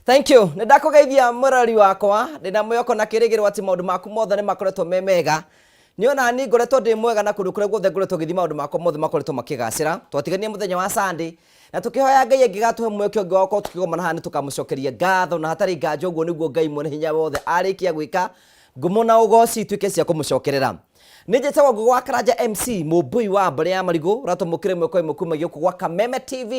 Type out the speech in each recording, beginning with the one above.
Thank you. Nĩ ndakũgeithia mũrori wakwa, ndĩna mwĩhoko na kĩrĩgĩrĩro atĩ maũndũ maku mothe nĩ makoretwo me mega. Nĩ ona niĩ ngoretwo ndĩ mwega na kũndũ kũrĩa guothe ngoretwo ngĩthiĩ maũndũ makwa mothe makoretwo makĩgacĩra. Twatiganie mũthenya wa Sunday na tũkĩhoya Ngai angĩgatũhe mweke ũngĩ wa gũkorwo tũkĩgomana haha nĩ tũkamũcokeria ngatho na hatarĩ nganja ũguo nĩguo Ngai mwene hinya wothe arĩkia gwĩka ngumo na ũgoci ituĩke cia kũmũcokerera. Nĩ njĩtagwo Ngũgĩ wa Karanja MC, mũmbũi wa mbarĩ ya marigũ, ũratũmũkĩra ĩmwe kwa ĩmwe kuma gũkũ gwa Kameme TV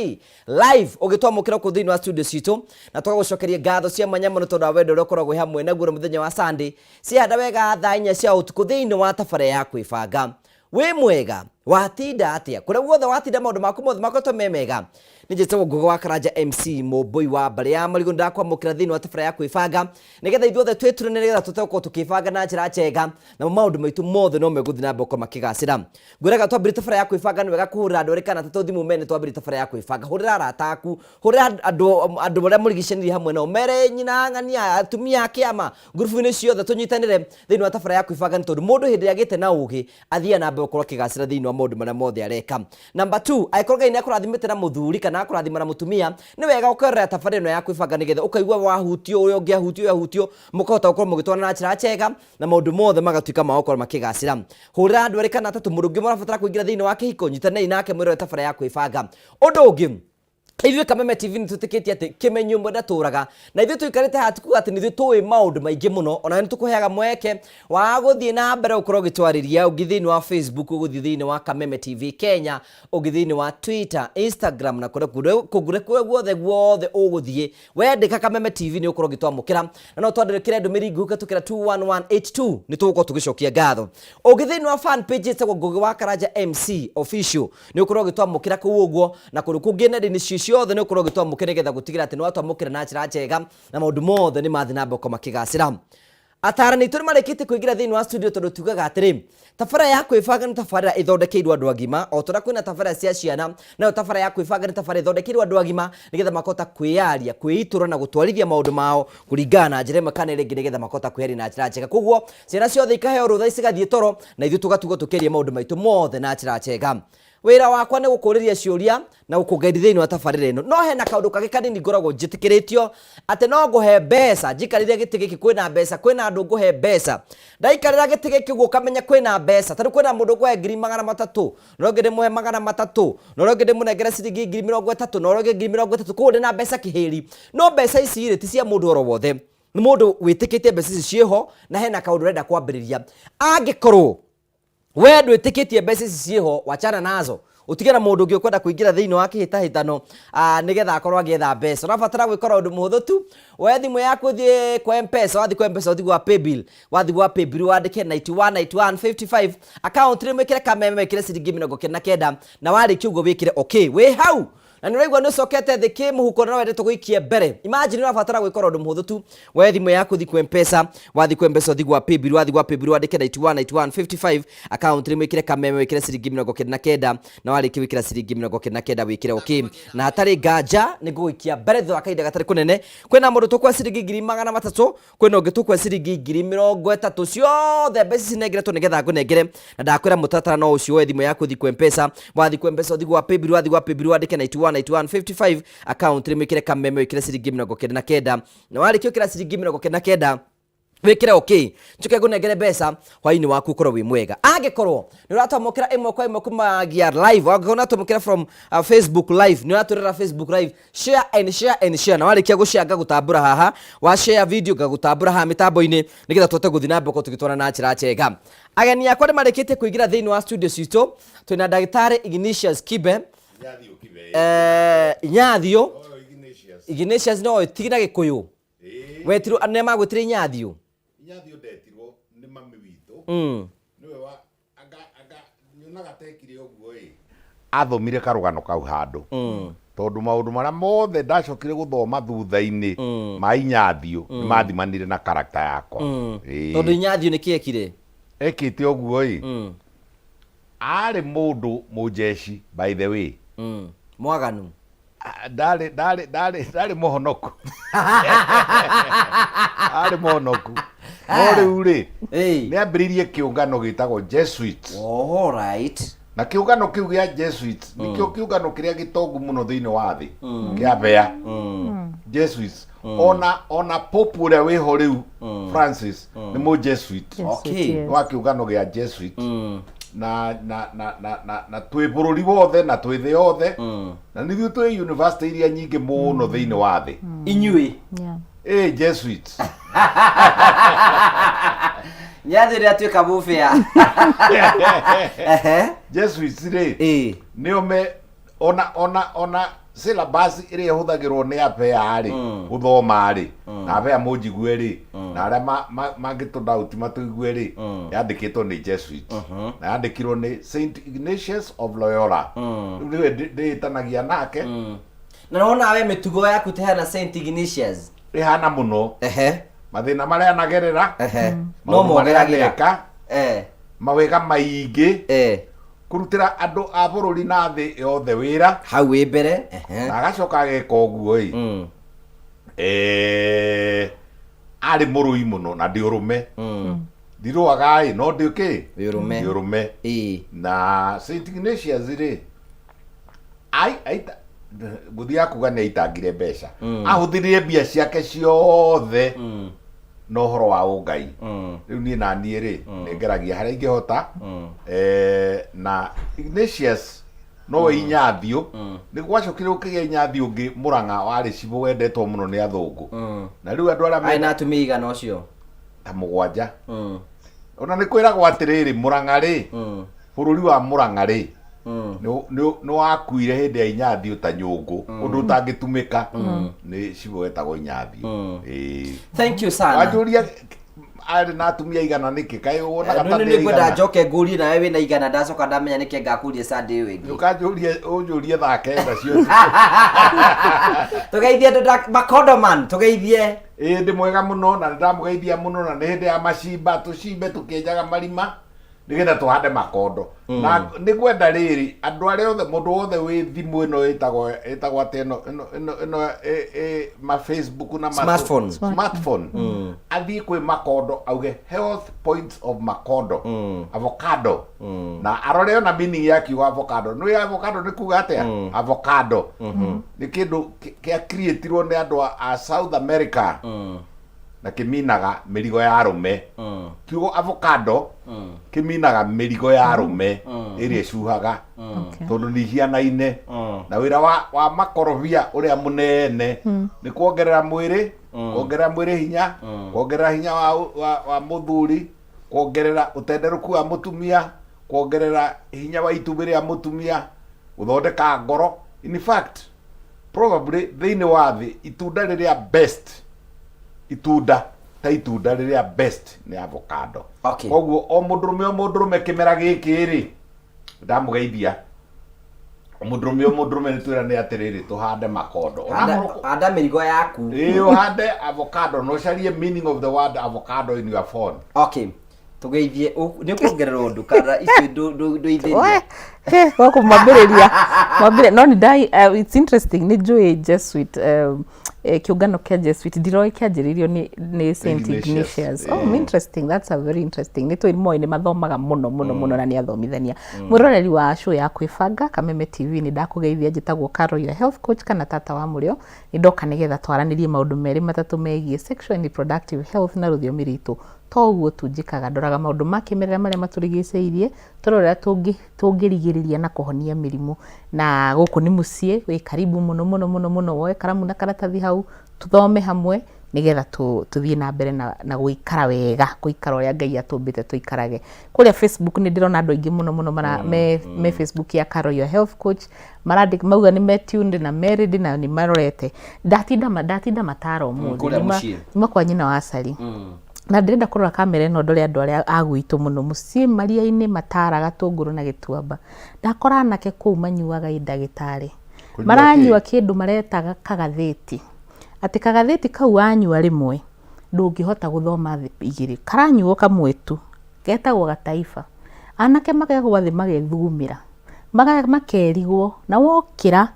live, ũgĩtwamũkĩra gũkũ thĩinĩ wa studio citũ, na tũgagũcokeria ngatho cia mwanya mũno tondũ wa wendo ũrĩa ũkoragwo wĩ hamwe naguo na mũthenya wa Sunday, ciahanda wega thaa inya cia ũtukũ thĩinĩ wa tabarĩra ya kwĩbanga. Wĩ mwega? Watinda atĩa? Kũrĩa guothe watinda maũndũ maku mothe makoretwo me mega? Nĩ njĩtagwo Ngũgĩ wa Karanja MC, mũmbũi wa mbarĩ ya marigũ, nĩndakwamũkĩra thĩinĩ wa tabarĩra ya kwĩbanga nĩgetha ithuothe twĩture nĩgetha tũhote gũkorwo tũkĩbanga na njĩra njega namo maũndũ maitũ mothe no megũthiĩ na mbere gũkorwo makĩgacĩra. Ngwĩraga twambĩrĩrie tabarĩra ya kwĩbanga nĩ wega kũhũrĩra andũ erĩ kana atatũ thimũ mene twambĩrĩrie tabarĩra ya kwĩbanga. Hũrĩra arata aku, hũrĩra andũ andũ arĩa mũrigicanĩirie hamwe nao, mere nyina ng'ania, atumia a kĩama, ngurubu-inĩ ciothe tũnyitanĩre thĩinĩ wa tabarĩra ya kwĩbanga nĩ tondũ mũndũ hĩndĩ ĩrĩa agĩte na ũgĩ athiaga na mbere gũkorwo akĩgacĩra thĩinĩ wa maũndũ marĩa mothe areka. Number two, angĩkorwo Ngai nĩ akũrathimĩte na mũthuri kana akũrathima na mũtumia, nĩ wega ũkerorera tabarĩra ĩno ya kwĩbanga nĩgetha ũkaigua wahutio, ũrĩa ũngĩ ahutio, ũyũ ahutio, mũkahota gũkorwo mũgĩtwarana na njĩra njega na maũndũ mothe magatuĩka ma gũkorwo makĩgacĩra. Hũrĩra andũ erĩ kana atatũ, mũndũ ũngĩ mũrabatara kũingĩra thĩinĩ wa kĩhiko, nyitanĩrai nake mwĩrore tabarĩra ya kwĩbanga. Ũndũ ũngĩ, ithuĩ Kameme TV nĩ twĩtĩkĩtie atĩ kĩmenyi ũmwe ndatũraga na ithuĩ tũikarĩte haha ti kuga atĩ nĩ ithuĩ tũĩ maũndũ maingĩ mũno ona nĩ tũkũheaga mweke wa gũthiĩ na mbere gũkorwo ũgĩtwarĩria ũngĩ thĩinĩ wa Facebook ũgũthiĩ thĩinĩ wa Kameme TV Kenya ũngĩ thĩinĩ wa Twitter Instagram na kũrĩa kũngĩ kũrĩa guothe guothe ũgũthiĩ wendĩka Kameme TV nĩ ũkorwo ũgĩtwamũkĩra na no twandĩkĩre ndũmĩrĩri nguhĩ ũkĩtũkĩra 21182 nĩ tũgũkorwo tũgĩcokia ngatho ũngĩ thĩinĩ wa fan page ĩtagwo Ngũgĩ wa Karanja MC official nĩ ũkorwo ũgĩtwamũkĩra kũu ũguo na kũndũ kũngĩ nenda-inĩ ci ciothe nĩ ũkorwo ũgĩtwamũkĩra nĩgetha gũtigĩra atĩ nĩ watwamũkĩra na njĩra njega na maũndũ mothe nĩ mathiĩ na mbere gũkorwo makĩgacĩra. Ataarani aitũ nĩ marĩkĩtie kũingĩra thĩinĩ wa studio tondũ tugaga atĩrĩ, tabarĩra ya kwĩbanga nĩ tabarĩra ĩthondekeirwo andũ agima, o ta ũrĩa kwĩna tabarĩra cia ciana, nayo tabarĩra ya kwĩbanga nĩ tabarĩra ĩthondekeirwo andũ agima nĩgetha makahota kwĩyaria, kwĩitũra na gũtwarithia maũndũ mao kũringana na njĩra ĩmwe kana ĩrĩa ĩngĩ nĩgetha makahota kwĩyaria na njĩra njega. Koguo ciana ciothe ikaheo rũtha cigathiĩ toro na ithuĩ tũgatigwo tũkĩaria maũndũ maitũ mothe na njĩra njega. Wĩra wakwa nĩ gũkũrĩria ciũria na gũkũgendi thĩinĩ wa tabarĩra ĩno. No hena kaũndũ kangĩ kanini ngoragwo njĩtĩkĩrĩtio atĩ no ngũhe mbeca njikarĩre gĩtĩ gĩkĩ kwĩna mbeca kwĩna andũ ngũhe mbeca. Ndaikarĩra gĩtĩ gĩkĩ ũguo ũkamenya kwĩna mbeca. Ta rĩu kwĩna mũndũ ngũhe 300,000 na ũrĩa ũngĩ ndĩmũhe 300 na ũrĩa ũngĩ ndĩmũnengere ciringi 30,000 na ũrĩa ũngĩ 30,000 koguo ndĩna mbeca kĩhĩri. No mbeca ici rĩ ti cia mũndũ oro wothe. Nĩ mũndũ wĩtĩkĩtie mbeca ici ciĩho na hena kaũndũ ũrenda kwambĩrĩria. Angĩkorwo we ndwĩtĩkĩtie mbeca ici ciĩho wachana nazo ũtige na mũndũ ũngĩ ũkwenda kũingĩra thĩinĩ wa kĩhĩtahĩtano ah, nĩgetha akorwo agĩetha mbeca ũrabatara gwĩka ũndũ mũhũthũ tu woe thimũ yaku ũthiĩ kwa mpesa wathiĩ kwa mpesa ũthiĩ gwa paybill wathiĩ gwa paybill wandĩke 91 91 55 account rĩ mwĩkĩre kameme wĩkĩre ciringi 99 na warĩkia ũguo wĩkĩre okay wĩ hau na nĩ ũraigua nĩ ũcokete thĩ kĩmũhuko na wendete gũikia mbere imagine ũrabatara gwĩka ũndũ mũhũthũ tu woe thimũ yaku ũthiĩ kwa mpesa wathiĩ kwa mpesa ũthiĩ gwa paybill wathiĩ gwa paybill wandĩke 91 91 55 account rĩ wĩkĩre kameme wĩkĩre ciringi 99 na warĩkia gwĩkĩra ciringi 99 wĩkĩre okay na hatarĩ nganja nĩ ngũgũikia mbere thutha wa kahinda gatarĩ kũnene kwĩna mũndũ tũkwa ciringi 300,000 kwĩna ũngĩ tũkwe ciringi 30,000 ciothe mbeca ici nengeretwo nĩgetha ngũnengere na ndakwĩra mũtaratara no ũcio woe thimũ yaku ũthiĩ kwa mpesa wathiĩ kwa mpesa ũthiĩ gwa paybill wathiĩ gwa paybill wandĩke 91 91 55 account rĩ wĩkĩre kameme wĩkĩre ciringi 99 na warĩkia gwĩkĩra ciringi 99 wĩkĩre okay njoke ngũnengere mbeca hwainĩ waku ũkorwo wĩ mwega angĩkorwo nĩ ũratwamũkĩra ĩmwe kwa ĩmwe kumagia live angĩkorwo nĩ ũratwamũkĩra from Facebook live nĩ ũratwĩrora Facebook live share and share and share na warĩkia gũshare ngagũtambũra haha wa share video ngagũtambũra haha mĩtambo-inĩ nĩgetha tũhote gũthiĩ na mbere gũkorwo tũgĩtwarana na njĩra njega ageni akwa nĩ marĩkĩtie kũingĩra thĩinĩ wa studio citũ twĩna ndagĩtarĩ Ignatius Kibe Inyathiũ Kibe. Inyathio Oyo Ignatius. Ignatius no tigi na gĩkũyũ Ĩĩ. wetirwo nĩ magwĩtire Inyathio Inyathiũ ndetirwo nĩ mami witũ. Nĩwe wa anga anga nyonaga tekire ũguo ĩ. Athomire karũgano kau handũ. Tondũ maũndũ marĩa mothe ndacokire gũthoma thutha-inĩ ma Inyathiũ nĩ mathimanire na character yakwa. Ĩĩ. Tondũ Inyathio nĩ kĩ ekire? Ekĩte ũguo ĩ. Arĩ mũndũ mũnjeci by the way. Mwaganu. Ah, ndarĩ ndarĩ ndarĩ ndarĩ mũhonoku arĩ mũhonoku no rĩu rĩ Ĩĩ. nĩ ambĩrĩirie kĩũngano gĩtagwo Jesuits All right. na kĩũngano kĩu gĩa Jesuits nĩkĩo kĩũngano kĩrĩa gĩtongu mũno thĩinĩ wa thĩ kĩa bea Jesuits ona ona pope ũrĩa wĩho rĩu Francis nĩ mũ Jesuit. Okay. Nĩ wa kĩũngano gĩa Jesuit na na na na na na twĩ bũrũri wothe na twĩ thĩ yothe na nithuĩ twĩ university iria nyingĩ mũno thĩinĩ wa thĩ. Inyuĩ. Yeah. Ĩ Jesuits. Nyathĩ rĩrĩa tuĩka bũbĩa. Ehe. Jesuits rĩ Ĩĩ. nĩo me ona ona ona syllabus ĩrĩa ĩhũthagĩrwo nĩ abea rĩ gũthoma rĩ na abea mũnjigue rĩ na arĩa mangĩtũndauti matũigue rĩ yandĩkĩtwo nĩ Jesuit na yandĩkirwo nĩ Saint Ignatius of Loyola. Rĩu nĩwe ndĩĩtanagia nake. Na nona we mĩtugo yaku tĩhana Saint Ignatius. Ĩhana mũno. Ehe. Mathĩna marĩa anagerera. Ehe. No maũndũ marĩa mogeragĩra. aneka. Mawega maingĩ. Kũrutĩra andũ a bũrũri na thĩ yothe wĩra. Hau wĩ mbere. Ehe. Na agacoka ageka ũguo ĩ. Arĩ mũrũi mũno na ndĩ ũrũme. Ndirũaga ĩ, no ndĩ kĩ? Wĩ ũrũme. Ndĩ ũrũme. Na Saint Ignatius rĩ, ngũthiaga kuga nĩ aitangire mbeca. Ahũthĩrire mbia ciake ciothe na ũhoro wa ũngai. Rĩu niĩ na niĩ rĩ, nĩ ngeragia harĩa ingĩhota. Na Ignatius nowe Inyathiũ. Nĩ gwacokire gũkĩgĩa Inyathiũ ũngĩ Mũrang'a warĩ cibũ wendetwo mũno nĩ athũngũ. Na rĩu andũ arĩa Arĩ na atumia igana ũcio? Ta mũgwanja. Ona nĩ kwĩragwo atĩrĩrĩ, Mũrang'a rĩ, bũrũri wa Mũrang'a rĩ, nĩ wakuire hĩndĩ ya Inyathiũ ta nyũngũ, ũndũ ũtangĩtumĩka nĩ cibũ wetagwo Inyathiũ. Ĩĩ. Thank you sana. Wanjũria arĩ na atumia igana nĩkĩ? Kaĩ wonaga ta Nĩ ndĩ ngwenda igana? njoke ngũrie nawe wĩna igana, ndacoka ndamenya nĩkĩ ngakũria Sunday ĩyo ĩngĩ. Ũkanjũrie, ũnjũrie thaa kenda cia ũtukũ. Tũgeithie andũ Makondoman, tũgeithie. Ĩĩ ndĩ mwega mũno na nĩndamũgeithia mũno na nĩ hĩndĩ ya macimba, tũcimbe tũkĩenjaga marima nĩgetha tũhande makondo. Na nĩ ngwenda rĩrĩ andũ arĩa othe, mũndũ wothe wĩ thimũ ĩno ĩtagwo ĩtagwo atĩ ĩno ĩno ĩno ĩno ĩ ma Facebook na ma Smartphone. Smartphone. Athiĩ kwĩ makondo auge health points of makondo. Avocado. Na arore ona meaning ya kiugo avocado. Nĩ avocado nĩ kuga atĩa? Avocado. Nĩ kĩndũ kĩa creatirwo nĩ andũ a South America. Na kĩminaga mĩrigo ya arũme. Kiugo avocado kĩminaga mĩrigo ya arũme ĩrĩa ĩcuhaga. Tondũ nĩ ihianaine. Na wĩra wa makorobia ũrĩa mũnene nĩ kuongerera mwĩrĩ, kuongerera mwĩrĩ hinya, kuongerera hinya wa mũthuri, kuongerera ũtenderũku wa mũtumia, kuongerera hinya wa itumbĩ rĩa mũtumia, gũthondeka ngoro. In fact, probably thĩinĩ wa thĩ itunda rĩrĩa best, itunda ta itunda rĩrĩa best nĩ avocado. Koguo o mũndũrũme o mũndũrũme kĩmera gĩkĩ rĩ, ndamũgeithia. O mũndũrũme o mũndũrũme nĩ twĩrane atĩrĩrĩ, tũhande makondo. Handa mĩrigo yaku. Ĩĩ, ũhande avocado na ũcarie meaning of the word avocado in your phone. Okay. Tũgeithie, nĩ kuongerera ũndũ kana icio ndũithĩrie? Gũkũ mwambĩrĩria, mwambĩrĩria, no nĩ ndai, it's interesting, nĩ njũĩ Jesuit, kĩũngano kĩa Jesuit, ndiroĩ kĩanjĩrĩirio nĩ Saint Ignatius. Ignatius. Oh, interesting, that's a very interesting. Nĩ tũĩ moĩ nĩ mathomaga mũno mũno mũno na nĩ athomithania. Mwĩroreri wa show ya kwĩbanga Kameme TV, nĩ ndakũgeithia, njĩtagwo Carol, your health coach kana tata wa mũrĩo. Nĩ ndoka nĩgetha twaranĩrie maũndũ merĩ matatũ megiĩ sexual and reproductive health na rũthiomi rwitũ. To ũguo tu njĩkaga, ndoraga maũndũ ma kĩmerera marĩa matũrigicĩirie, tũrore ũrĩa tũngĩrigĩrĩria na kũhonia mĩrimũ. Na gũkũ nĩ mũciĩ, wĩ karibu mũno mũno mũno mũno, woe karamu na karatathi hau, tũthome hamwe, nĩgetha tũthiĩ na mbere na gũikara wega, gũikara ũrĩa Ngai atũmbĩte tũikarage. Kũrĩa Facebook nĩ ndĩrona andũ aingĩ mũno mũno me Facebook ya Carol your health coach, marandĩka mauga nĩ me tuned na me ready na nĩ marorete. Ndatinda mataro ũmũthĩ. Kũrĩa mũciĩ. Nyuma kwa nyina wa Cari. Na ndĩrenda kũrora kamera ĩno ndore andũ arĩa a gwitũ mũno mũciĩ maria-inĩ matara Gatũngũrũ na Gĩtuamba. Ndakora anake kũu manyuaga ĩ ndagĩtarĩ. Kũnyua Maranyua kĩ? kĩndũ maretaga kagathĩti. Atĩ kagathĩti kau wanyua rĩmwe ndũngĩhota gũthoma thĩ igĩrĩ. Karanyuo kamwe tu getagwo gataiba. Anake makagwa thĩ magethugumĩra. Makerigwo na wokĩra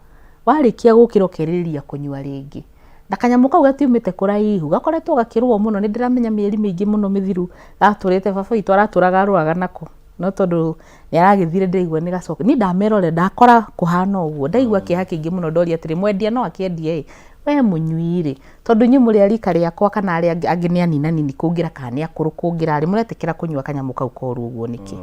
warĩkia gũkĩra ũkerirĩria kũnyua rĩngĩ. Na kanyamũ kau gatiumĩte kũraihu, gakoretwo gakĩrũo mũno, nĩ ndĩramenya mĩeri mĩingĩ mũno mĩthiru gatũrĩte, baba witũ aratũraga arũaga nako, no tondũ nĩ aragĩthire ndĩraigua nĩ gacoka. Niĩ ndamerorera ndakora kũhana ũguo, ndaigua kĩeha kĩingĩ mũno, ndoria atĩrĩ, mwendia no akĩendie ĩ, We mũnyui rĩ, tondũ inyuĩ mũrĩ a rika rĩakwa kana arĩa angĩ, angĩ nĩ aninanini kũngĩra kana nĩ akũrũ kũngĩra rĩ, mũretĩkĩra kũnyua kanyamũ kau koru ũguo nĩkĩ?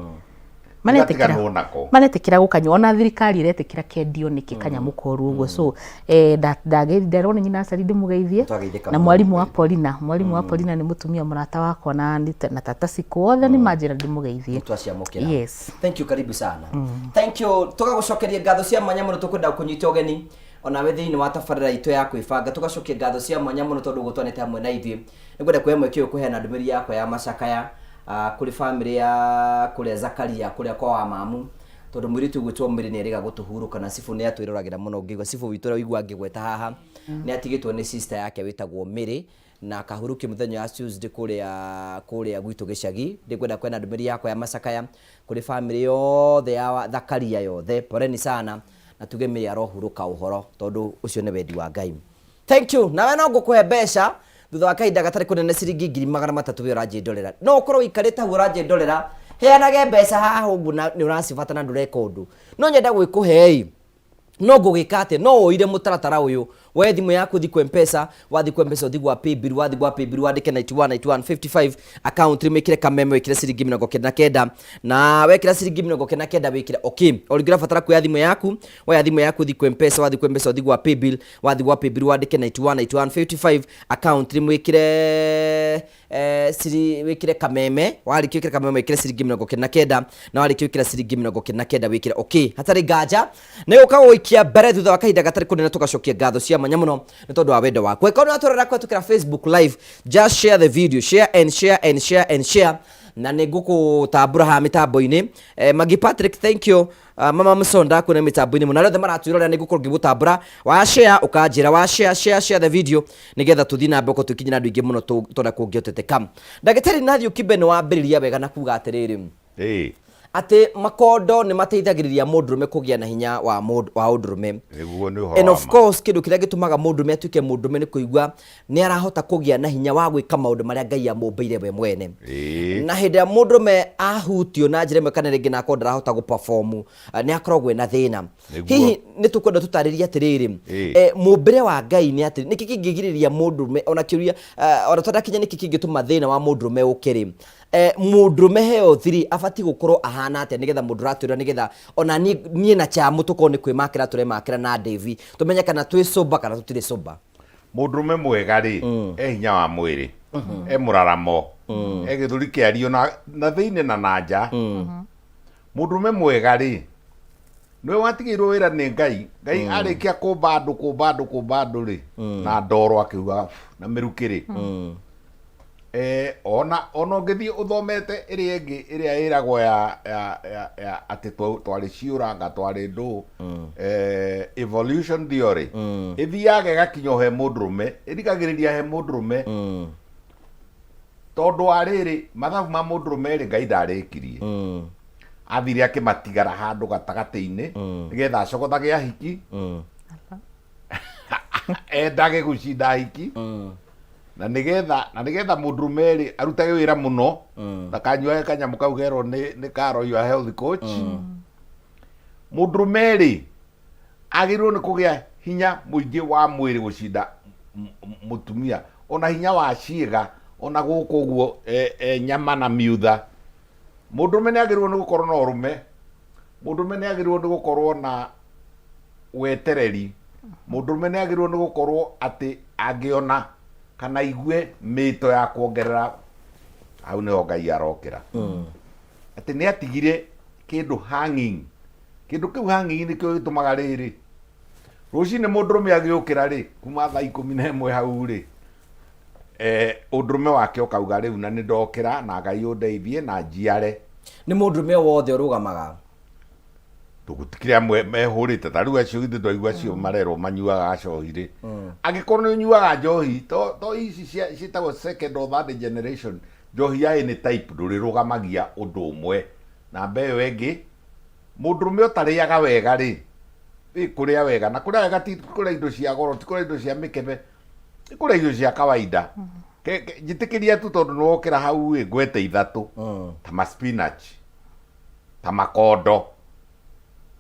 Maretĩkĩra Gatiganwo nako. maretĩkĩra gũkanyua ona thirikari ĩretĩkĩra kendio nĩkĩ kanyamũ koru ũguo so eh, nda- ndage- nderwo nĩ nyina Acari ndĩmũgeithie Twageithĩka na mũno. mwarimũ wa Paulina mwarimũ wa Paulina nĩ mũtumia mũrata wakwa na nĩ- na tata Cikũ othe nĩ manjĩra ndĩmũgeithie Twaciamũkĩra. Yes. Thank you, karibu sana. Thank you. Tũgagũcokeria ngatho cia mwanya mũno tũkwenda kũnyita ũgeni onawe thĩinĩ wa tabarĩra itũ ya kwĩbanga tũgacokia ngatho cia mwanya mũno tondũ gũtwanĩte hamwe na ithuĩ nĩngwenda kuoya mweke ũyũ kũheana ndũmĩrĩri yakwa ya macakaya ah, kũrĩ bamĩrĩ ya kũrĩa Zakaria kũrĩa kwa wa mamu tondũ mũirĩtu ũgwĩtwo Mary nĩ erĩga gũtũhurũka na cibũ nĩ atwĩroragĩra mũno ngĩigua cibũ witũ ũrĩa ũigua ngĩgweta haha nĩ atigĩtwo nĩ sister yake wĩtagwo Mary na akahurũkio mũthenya wa Tuesday kũrĩa kũrĩa gwitũ gĩcagi ndĩkwenda kwena ndũmĩrĩri yakwa ya macakaya kũrĩ bamĩrĩ yothe ya Thakaria yothe poleni sana na tuge Mary arohurũka ũhoro tondũ ũcio nĩ wendi wa Ngai thank you nawe no ngũkũhe mbeca thutha wa kahinda gatarĩ kũnene ciringi 300,000 we ũranjĩndorera no ũkorwo ũikarĩte hau ũranjĩndorera heanage mbeca haha ũguo na nĩ ũracibata na ndũreka ũndũ no nyenda gwĩkũhe ĩ no ngũgĩka atĩa no ũire mũtaratara ũyũ woe thimũ yaku ũthiĩ kwa mpesa wathiĩ kwa mpesa ũthiĩ gwa paybill wathiĩ gwa paybill wandĩke 91 91 55 account wĩkĩre kameme wĩkĩre ciringi 99 na wekĩra ciringi 99 wĩkĩre okay o rĩngĩ ũrabatara kuoya thimũ yaku woya thimũ yaku ũthiĩ kwa mpesa wathiĩ kwa mpesa ũthiĩ gwa paybill wathiĩ gwa paybill wandĩke 91 91 55 account wĩkĩre eh, ciri wikire kameme warĩkia wikire kameme wikire ciringi 99 na warĩkia wikire ciringi 99 wikire okay hatarĩ nganja nĩ gũka gũikia mbere thutha wa kahinda gatarĩ kũnene tũgacokia ngatho cia mwanya mũno nĩ tondũ wa wendo waku ĩkorwo nĩ watũrora kũhetũkĩra Facebook live just share the video share and share and share and share na nĩ ngũkũtambũra haha mĩtambo-inĩ eh, Magi Patrick thank you Uh, mama Msonda kuna mitambo-inĩ mũno arĩa othe maratwĩrorera nĩ ngũkorwo ngĩgũtambũra wa share ũkanjĩra wa share share share the video nĩgetha tũthiĩ na mbere ũkorwo tũkinyĩra andũ aingĩ mũno tũrĩa kũngĩhoteteka ndagĩtarĩ Nathio Kibe nĩ wambĩrĩria wega na kuga atĩrĩrĩ Ĩĩ, atĩ makondo nĩ mateithagĩrĩria mũndũrũme kũgĩa na hinya wa mũndũ wa ũndũrũme nĩguo nĩ ũhoro and wa of ma. course kĩndũ kĩrĩa gĩtũmaga mũndũrũme atuĩke mũndũrũme nĩ kũigua nĩ arahota kũgĩa na hinya wa gwĩka maũndũ marĩa Ngai amũmbĩire we mwene Ĩĩ. na hĩndĩ ĩrĩa mũndũrũme ahutio na njĩra ĩmwe kana rĩngĩ na akorwo ndarahota gũ-perform eh, nĩ akoragwo ena thĩna Nĩguo. hihi nĩ tũkwenda tũtarĩrie atĩrĩrĩ Ĩĩ. eh, mũmbĩre wa Ngai nĩ atĩ nĩkĩ kĩngĩgirĩrĩria mũndũrũme ona kĩũria eh, ona tũtanakinya nĩkĩ kĩngĩtũma thĩna wa mũndũrũme ũke rĩ eh, mũndũrũme health rĩ abatiĩ gũkorwo ahana atĩa nĩgetha mũndũ ũratwĩra nĩgetha ona niĩ niĩ na chamu tũkorwo nĩ kwĩmakĩra tũremakĩra na Davy tũmenye kana twĩ sober kana tũtirĩ sober Mũndũrũme mwega rĩ e hinya wa mwĩrĩ e mũraramo e gĩthũri kĩario na, na thĩinĩ na na nja mũndũrũme mwega rĩ nĩwe watigĩirwo wĩra nĩ Ngai Ngai arĩkia kũmba andũ kũmba andũ kũmba andũ rĩ na ndoro akiuga na mĩrukĩ rĩ eh, ona ona ũngĩthiĩ ũthomete ĩrĩa ĩngĩ ĩrĩa ĩragwo ya, ya, ya, ya atĩ twarĩ ciũranga twarĩ ndũ eh, evolution theory ĩthiaga ĩgakinya o he mũndũrũme ĩrigagĩrĩria he mũndũrũme tondũ wa rĩrĩ mathabu ma mũndũrũme rĩ Ngai ndarĩkirie athire akĩmatigara handũ gatagatĩ-inĩ nĩgetha acogothage ahiki endage gũcinda ahiki na nĩgetha na nĩgetha mũndũrũme rĩ arutage wĩra mũno ndakanyuage kanyamũ kau gerwo nĩ nĩ Carol your health coach mũndũrũme rĩ agĩrĩirwo nĩ kũgĩa hinya mũingĩ wa mwĩrĩ gũcinda mũtumia ona hinya wa ciĩga ona gũkũ ũguo e, e, nyama na miutha mũndũrũme nĩ agĩrĩirwo nĩ gũkorwo na ũrũme mũndũrũme nĩ agĩrĩirwo nĩ gũkorwo na wetereri mũndũrũme nĩ agĩrĩirwo nĩ gũkorwo atĩ angĩona kana aigue mĩto ya kuongerera hau nĩho Ngai arokĩra atĩ nĩ atigire kĩndũ hanging kĩndũ kĩu hanging nĩkĩo gĩtũmaga rĩrĩ rũcinĩ mũndũrũme agĩũkĩra rĩ kuma thaa 11 hau rĩ eh, ũndũrũme wake ũkauga rĩu na nĩ ndokĩra na Ngai ũndeithie na njiare nĩ mũndũrũme wothe ũrũgamaga tũgũtikire amwe mehũrĩte ta rĩu acio githĩ twaigua acio marerwo manyuaga gacohi rĩ angĩkorwo nĩ ũnyuaga njohi to to ici ciĩtagwo second or third generation njohi ya any type ndũrĩrũgamagia ũndũ ũmwe namba ĩyo ĩngĩ mũndũrũme ũtarĩaga wega rĩ ĩ kũrĩa wega na kũrĩa wega ti kũrĩa indo cia goro ti kũrĩa indo cia mĩkebe nĩ kũrĩa irio cia kawaida njĩtĩkĩria tu tondũ nĩ wokĩra hau ĩ ngwete ithatũ ta ma spinach ta makondo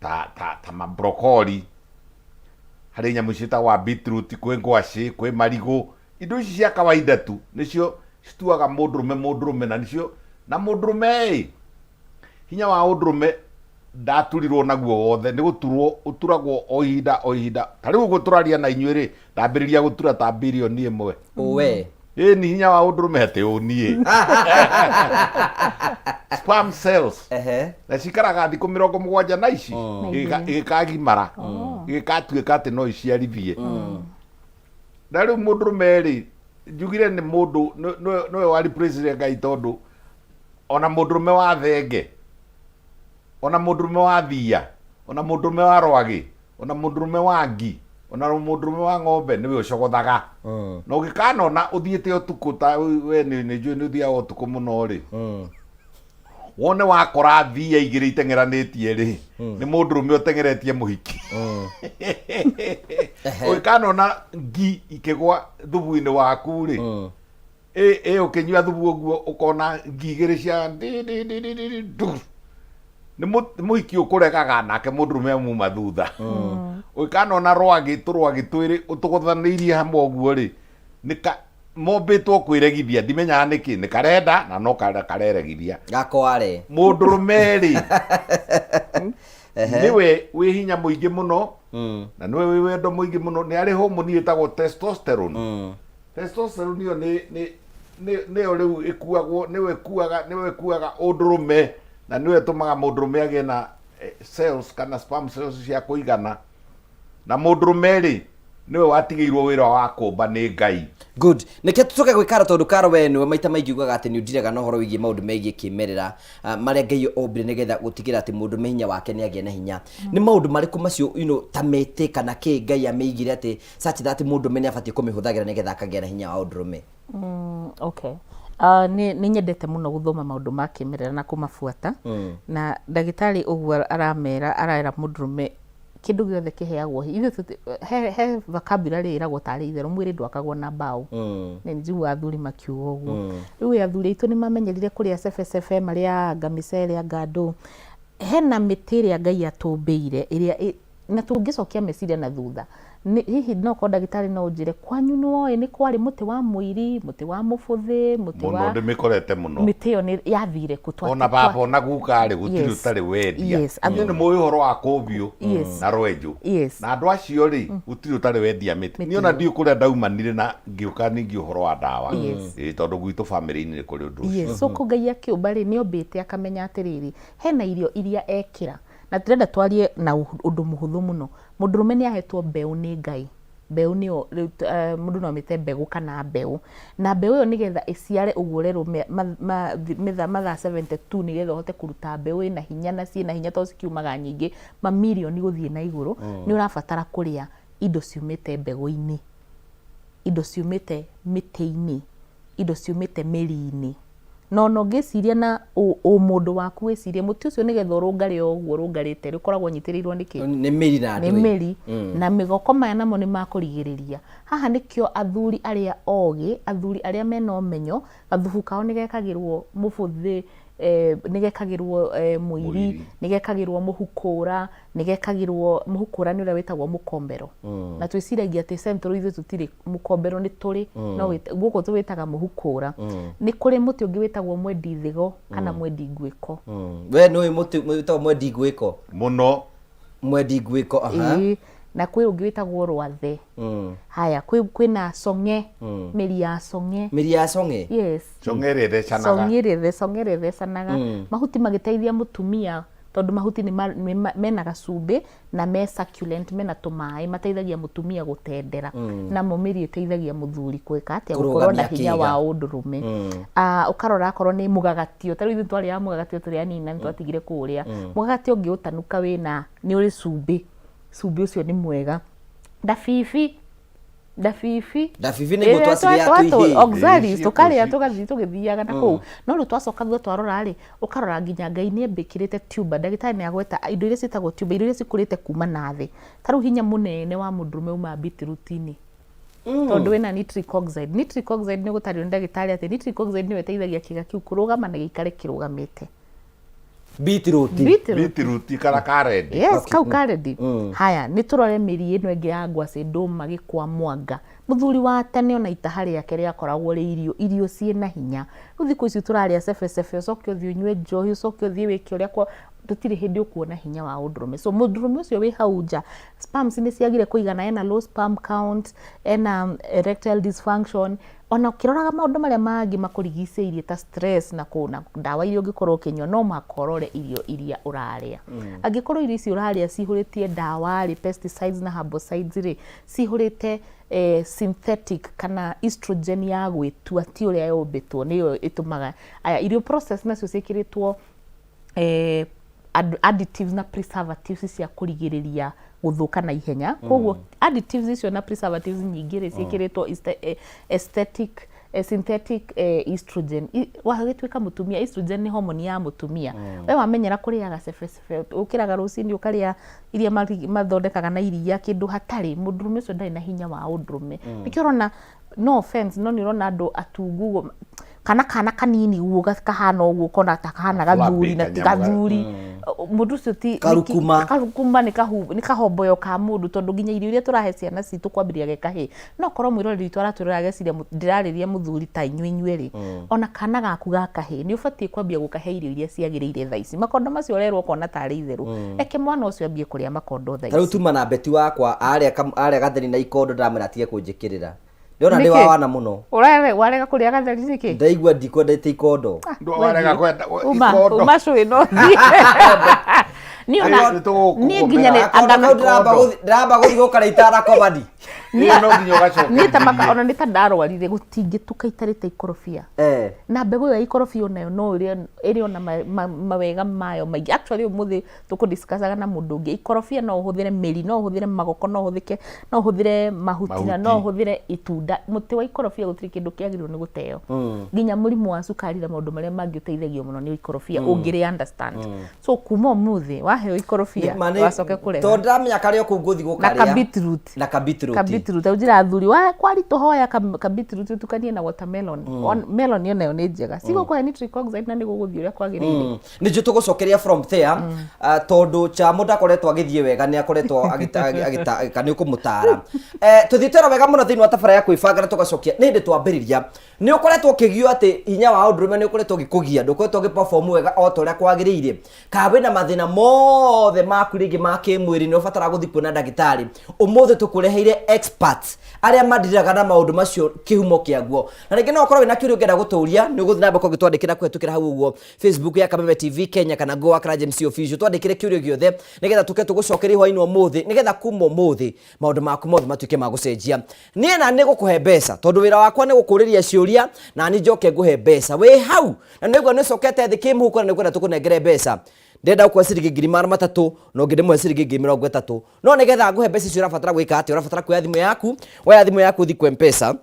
ta ta ta ma broccoli Harĩ nyamũ ciĩtagwa beetroot, kwĩ ngwacĩ, kwĩ marigũ. Indo ici cia kawaida tu nĩcio cituaga mũndũrũme mũndũrũme na nĩcio na mũndũrũme ĩ hinya wa ũndũrũme ndaturirwo naguo wothe nĩ gũturwo ũturagwo o ihinda o ihinda. Ta rĩu ũguo tũraria na inyuĩ rĩ, ndambĩrĩria gũtura ta birioni ĩmwe. Ũwe. Ĩ ni hinya wa ũndũrũme atĩ ũniĩ. Sperm cells. Ehe. Na cikaraga thikũ 74 na ici igĩkagimara igĩkatuĩka atĩ no iciarithie. Na rĩu mũndũrũme rĩ, njugire nĩ mũndũ nĩwe wa replace Ngai tondũ ona mũndũrũme wa thenge, ona mũndũrũme wa thiia, ona mũndũrũme wa rwagĩ, ona mũndũrũme wa ngi, ona mũndũrũme wa ng'ombe nĩwe ũcogothaga. Na ũngĩkanona ũthiĩte ũtukũ ta we nĩ njũĩ nĩ ũthiaga ũtukũ mũno rĩ, wone wakora thiia igĩrĩ iteng'eranĩtie rĩ, nĩ mũndũrũme ũteng'eretie mũhiki. Ũngĩkanona ngi ikĩgwa thubu-inĩ waku rĩ, ĩ ũkĩnyua thubu ũguo ũkona ngi igĩrĩ cia ndi ndi ndi ndi ndi ndu. Nĩ mũhiki ũkũregaga nake mũndũrũme amuma thutha. Ũngĩkanona rwagĩ tũrwagĩ twĩrĩ ũtũgũthanĩirie hamwe ũguo rĩ, nĩ ka mombĩtwo kwĩregithia, ndimenyaga nĩkĩ, nĩ karenda na no kareregithia. Gakware. Mũndũrũme rĩ, nĩwe wĩ hinya mũingĩ mũno na nĩwe wĩ wendo mũingĩ mũno, nĩ arĩ homoni ĩtagwo testosterone. Testosterone ĩyo nĩ nĩ nĩ nĩyo rĩu ĩkuagwo, nĩyo ĩkuaga, nĩyo ĩkuaga ũndũrũme na nĩyo ĩtũmaga mũndũrũme agĩe na cells kana sperm cells cia kũigana. Na mũndũrũme rĩ, nĩwe watigĩirwo wĩra wa kũmba nĩ Ngai. Good. Nĩkĩo tũcoke gwĩ Karo tondũ Karo we nĩwe maita maingĩ ugaga atĩ nĩ ũndiraga na ũhoro wĩgiĩ maũndũ megiĩ kĩmerera marĩa Ngai ombire nĩgetha gũtigĩrĩra atĩ mũndũ me hinya wake nĩ agĩa na hinya. Nĩ maũndũ marĩkũ macio you know, ta mĩtĩ kana kĩ Ngai amĩigire atĩ such that mũndũrũme nĩ abatiĩ kũmĩhũthagĩra nĩgetha akagĩa na hinya wa ũndũrũme? Okay. Nĩ nyendete mũno gũthoma maũndũ ma kĩmerera na kũmabuata. Na ndagĩtarĩ ũguo aramera, arera mũndũrũme kĩndũ gĩothe kĩheagwo, ithuĩ he vocabulary ĩragwo tarĩ itherũ, mwĩrĩ ndwakagwo na mbaũ. Nĩ njiguaga athuri makiuga ũguo. Rĩu athuri aitũ nĩ mamenyerire kũrĩa cebecebe, marĩaga anga mĩcere, anga ndũ. Hena mĩtĩ ĩrĩa Ngai atũmbĩire ĩrĩa na tũngĩcokia meciria na thutha, hihi no korwo ndagĩtarĩ no ũnjĩre kwanyu nĩ woĩ nĩ kwarĩ mũtĩ wa mũiri, mũtĩ wa mũbũthĩ, mũtĩ wa Mũno ndĩmĩkorete mũno. Mĩtĩ ĩyo nĩ yathire kũ? Ona baba ona guka rĩ gũtirĩ ũtarĩ wendia. Inyuĩ nĩ mũĩ ũhoro wa kũbiũ na rwenjũ. Na andũ acio rĩ gũtirĩ ũtarĩ wendia mĩtĩ. Niĩ ona ndiũĩ kũrĩa ndaumanire na ngĩũka ningĩ ũhoro wa ndawa. Ĩĩ tondũ gwitũ bamĩrĩ-inĩ nĩ kũrĩ ũndũ ũcio. Yes. So kũ Ngai akĩũmba rĩ nĩ ombĩte akamenya atĩrĩrĩ, hena irio iria ekĩra. Na ndĩrenda twarie na ũndũ mũhũthũ mũno. Mũndũrũme nĩ ahetwo mbeũ nĩ Ngai. Mbeũ nĩyo rĩu mũndũ no amĩte mbegũ kana mbeũ. Na mbeũ ĩyo nĩgetha ĩciare ũguo ũrerwo mathaa 72 nĩgetha ũhote kũruta mbeũ ĩna hinya na ciĩna hinya tondũ cikiumaga nyingĩ, mamirioni gũthiĩ na igũrũ, nĩ ũrabatara kũrĩa indo ciumĩte mbegũ-inĩ, indo ciumĩte mĩtĩ-inĩ, indo ciumĩte mĩri-inĩ. Na ona ũngĩciria na ũmũndũ waku wĩcirie mũtĩ ũcio nĩgetha ũrũngare o ũguo ũrũngarĩte rĩ, ũkoragwo ũnyitĩrĩirwo nĩ kĩ? Nĩ mĩri na Nĩ mĩri. Na mĩgoko maya namo nĩ makũrigĩrĩria. Haha nĩkĩo athuri arĩa ogĩ, athuri arĩa mena ũmenyo, gathubu kao nĩ gekagĩrwo mũbũthĩ, nĩ gekagĩrwo mũiri, nĩ gekagĩrwo mũhukũra, nĩ gekagĩrwo, mũhukũra nĩ ũrĩa wĩtagwo mũkombero. Na twĩciragia atĩ central ithuĩ tũtirĩ mũkombero, nĩ tũrĩ, no gũkũ tũwĩtaga mũhukũra. Nĩ kũrĩ mũtĩ ũngĩ wĩtagwo mwendi thĩgo kana mwendi ngwĩko. We nĩ ũĩ mũtĩ wĩtagwo mwendi ngwĩko? Mũno. Mwendi ngwĩko, aha. Ĩĩ, na kwĩ ũngĩ wĩtagwo rwathe. Haya, kwĩna cong'e, mĩri ya cong'e. Mĩri ya cong'e? Yes. Cong'e ĩrĩa ĩthecanaga. Cong'e ĩrĩa ĩthecanaga. Mahuti magĩteithia mũtumia tondũ mahuti mena gacumbĩ na me succulent, mena tũmaĩ mateithagia mũtumia gũtendera. Namo mĩri ĩteithagia mũthuri gwĩka atĩa? Gũkorwo na Kũrũgamia hinya kĩĩga. wa ũndũrũme. Ũkarora akorwo nĩ mũgagatio, ta rĩu ithuĩ twarĩaga mũgagatio tũrĩ anini na nĩ twatigire kũũrĩa. Mũgagatio ũngĩũtanuka wĩna, nĩ ũrĩ cumbĩ, cumbĩ ũcio nĩ mwega. Ndabibi, ndabibi. Ndabibi nĩguo twacirĩaga twĩ ihĩĩ. Oxalis, Ĩĩ, tũkarĩa ciĩ- tũgathiĩ tũgĩthiaga na kũu. No rĩu twacoka thutha twarora rĩ, ũkarora nginya Ngai nĩ ambĩkĩrĩte tuber, ndagĩtarĩ nĩ agweta indo iria ciĩtagwo tuber, irio iria cikũrĩte kuma na thĩ. Ta rĩu hinya mũnene wa mũndũrũme umaga beetroot-inĩ. Tondũ wĩna nitric oxide. Nitric oxide nĩ ũgũtarĩrio nĩ ndagĩtarĩ atĩ nitric oxide nĩyo ĩteithagia kĩga kĩu kũrũgama na gĩikare kĩrũgamĩte. Beetroot. Beetroot. Beetroot kana karedi. Yes, kau karedi. Haya, nĩ tũrore mĩri ĩno ĩngĩ ya ngwacĩ, ndũma, gĩkwa, mwanga. Mũthuri wa tene ona itaha rĩake rĩakoragwo rĩ irio, irio ciĩna hinya. Rĩu thikũ ici tũrarĩa cebecebe, ũcoke ũthiĩ ũnyue njohi, ũcoke ũthiĩ wĩke ũrĩa kwa tũtirĩ hĩndĩ ũkuona hinya wa ũndũrũme. So mũndũrũme ũcio wĩ hau nja, sperms nĩ ciagire kũigana, ena low sperm count, ena erectile dysfunction. Ona ũkĩroraga maũndũ marĩa mangĩ makũrigicĩirie ta stress na kũ na ndawa iria ũngĩkorwo ũkĩnyua, no mũhaka ũrore irio iria ũrarĩa. Angĩkorwo irio ici ũrarĩa cihũrĩtie ndawa rĩ, pesticides na herbicides rĩ, cihũrĩte synthetic kana estrogen ya gwĩtua, ti ũrĩa yũmbĩtwo, nĩyo ĩtũmaga aya irio process nacio ciĩkĩrĩtwo additives na preservatives cia kũrigĩrĩria gũthũka na ihenya. Koguo additives icio na preservatives nyingĩ rĩ, ciĩkĩrĩtwo aesthetic, synthetic estrogen. Wagĩtuĩka mũtumia, estrogen nĩ hormone ya mũtumia. We wamenyera kũrĩaga cebecebe, ũkĩraga rũcinĩ ũkarĩa iria mathondekaga na iria, kĩndũ hatarĩ, mũndũrũme ũcio ndarĩ na hinya wa ũndũrũme. Nĩkĩo ũrona, no offense, no nĩ ũrona andũ atungu ũguo, kana kanini ũguo kahana ũguo, ũkona ta kahana gathuri na ti gathuri. Mũndũ ũcio ti Karukuma. Karukuma nĩ kahomboyo ka mũndũ, tondũ nginya irio iria tũrahe ciana citũ kwambĩrĩria ge kahĩĩ. No korwo mwĩroreri witũ aratwĩrora ageciria ndĩrarĩria mũthuri ta inyuĩ inyuĩ rĩ, ona kana gaku ga kahĩĩ nĩ ũbatiĩ kwambia gũkahe irio iria ciagĩrĩire thaa ici. Makondo macio ũrerwo ũkona tarĩ itherũ, reke mwana ũcio ambie kũrĩa makondo thaa Ta rĩu ici. Tuma na Beti wakwa arĩa gatheri na ikondo, ndamwĩra atige kũnjĩkĩrĩra, ndĩrona ndĩ Nĩkĩ? wa wana mũno. Warega kũrĩa gatheri nĩkĩ? Ndaigua ndikwendete ikondo. Warega kwenda Uma ikondo. uma cũĩ no thiĩ niĩ ona Nĩ tũgũkũgomera. niĩ nginya nĩ Gakondo kau ndĩramba gũthiĩ gũkara itanakomani. Ĩyo no nginya ũgacoka. Niĩ ta maka ona nĩ ta ndarwarire, gũtingĩtuka itarĩte ikorobia. Na mbegũ ĩyo ya ikorobia onayo no ĩrĩo, ĩrĩ ona mawega mayo maingĩ. Actually, ũmũthĩ tũkũdiscussaga na mũndũ ũngĩ, ikorobia no ũhũthĩre mĩri, no ũhũthĩre magoko, no ũhũthĩke, no ũhũthĩre mahuti, na no ũhũthĩre itunda. Mũtĩ wa ikorobia gũtirĩ kĩndũ kĩagĩrĩirwo nĩ gũteo. Nginya mũrimũ wa cukari na maũndũ marĩa mangĩ ũteithagio mũno nĩ ikorobia, ũngĩrĩ understand. So kuma ũmũthĩ waheo ikorobia, wacoke kũrega. Tondũ ndĩramenya karĩ o kũu ngũthiĩ Na gũkarĩa. ka beetroot. Na ka beetroot. Ka beetroot au njĩra athuri wa kwaritũhoya ka beetroot ũtukanie na watermelon. Melon onayo nĩ njega, cigũkũhe nitric oxide na nĩ gũgũthiĩ ũrĩa kwagĩrĩire. Nĩ njũ tũgũcokeria from there, tondũ Chamo ndakoretwo agĩthiĩ wega, nĩ akoretwo agĩta nĩ ũkũmũtara. Tũthiĩte oro wega mũno thĩinĩ wa tabara ya kwĩbanga na tũgacokia nĩ hĩndĩ twambĩrĩria. Nĩ ũkoretwo ũkĩgio atĩ hinya wa ũndũrũme nĩ ũkoretwo ũgĩkũgia, ndũkoretwo ũgĩperform wega o ta ũrĩa kwagĩrĩire, kana wĩna mathĩna mothe maku rĩngĩ ma kĩmwĩrĩ, nĩ ũbatara gũthiĩ kuona ndagĩtarĩ. Ũmũthĩ tũkũreheire experts arĩa mandiraga na maũndũ macio kĩhumo kĩaguo. Na rĩngĩ no ũkorwo wĩna kĩũria ũngĩenda gũtũria, nĩ ũgũthiĩ na mbere ũgĩtwandĩkĩra kũhetũkĩra hau ũguo Facebook ya Kameme TV Kenya kana Go Akra James Official. Twandĩkĩre kĩũria gĩothe nĩgetha tũke tũgũcokerie hwainĩ ũmũthĩ, nĩgetha kuma ũmũthĩ maũndũ maku mothe matuĩke ma gũcenjia. Niĩ na nĩ gũkũhe mbeca, tondũ wĩra wakwa nĩ gũkũrĩria ciũria na niĩ njoke ngũhe mbeca wĩ hau, na nĩguo nĩ ũcokete thĩ kĩmũhuko na nĩngwenda tũkũnengere mbeca. Ndĩrenda gũkũhe ciringi 300,000 na ũngĩ ndĩmũhe ciringi 30,000. No nĩgetha ngũhe mbeca icio ũrabatara gwĩka atĩa? Ũrabatara kuoya thimũ yaku, woya thimũ yaku ũthiĩ kwa M-Pesa.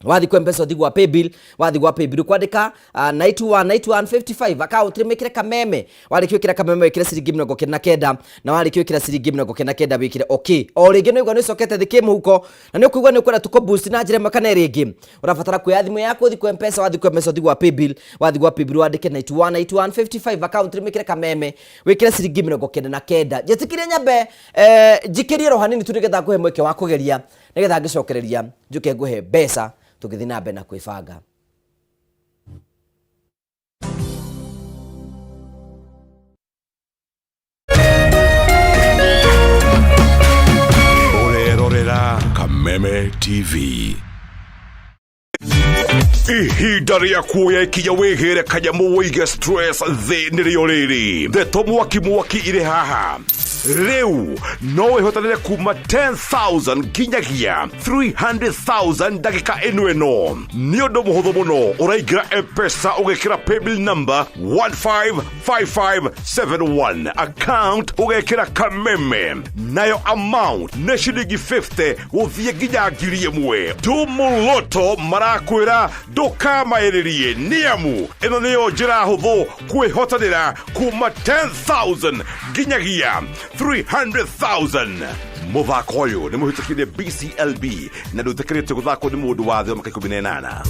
Wathiĩ kwa M-Pesa ũthiĩ gwa paybill, wathiĩ gwa paybill ũkwandĩka 921 91 55, account rĩmĩkĩre Kameme. Warĩkia gwĩkĩra Kameme wĩkĩre ciringi 99, na warĩkia gwĩkĩra ciringi 99 wĩkĩre okay. O rĩngĩ nĩ ũigua nĩ ũcokete thĩ kĩmũhuko na nĩ ũkũigua nĩ ũkwenda tũkũ boost na njĩra ĩmwe kana ĩrĩa ĩngĩ. Ũrabatara kuoya thimũ yaku ũthiĩ kwa M-Pesa, wathiĩ kwa M-Pesa ũthiĩ gwa paybill, wathiĩ gwa paybill wandĩke 91 91 55, account rĩmĩkĩre Kameme wĩkĩre ciringi 99. Njĩtĩkĩrie nyambe njikĩrie ro hanini tu nĩgetha ngũhe mweke wa kũgeria, nĩgetha ngĩcokereria njũke ngũhe mbeca tũgĩthiĩ na mbere na kwĩbanga. Ũrerorera Kameme TV. Ihinda rĩa kuoya ikinya wĩgĩre kanyamũ wĩige stress thĩ nĩrĩo rĩrĩ. Ndeto mwaki mwaki irĩ haha. Rĩu no wĩhotanĩre kuma 10,000 nginyagia 300,000 ndagĩka ĩno ĩno. Nĩ ũndũ mũhũthũ mũno, ũraingĩra M-Pesa ũgekĩra paybill number 155571, account ũgekĩra Kameme, nayo amount nĩ ciringi 50 gũthiĩ nginya 1,000. Tumuloto marakwĩra ndũkamaĩrĩrie, nĩamu ĩno nĩyo njĩra hũthũ kwĩhotanĩra kuma 10,000 nginyagia 300,000. Mũthako ũyũ nĩ mũhĩtũkire BCLB na ndũĩtĩkĩrĩtio gũthakwo nĩ mũndũ wa thĩ wa mĩaka 18.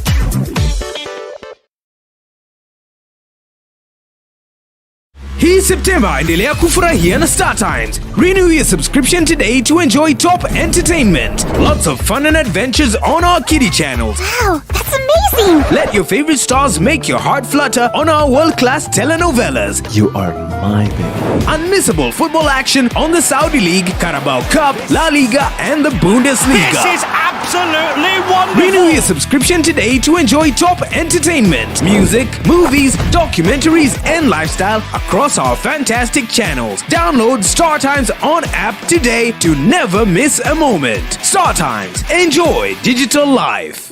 Hii September endelea kufurahia na Star Times. Renew your subscription today to enjoy top entertainment, lots of fun and adventures on our kiddie channels. Wow, that's amazing! Let your favorite stars make your heart flutter on our world-class telenovelas. You are my baby. Unmissable football action on the Saudi League, Carabao Cup, La Liga, and the Bundesliga. This is absolutely wonderful. Renew your subscription today to enjoy top entertainment, music, movies, documentaries, and lifestyle across our fantastic channels. Download Star Times on app today to never miss a moment. Star Times, enjoy digital life.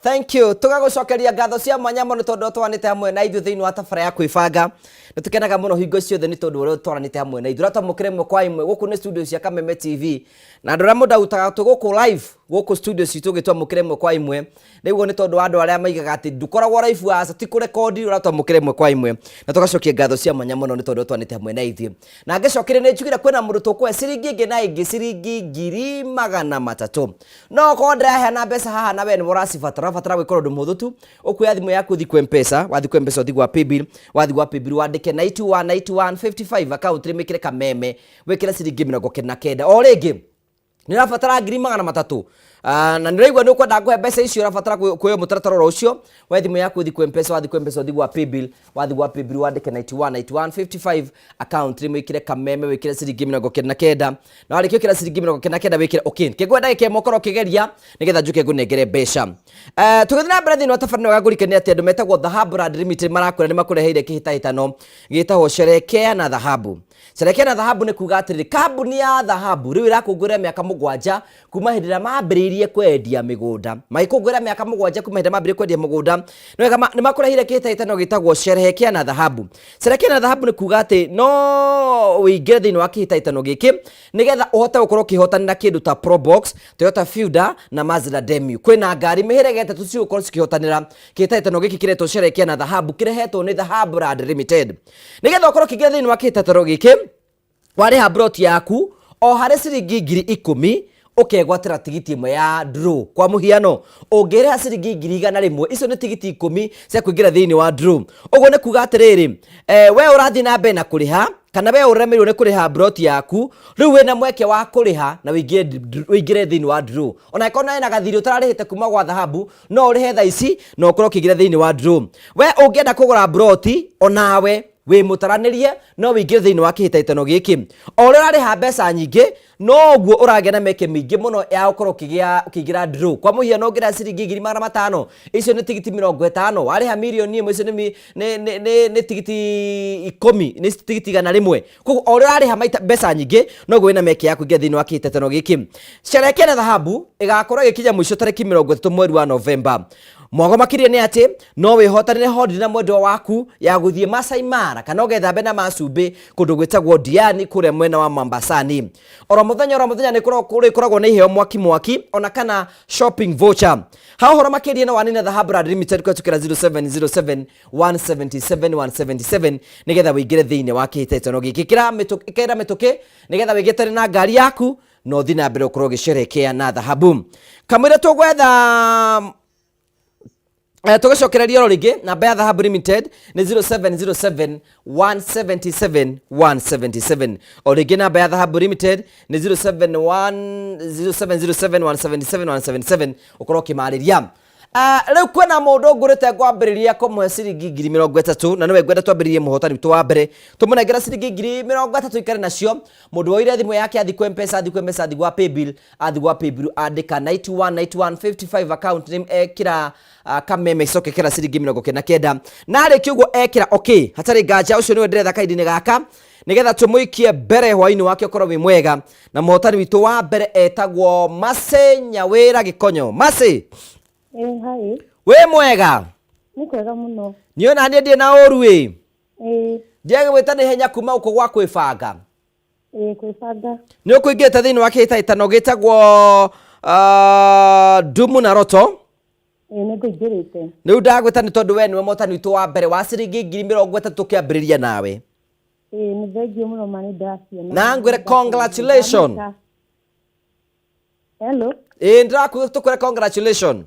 Thank you. Tũgagũcokeria ngatho cia mwanya mũno tondũ twaranĩte hamwe na ithuĩ thĩinĩ wa tabara ya kwĩbanga. Nĩ tũkenaga mũno hingo ciothe nĩ tondũ ũrĩa twaranĩte hamwe na ithuĩ. Ũratwamũkĩra ĩmwe kwa ĩmwe gũkũ nĩ studio cia Kameme TV. Na andũ arĩa mũndũ arutaga twĩ gũkũ live gũkũ studio citũ ũgĩtwamũkĩra ĩmwe kwa ĩmwe. Rĩu nĩ tondũ wa andũ arĩa maigaga atĩ ndũkoragwo live aca ti kũrekondi ũratwamũkĩra ĩmwe kwa ĩmwe. Na tũgacokia ngatho cia mwanya mũno nĩ tondũ twaranĩte hamwe na ithuĩ. Na ngĩcokeria nĩ njugire kwĩna mũndũ tũkũhe ciringi ĩngĩ na ĩngĩ ciringi 300,000. No okorwo ndĩraheana mbeca haha na we nĩwe ũracibatara, ũrabatara gwĩka ũndũ mũhũthũ tu. Ũkuoya thimũ yaku ũthiĩ kwĩ M-Pesa, wathiĩ kwĩ M-Pesa ũthiĩ gwa Paybill, wathiĩ gwa Paybill wandĩke 919155 account rĩmĩkĩre kameme, wĩkĩre ciringi 99. O rĩngĩ nĩ ũrabatara 300,000. Na nĩ ũraigua nĩ ũkwenda ngũhe mbeca icio, ũrabatara kuoya mũtaratara oro ũcio. Woe thimũ yaku ũthiĩ kwĩ M-Pesa, wathiĩ kwĩ M-Pesa ũthiĩ gwa Paybill, wathiĩ gwa Paybill wandĩke 919155 account rĩmĩkĩre kameme wĩkĩre ciringi 99. Na warĩkia gwĩkĩra ciringi 99 wĩkĩre okay. Kĩngũhe ndagĩka ĩmwe ũkorwo ũkĩgeria nĩgetha njũke ngũnengere mbeca. Tũgĩthiĩ na mbere thĩinĩ wa tabarĩra ĩno ya ngũrikania atĩ andũ metagwo Dhahabu Land Limited marakwĩra nĩ makũreheire kĩhĩtahĩtano gĩtagwo Sherekea na Dhahabu. Sherekea na Dhahabu nĩ kuga atĩrĩrĩ, kambuni ya Dhahabu rĩu ĩrakũngũĩra mĩaka 7 kuma hĩndĩ ĩrĩa mambĩrĩirie kwendia mĩgũnda. Magĩkũngũĩra mĩaka 7 kuma hĩndĩ ĩrĩa mambĩrĩirie kwendia mũgũnda, nĩ wega nĩ makũreheire kĩhĩtahĩtano gĩtagwo Sherekea na Dhahabu. Sherekea na Dhahabu nĩ kuga atĩ no ũingĩre thĩinĩ wa kĩhĩtahĩtano gĩkĩ nĩgetha ũhote gũkorwo ũkĩhotanĩra kĩndũ ta Probox, Toyota Fielder na Mazda Demio. Kwĩna ngari mĩhĩrĩga ĩtatũ cigũkorwo cikĩhotanĩra kĩhĩtahĩtano gĩkĩ kĩretwo Sherekea na Dhahabu, kĩrehetwo nĩ Dhahabu Land Limited. Nĩgetha ũkorwo ũkĩingĩra thĩinĩ wa kĩhĩtahĩtano gĩkĩ, warĩha plot yaku o harĩ ciringi 10,000 ũkegwatĩra tigiti ĩmwe ya draw. Kwa mũhiano, ũngĩrĩha ciringi 100,000, icio nĩ tigiti 10 cia kũingĩra thĩinĩ wa draw. Ũguo nĩ kuga atĩrĩrĩ, we ũrathiĩ na mbere na kũrĩha kana we ũremeirwo nĩ kũrĩha plot yaku, rĩu wĩna mweke wa kũrĩha na ũingĩre thĩinĩ wa draw. Ona angĩkorwo wĩna gathirĩ ũtararĩhĩte kuma gwa Dhahabu, no ũrĩhe thaa ici na ũkorwo ũkĩingĩra thĩinĩ wa draw. We ũngĩenda kũgũra plot onawe wĩ mũtaranĩrie no wĩingĩre thĩinĩ wa kĩhĩtahĩtano gĩkĩ. O ũrĩa ũrarĩha mbeca nyingĩ noguo ũragĩa na mĩeke mĩingĩ mũno ya gũkorwo ũkĩingĩra draw. Kwa mũhiano ũngĩrĩha ciringi 500,000, icio nĩ tigiti 50. Warĩha 1,000,000, icio nĩ tigiti 10, nĩ tigiti 100. Koguo o ũrĩa ũrarĩha mbeca nyingĩ noguo wĩna mĩeke ya kũingĩra thĩinĩ wa kĩhĩtahĩtano gĩkĩ. Sherekea na Dhahabu ĩgakorwo ĩgĩkinya mũico tarĩki 30 mweri wa Novemba. Mwago makĩria nĩ atĩ no wĩhotanĩre holiday na mwendwa waku ya gũthiĩ Masai Mara kana ũgethambe na macumbĩ kũndũ gwĩtagwo Diani kũrĩa mwena wa Mombasani. Oro mũthenya oro mũthenya nĩ kũrĩkoragwo na iheo mwaki mwaki ona kana shopping voucher. Ha ũhoro makĩria no wanine Dhahabu Land Limited kũhetũkĩra 0707 177 177 nĩgetha wĩingĩre thĩinĩ wa kĩhĩtahĩtano gĩkĩ. Ĩkĩra mĩtũkĩ nĩgetha wĩgĩtane na ngari yaku na ũthiĩ na mbere ũkorwo ũgĩcerekea na Dhahabu. Kamũira tũgwetha tũgĩcokereria oro rĩngĩ namba ya Dhahabu Limited nĩ 0707 177 177. O rĩngĩ namba ya Dhahabu Limited nĩ 0707 177 177 ũkorwo ũkĩmarĩria. Rĩu kwĩna mũndũ ngũrĩte ngwambĩrĩria kũmũhe ciringi 30,000 na nĩwe ngwenda twambĩrĩrie mũhotani witũ wa mbere. Tũmũnengere ciringi 30,000 ikare nacio. Mũndũ woire thimũ yake athiĩ kwĩ M-Pesa, athiĩ kwĩ M-Pesa, athiĩ gwa Paybill, athiĩ gwa Paybill andĩka 919155 account name ekĩra kameme icoke kĩra ciringi 99. Na arĩkia ũguo ekĩra okay, hatarĩ nganja ũcio nĩwe ndĩretha kahinda-inĩ gaka nĩgetha tũmũikie mbere hwainĩ wake ũkorwo wĩ mwega. Na mũhotani witũ wa mbere etagwo Mercy Nyawĩra Gĩkonyo. Mercy. Hi. Wĩ mwega? Nĩ kwega mũno. Niĩ ona niĩ ndirĩ na ũru ĩ. Ndiagĩgwĩta nĩ ihenya kuma gũkũ gwa kwĩbanga. Kwĩbanga. Nĩ ũkũingĩrĩte thĩinĩ wa kĩhĩtahĩtano gĩtagwo Ndumu na Roto. Nĩ ngũingĩrĩte. Rĩu ndagwĩta nĩ tondũ we nĩwe mũhotani witũ wa mbere wa ciringi 30,000 kĩambĩrĩria nawe. Ĩĩ nĩ thengiũ mũno ma nĩ ndaciona. Na ngwĩre congratulation. Hello. Ĩĩ ndĩrakwĩra tũkwĩre congratulation.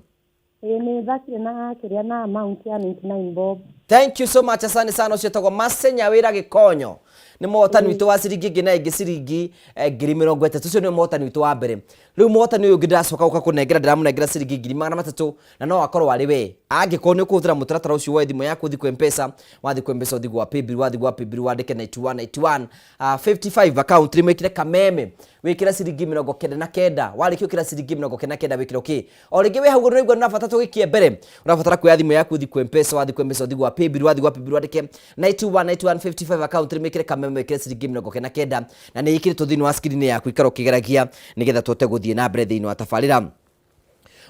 Ĩĩ nĩ thakire na kĩrĩa na amount ya 99 bob. Thank you so much, asante sana. Ũcio etagwo Mercy Nyawĩra Gĩkonyo, nĩ mũhotani witũ wa ciringi ĩngĩ na ĩngĩ ciringi 30,000. Ũcio nĩ mũhotani witũ wa mbere. Rĩu mũhotani ũyũ ũngĩ ndĩracoka gũka kũnengera, ndĩramũnengera ciringi 300,000, na no akorwo arĩ we angĩkorwo nĩ ũkũhũthĩra mũtaratara ũcio, woe thimũ yaku ũthiĩ kwĩ Mpesa, wathiĩ kwĩ Mpesa ũthiĩ gwa Paybill, wathiĩ gwa Paybill wandĩke 91 91 55 account rĩmwe, wĩkĩre Kameme, wĩkĩre ciringi 99. Warĩkia gwĩkĩra ciringi 99, wĩkĩre okay. O rĩngĩ wĩ hau ũraigua nĩ bata tũgĩkie mbere, ũrabatara kuoya thimũ yaku ũthiĩ kwĩ Mpesa, wathiĩ kwĩ Mpesa ũthiĩ gwa Paybill, wathiĩ gwa Paybill wandĩke 91 91 55 account rĩmwe, wĩkĩre Kameme, wĩkĩre ciringi 99, na nĩ ĩkĩrĩtwo thĩinĩ wa screen yaku. Ikara ũkĩgeragia nĩgetha tũhote gũthiĩ na mbere thĩinĩ wa tabarĩra.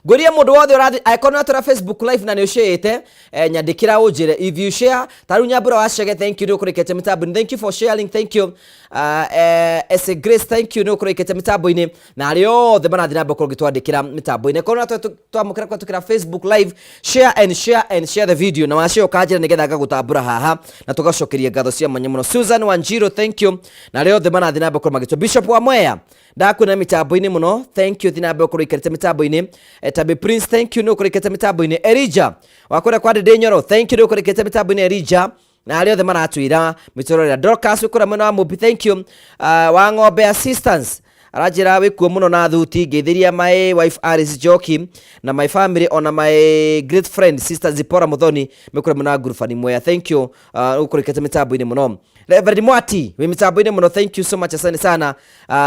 Ngũrie mũndũ wothe ũrathi, angĩkorwo nĩ watũra Facebook live na nĩ ũshare nyandĩkĩra ũnjĩre if you share. Ta rĩu Nyambura wa Chege, thank you, nĩ ũkũrĩkĩte mĩtambo-inĩ. Thank you for sharing, thank you. Ese Grace, thank you, nĩ ũkũrĩkĩte mĩtambo-inĩ, na arĩa othe marathiĩ na mbere gũkorwo ũgĩtwandĩkĩra mĩtambo-inĩ. Korwo twamũkĩra kũhetũkĩra Facebook live, share and share and share the video, na washare ũkanjĩra nĩgetha ngagũtambũra haha na tũgacokeria ngatho cia mwanya mũno. Susan Wanjiru, thank you, na arĩa othe marathiĩ na mbere gũkorwo magĩtwo. Bishop wa Mwea, ndakuona mĩtambo-inĩ mũno, thank you, thiĩ na mbere gũkorwo ũikarĩte mĩtambo-inĩ. Tabi Prince, thank you, nĩ ũkũrĩkĩte mĩtambo-inĩ. Elijah wa kũrĩa kwa Ndĩndĩ Nyoro, thank you, nĩ ũkũrĩkĩte mĩtambo-inĩ, Elijah, na arĩa othe maratwĩra mĩtũrĩre. Dorcas wĩ kũrĩa mwena wa Mũmbi, thank you. Wa ng'ombe assistance aranjĩra wĩkuo mũno na thuti, ngeithĩria my wife Alice Njoki na my family, ona my great friend sister Zipporah Muthoni mĩkũrĩa mwena wa Ngurubani Mwea, thank you, ũkũrĩkĩte mĩtambo-inĩ mũno. Reverend Mwati wĩ mĩtambo-inĩ mũno, thank you so much, asante sana.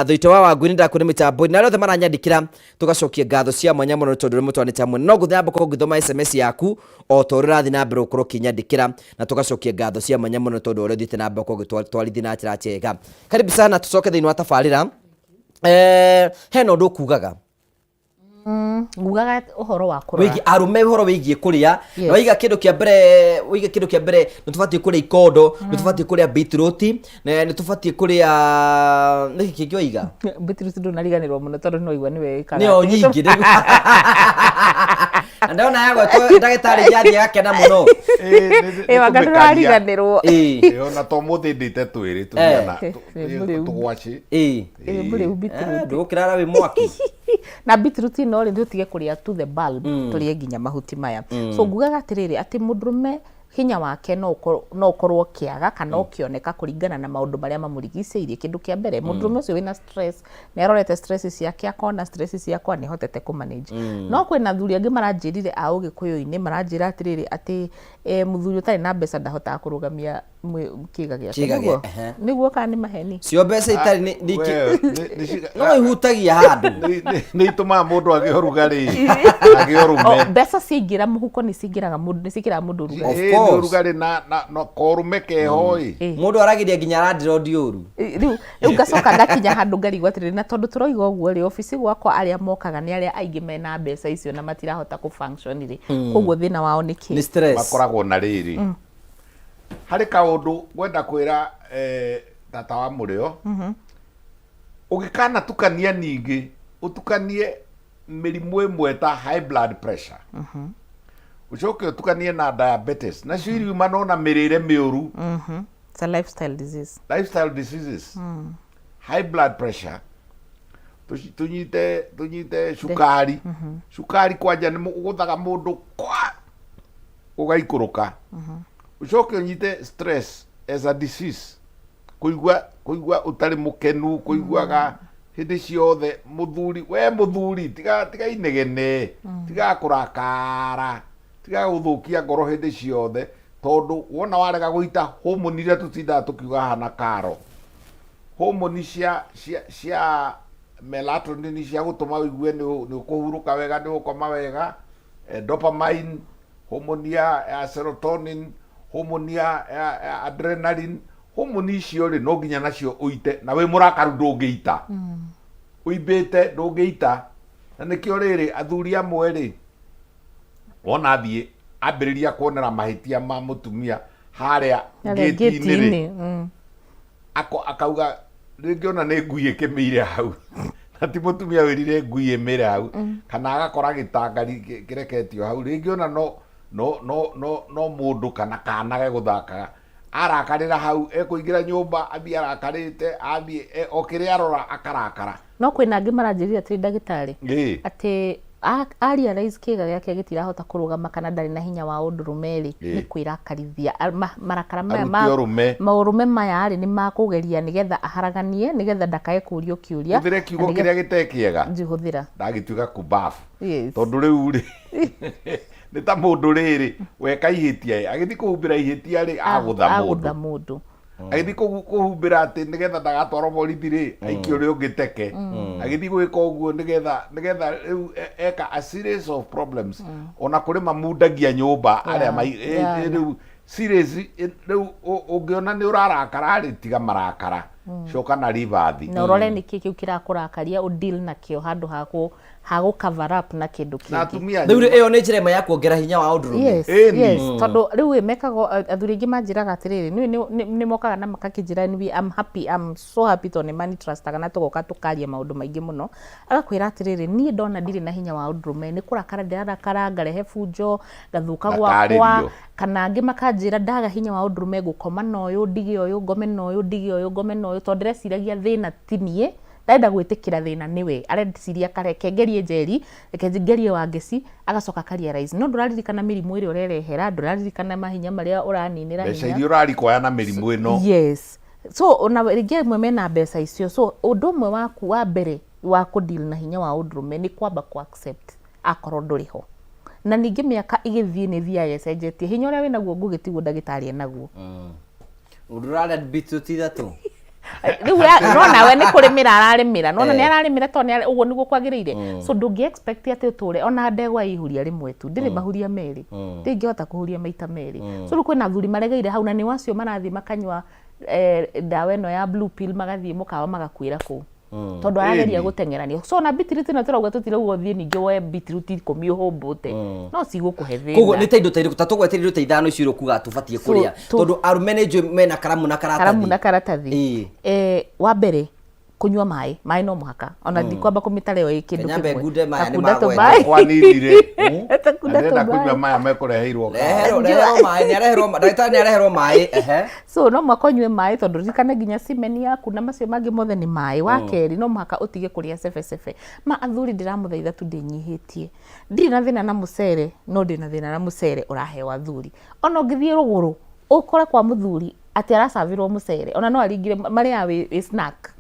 Thuito wa Wangui nĩ ndakuona mĩtambo-inĩ, na arĩa othe maranyandĩkĩra tũgacokia ngatho cia mwanya mũno nĩ tondũ ũrĩa mũtwanĩte hamwe. No ngũthiĩ na mbere gũkorwo ngĩthoma SMS yaku o ta ũrĩa ũrathiĩ na mbere gũkorwo ũkĩnyandĩkĩra, na tũgacokia ngatho cia mwanya mũno nĩ tondũ ũrĩa ũthiĩte na mbere gũkorwo ũgĩtwarithia na njĩra njega. Karibu sana, tũcoke thĩinĩ wa tabarĩra. Hena ũndũ ũkugaga? Ngugaga ũhoro wa kũrora wĩgiĩ arũme, ũhoro wĩgiĩ kũrĩa. Na waiga kĩndũ kĩa mbere, waiga kĩndũ kĩa mbere nĩ tũbatiĩ kũrĩa ikondo, nĩ tũbatiĩ kũrĩa beetroot, na nĩ tũbatiĩ kũrĩa nĩkĩ kĩngĩ waiga? Beetroot ndũnariganĩrwo mũno tondũ no igua nĩwe wĩkaga. Nĩyo nyingĩ na ndona yagwetwo ndagĩtarĩ nĩathiĩ agakena mũno. Ĩ wanga ndũrariganĩrwo. Ona to mũthĩ ndĩte twĩrĩ tũhiana Mũrĩu. tũgwacĩ. Ĩ mũrĩu beetroot. Ndũgũkĩrara wĩ mwaki. Na beetroot ĩno rĩ, tũtige kũrĩa to the bulb, tũrĩe nginya mahuti maya. So ngugaga atĩrĩrĩ, atĩ mũndũrũme hinya wake no ũkorwo ũkĩaga kana ũkĩoneka kũringana na maũndũ marĩa mamũrigicĩirie. Kĩndũ kĩa mbere, mũndũrũme ũcio wĩna stress nĩ arorete stress ciake, akona stress ciakwa nĩ hotete kũ manage. No kwĩna athuri angĩ maranjĩrire a ũgĩkũyũ-inĩ, maranjĩra atĩrĩrĩ, atĩ mũthuri ũtarĩ na mbeca ndahotaga kũrũgamia kĩga gĩake. Kĩga. Nĩguo? Nĩguo kana nĩ maheni? Cio mbeca itarĩ We, no ihutagia handũ. Nĩ itũmaga mũndũ agĩe ũrugarĩ, agĩe O, ũrũme. Mbeca ciaingĩra mũhuko nĩ cingĩraga mũndũ, nĩ ciĩkĩraga mũndũ ũrugarĩ. Of Ĩ, nĩ course. ũrugarĩ na korũme keho ĩ. Mũndũ aragĩria nginya landlord ũru. Rĩu ngacoka ngakinya handũ ngarigwo atĩrĩrĩ, na tondũ tũroiga ũguo rĩ, obici gwakwa arĩa mokaga nĩ arĩa aingĩ mena mbeca icio na matirahota kũ function rĩ, koguo thĩna wao nĩ kĩ? Nĩ stress. Makoragwo na rĩrĩ, harĩ kaũndũ ngwenda kwĩra tata wa mũrĩo, ũgĩkanatukania ningĩ ũtukanie mĩrimũ ĩmwe ta high blood pressure, ũcoke ũtukanie na diabetes, nacio iriumana na mĩrĩre mĩũru. It's a lifestyle disease. Lifestyle diseases, high blood pressure, tũnyite cukari. Cukari kwanja nĩ ũgũthaga mũndũ kwa ũgaikũrũka. Ũcoke ũnyite stress as a disease, kũigua ũtarĩ mũkenu, kũiguaga hĩndĩ ciothe. Mũthuri, we mũthuri, tiga inegene, tiga kũrakara, tiga gũthũkia ngoro hĩndĩ ciothe, tondũ wona warega gũita hormone iria tũtindaga tũkiuga haha na karo, hormone cia melatonin cia gũtũma ũigue nĩ ũkũhurũka wega, nĩ ũgũkoma wega, dopamine, hormone ya serotonin, hormone ya adrenaline, hormone icio rĩ, no nginya nacio ũite, na wĩ mũrakaru ndũngĩita, ũimbĩte ndũngĩita. Na nĩkĩo rĩrĩ, athuri amwe rĩ, wona athiĩ ambĩrĩria kuonera mahĩtia ma mũtumia harĩa Harĩa ngĩti-inĩ rĩ, ngĩti-inĩ, akauga rĩngĩ ona nĩ ngui ĩkĩmĩire hau, na ti mũtumia wĩrire ngui ĩmĩre hau, kana agakora gĩtangari kĩreketio hau, rĩngĩ ona no mũndũ kana kana gegũthakaga. Arakarĩra hau, ekũingĩra nyũmba athiĩ arakarĩte, athiĩ o kĩrĩa arora akarakara. No kwĩna angĩ maranjĩrire atĩrĩ ndagĩtarĩ, Ĩĩ. atĩ a realize kĩga gĩake gĩtirahota kũrũgama kana ndarĩ na hinya wa ũndũrũme rĩ, nĩ kwĩrakarithia. Marakara maya ma Arute ũrũme. maũrũme maya rĩ, nĩ makũgeria nĩgetha aharaganie, nĩgetha ndakae kũrio kĩũria. Hũthĩre kiugo kĩrĩa gĩte kĩega. Njihũthĩra. Ndagĩtuĩka kumbafu. Yes. Tondũ rĩu rĩ, nĩ ta mũndũ rĩrĩ, weka ihĩtia ĩ, agĩthiĩ kũhumbĩra ihĩtia rĩ, agũtha mũndũ. Agũtha mũndũ. Agĩthiĩ kũhumbĩra atĩ nĩgetha ndagatwarwo borithi rĩ, aikie ũrĩa ũngĩ teke. Agĩthiĩ gwĩka ũguo nĩgetha rĩu eka a series of problems. Ona kũrĩ mamundagia nyũmba arĩa rĩu series, rĩu ũngĩona nĩ ũrarakara rĩ, tiga marakara. Coka na ribathi. Na ũrore nĩkĩ kĩu kĩrakũrakaria, ũ deal nakĩo handũ ha ha gũ cover up na kĩndũ Na kĩngĩ. atumia Rĩu rĩ, ĩyo nĩ njĩra ĩmwe ya kuongerera hinya wa ũndũrũme. Yes, Ĩni. yes. Tondũ rĩu ĩ mekagwo, athuri aingĩ manjĩraga atĩrĩrĩ, nĩ nĩ mokaga na makakĩnjĩra nĩ I'm happy, I'm so happy tondũ nĩ mani trustaga na tũgoka tũkaria maũndũ maingĩ mũno. Agakwĩra atĩrĩrĩ, niĩ ndona ndirĩ na hinya wa ũndũrũme, nĩ kũrakara ndĩrarakara, ngarehe bunjo, ngathũka gwakwa, Ngatarĩrio. kana angĩ makanjĩra ndaga hinya wa ũndũrũme ngũkoma na ũyũ, ndige ũyũ, ngome na ũyũ, ndige ũyũ, ngome na ũyũ, tondũ ndĩreciragia thĩna ti niĩ, ndarenda gwĩtĩkĩra thĩna nĩwe, areciria reke ngerie Njeri, reke ngerie Wangeci, agacoka aka realize no ndũraririkana mĩrimũ ĩrĩa ũrerehera, ndũraririkana mahinya marĩa ũraninĩra Mbeca hinya. iria ũrarikwaya na mĩrimũ ĩno. Yes. So ona rĩngĩ amwe mena mbeca icio, so ũndũ ũmwe waku wa mbere wa kũ deal na hinya wa ũndũrũme nĩ kwamba kũ accept akorwo ndũrĩ ho. Na ningĩ mĩaka ĩgĩthiĩ nĩ ĩthiaga ĩcenjetie, hinya ũrĩa wĩnaguo Ngũgĩ tiguo ndagĩtarĩ enaguo. Ũndũ ũrarĩa beetroot ithatũ. Rĩu no nawe nĩ kũrĩmĩra ararĩmĩra, nona nĩ ararĩmĩra tondũ ũguo nĩguo kwagĩrĩire. So ndũngĩ expect atĩ ũtũre ona ndegwa ĩihuria rĩmwe tu, ndĩrĩ mahuria merĩ, ndĩngĩhota kũhuria maita merĩ. So rĩu kwĩna athuri maregeire hau, na nĩ wacio marathiĩ makanyua ndawa ĩno ya blue pill, magathiĩ mũkawa magakuĩra kũu. Tondũ arageria gũteng'erania. So ona beetroot ĩno tũrauga tũtirauga ũthiĩ ningĩ woe beetroot ikũmi ũhũmbũte. No cigũkũhe thĩna. Koguo nĩ ta indo ta irĩkũ, ta tũgwetere indo ta ithano icio ũkuga tũbatiĩ So, kũrĩa. Tondũ arũme nĩ njũĩ mena karamu na karatathi. Karamu na karatathi. Ĩĩ. Wa mbere kũnyua maĩ, maĩ no mũhaka. Ona ndikwamba kũmĩtara ĩyo ĩ kĩndũ Kenya kĩmwe. ngunde maya nĩ Takunda magwete. tũmaĩ. Kwaninire. Takunda Ndĩrenda tũmaĩ. kũnyua maya mekũreheirwo kahawa. Reherwo, reherwo maĩ, nĩ areherwo, ndagĩtarĩ nĩ areherwo maĩ, ehe. So no mũhaka ũnyue maĩ tondũ ririkana nginya semen yaku na macio mangĩ mothe nĩ maĩ. Wa kerĩ no mũhaka ũtige kũrĩa cebecebe. Ma athuri ndĩramũthaitha tu ndĩnyihĩtie. Ndirĩ na thĩna na mũcere, no ndĩna thĩna na mũcere ũraheo athuri. Ona ũngĩthiĩ rũgũrũ ũkore kwa mũthuri atĩ aracabĩrwo mũcere, ona no aringire marĩaga wĩ snack.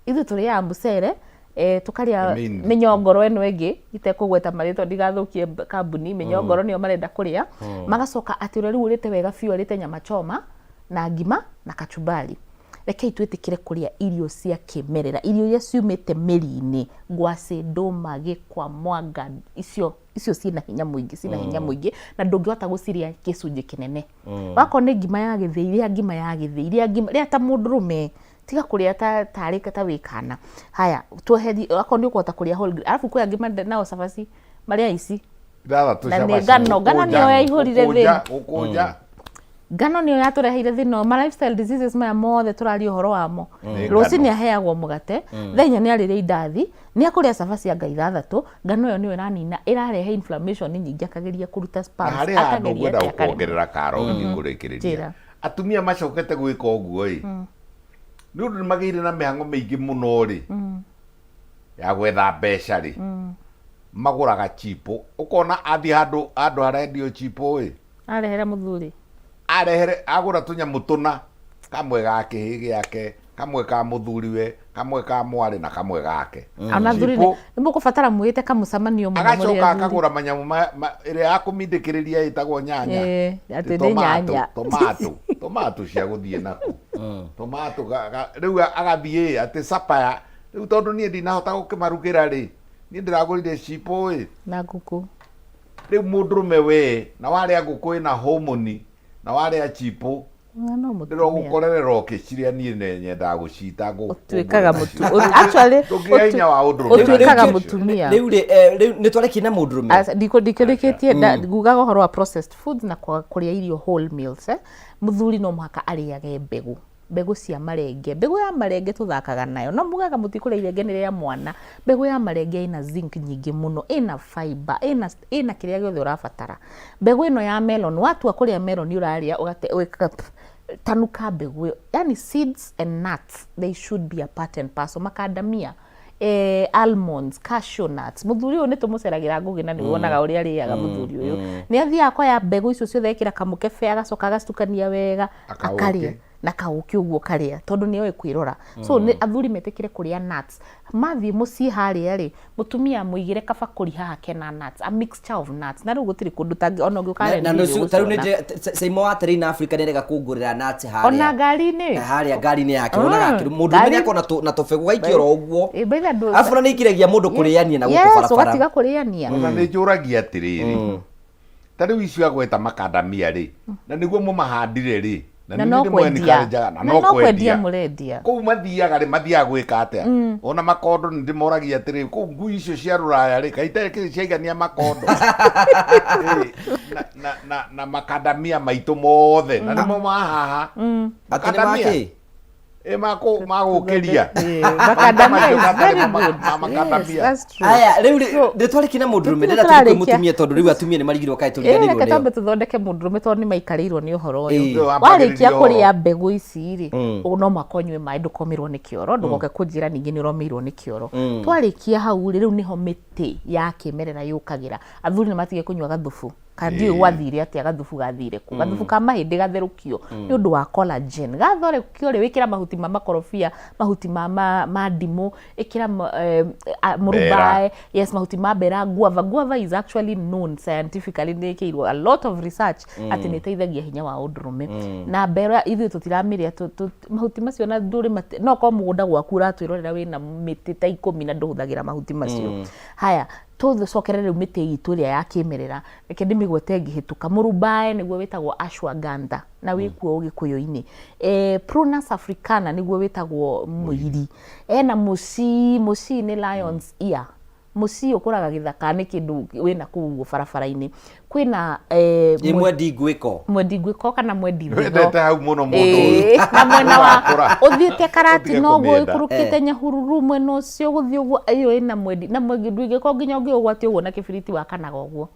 Ithuĩ tũrĩaga mũcere, tũkarĩa The main. mĩnyongoro ĩno ĩngĩ, itekũgweta marĩtwa ndigathũkie kambuni, mĩnyongoro nĩyo marenda kũrĩa. Magacoka atĩ ũrĩa rĩu ũrĩte wega biũ arĩte nyama choma na ngima na kachumbari. Rekei twĩtĩkĩre kũrĩa irio cia kĩmerera, irio iria ciumĩte mĩri-inĩ, ngwacĩ, ndũma, gĩkwa, mwanga, icio ciĩna hinya mũingĩ, ciĩna hinya mũingĩ, na ndũngĩhota gũcirĩa gĩcunjĩ kĩnene. Wakorwo nĩ ngima ya gĩthĩi, rĩa ngima ya gĩthĩi, rĩa ngima, rĩa ta mũndũrũme, tiga kũrĩa tarĩ ta wĩ kana. Haya, tweherie, akorwo nĩ ũkũhota kũrĩa whole grain. Arabu kwĩ angĩ nao cabaci, marĩa ici. Ithathatũ Na nĩ cabaci, ngano, ngano nĩyo yaihũrire thĩ. gũkũnja. Ngano nĩyo yatũreheire thĩna ũyũ, ma lifestyle diseases maya mothe tũraria ũhoro wamo. Nĩ Rũcinĩ ngano. aheagwo mũgate, thaa inya nĩ arĩrĩa indathi, nĩ akũrĩa cabaci anga ithathatũ, ngano ĩyo nĩyo ĩranina, ĩrarehe inflammation nyingĩ, akageria kũruta Na sperms, harĩ handũ akageria ngwenda atĩa akaremwo. gũkuongerera karo ngĩkũrĩkĩrĩria. Njĩra. Atumia macokete gwĩka ũguo ĩ, nĩ ũndũ nĩ magĩire na mĩhang'o mĩingĩ mũno rĩ, ya gwetha mbeca rĩ, magũraga chipo. Ũkona athiĩ handũ harendio chipo ĩ, Arehere mũthuri. Arehere, agũra tũnyamũ tũna, kamwe ga kĩhĩ gĩake, kamwe ka mũthuriwe, kamwe ka mwarĩ na kamwe gake. Ona athuri Chipo. nĩ mũkũbatara mwĩte kamũcemanio mũno mũrĩ Agacoka athuri. akagũra manyamũ ĩrĩa ya kũmindĩkĩrĩria ĩtagwo nyanya. Atĩ nĩ Tomato, nyanya. tomato, tomato cia gũthiĩ naku. Tomato rĩu agathiĩ atĩ sapaya, rĩu tondũ niĩ ndinahota gũkĩmarugĩra rĩ, niĩ ndĩragũrire chipo ĩ. Na ngũkũ. Rĩu mũndũrũme we, na warĩa ngũkũ ĩna homoni, na warĩa chipo, Na no mũtumia. Ndĩrogũkorerera ũkĩciria niĩ nyendaga gũcita ngũ- Ũtuĩkaga ngũgũra mũtu- nacio. actually, Ndũngĩgĩa hinya wa ũndũrũme ũtuĩkaga na icio. mũtumia. Rĩu rĩ, rĩu nĩ twarekia na mũndũrũme. Aca, ndikũrĩkĩtie, ngugaga ũhoro wa processed foods na kũrĩa irio whole meals, eh. Mũthuri no mũhaka arĩage mbegũ, mbegũ cia marenge. Mbegũ ya marenge tũthakaga nayo, no mugaga mũtikũrĩa irenge nĩ rĩa mwana. Mbegũ ya marenge ĩna zinc nyingĩ mũno, ĩna fiber, ĩna kĩrĩa gĩothe ũrabatara. Mbegũ ĩno ya melon, watua kũrĩa melon ũrarĩa, ũgate, wĩkaga pff, Tanuka mbegũ ĩyo, yani seeds and nuts, they should be a part and parcel. Makandamia, eh, almonds, cashew nuts. Mũthuri ũyũ nĩ tũmũceragĩra Ngũgĩ na nĩ wonaga ũrĩa arĩaga. Mũthuri ũyũ nĩ athiaga akoya mbegũ icio ciothe, ekĩra kamũkebe, agacoka agacukania wega. Na kaũkĩ. Akarĩa na kaũkĩ ũguo karĩa, tondũ nĩ oĩ kwĩrora. So nĩ athuri metĩkĩre kũrĩa nuts. Mathiĩ mũciĩ harĩa rĩ, mũtumia amũigĩre kabakũri haha kena nuts, a mixture of nuts. Na rĩu gũtirĩ kũndũ tangĩ ona ũngĩũka Na R&B nĩ tarĩu nĩ nĩ ũgũciona. Saimo wa Terrain Africa nĩ arega kũngũrĩra nuts harĩa. Ona ngari-inĩ. Harĩa ngari-inĩ yake wonaga akĩrĩ mũndũ ũmwe nĩakona na tũbegũ gaikia oro ũguo. Eh, by the andũ- Arabu na nĩ ikiragia mũndũ kũrĩania na gũkũ Yes, barabara. ũgatiga kũrĩania. Ona nĩ njũragia atĩrĩrĩ, ta rĩu icio agweta makandamia rĩ, na nĩguo mũmahandire rĩ, na Na nĩ no nĩ kwendia. mwenikarenjaga na Na no no kwendia kwendia mũrendia. Kũu mathiaga rĩ, mathiaga gwĩka atĩa? Ona makondo nĩ ndĩmoragia atĩrĩ, kũu ngui icio cia rũraya rĩ, kaĩ itarĩ kĩrĩ ciaigania makondo? Ĩ, na makandamia maitũ mothe na nĩmo mahaha. Atĩ nĩ makĩ? Ĩ, magũkĩria. Macadamia is Macio very ma- good. ma- Yes, macadamia. that's true. Aya, rĩu rĩ twarĩkia na mũndũrũme, Tũtirĩ ndĩrenda tũthiĩ kwĩ tũrarĩkia. mũtumia, tondũ rĩu atumia nĩ marigirwo kaĩ Ĩ, tũriganĩirwo reke nĩo. twambe tũthondeke mũndũrũme, tondũ nĩ maikarĩirwo nĩ ũhoro ũyũ. Ĩ. Warĩkia Wambagĩrĩria kũrĩa ũhoro. mbegũ ici rĩ, no mũhaka ũnyue maĩ, ndũkomĩrwo nĩ kĩoro, ndũgoke kũnjĩra ningĩ nĩ ũromĩirwo nĩ kĩoro. Twarĩkia hau rĩ, rĩu nĩho mĩtĩ ya kĩmerera yũkagĩra. Athuri nĩ matige kũnyua gathubu. Kana ndiũĩ gwathire atĩa, gathubu gathire kũ? Gathubu ka mahĩndĩ gatherũkio nĩ ũndũ wa collagen. Gatherũkio rĩ, wĩkĩra mahuti ma makorobia, mahuti ma ndimũ, ĩkĩra mũrumbae, yes, mahuti ma mbera, guava. Guava is actually known scientifically, nĩ ĩkĩirwo a lot of research atĩ nĩ ĩteithagia hinya wa ũndũrũme. Na mbera ithuĩ tũtiramĩrĩa, mahuti macio na ndũrĩ no korwo mũgũnda gwaku ũratwĩrorera wĩna mĩtĩ ta 10 na ndũhũthagĩra mahuti macio. Haya, tũcokere rĩu mĩtĩ itũ ĩrĩa ya kĩmerera, reke ndĩmĩgwete ngĩhĩtũka. Mũrumbae nĩguo wĩtagwo ashwagandha na wĩkuo ũgĩkũyũ-inĩ. Prunus africana nĩguo wĩtagwo mũiri. Ena mũcii, mũcii nĩ lion's ear. Mũcii ũkũraga gĩthaka, nĩ kĩndũ wĩna kũu ũguo barabara-inĩ. Kwĩna Ĩ mwendi ngwĩko. Mwendi ngwĩko kana mwendi thitho. Wendete hau mũno mũndũ ũyũ. Ĩĩ, na mwena wa Ũrakũra. ũthiĩte Karatina Ũtige ũguo kũmĩenda. ũikũrũkĩte Nyahururu mwena ũcio gũthiĩ ũguo, ĩyo ĩna mwendi na mwendi ndwĩgĩko nginya ũngĩũgwatia ũguo na kĩbiriti wakanaga ũguo.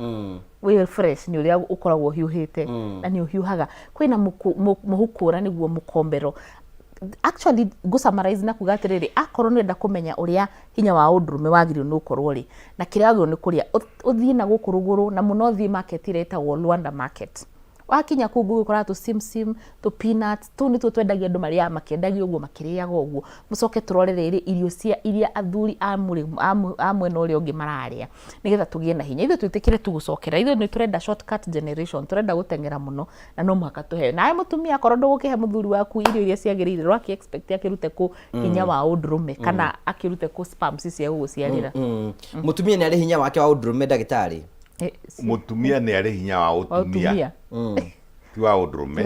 Wĩ fresh nĩ ũrĩa ũkoragwo ũhiũhĩte na nĩ ũhiũhaga. Kwĩna mũhukũra nĩguo mũkombero. Actually ngũ summarize na kuga atĩrĩrĩ, akorwo nĩ ũrenda kũmenya ũrĩa hinya wa ũndũrũme wagĩrĩirwo nĩ gũkorwo rĩ, na kĩrĩa wagĩrĩirwo nĩ kũrĩa, ũthiĩ na gũkũ rũgũrũ na mũno ũthiĩ market ĩrĩa ĩtagwo Luanda Market. Wakinya kũu ngũgĩkora tũ simsim, tũ peanuts, tũu nĩtuo twendagia, andũ marĩaga makĩendagia ũguo, makĩrĩaga ũguo. Mũcoke tũrore rĩrĩ irio cia iria athuri a mũrĩmo a mwena ũrĩa ũngĩ mararĩa, nĩgetha tũgĩe na hinya. Ithuĩ twĩtĩkĩre tu gũcokera, ithuĩ nĩ tũrenda shortcut generation, tũrenda gũteng'era mũno na no mũhaka tũheo. Nawe mũtumia, akorwo ndũgũkĩhe mũthuri waku irio iria ciagĩrĩire, ũrakĩ expect akĩrute kũ hinya wa ũndũrũme, kana akĩrute kũ sperms cia gũgũciarĩra? Mũtumia nĩ arĩ hinya wake wa ũndũrũme, ndagĩtarĩ? Mũtumia nĩ arĩ hinya wa wa ũtumia, ũtumia. Ti wa ũndũrũme,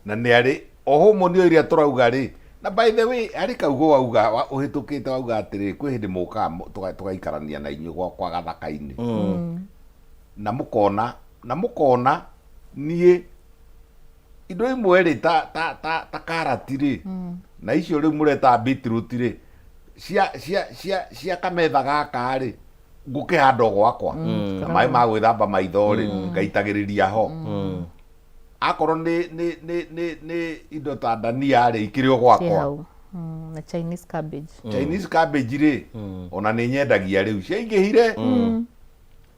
na nĩ arĩ o homoni ĩyo ĩrĩa tũrauga rĩ. Na by the way, harĩ kaugo wauga ũhĩtũkĩte, wauga atĩrĩrĩ, kwĩ hĩndĩ mũkaga tũgaikarania na inyuĩ gwakwa gathaka-inĩ, na mũkona niĩ indo imwe rĩ, ta karati rĩ, na icio rĩu mũreta beetroot rĩ, cia kametha gaka rĩ, ngũkĩhanda o gwakwa na maĩ ma gwĩthamba maitho rĩ, ngaitagĩrĩria ho. Akorwo nĩ indo ta ndania rĩ, ikĩrĩ o Ciĩ gwakwa. hau. Na Chinese cabbage. Chinese cabbage rĩ, ona nĩ nyendagia rĩu, ciaingĩhire.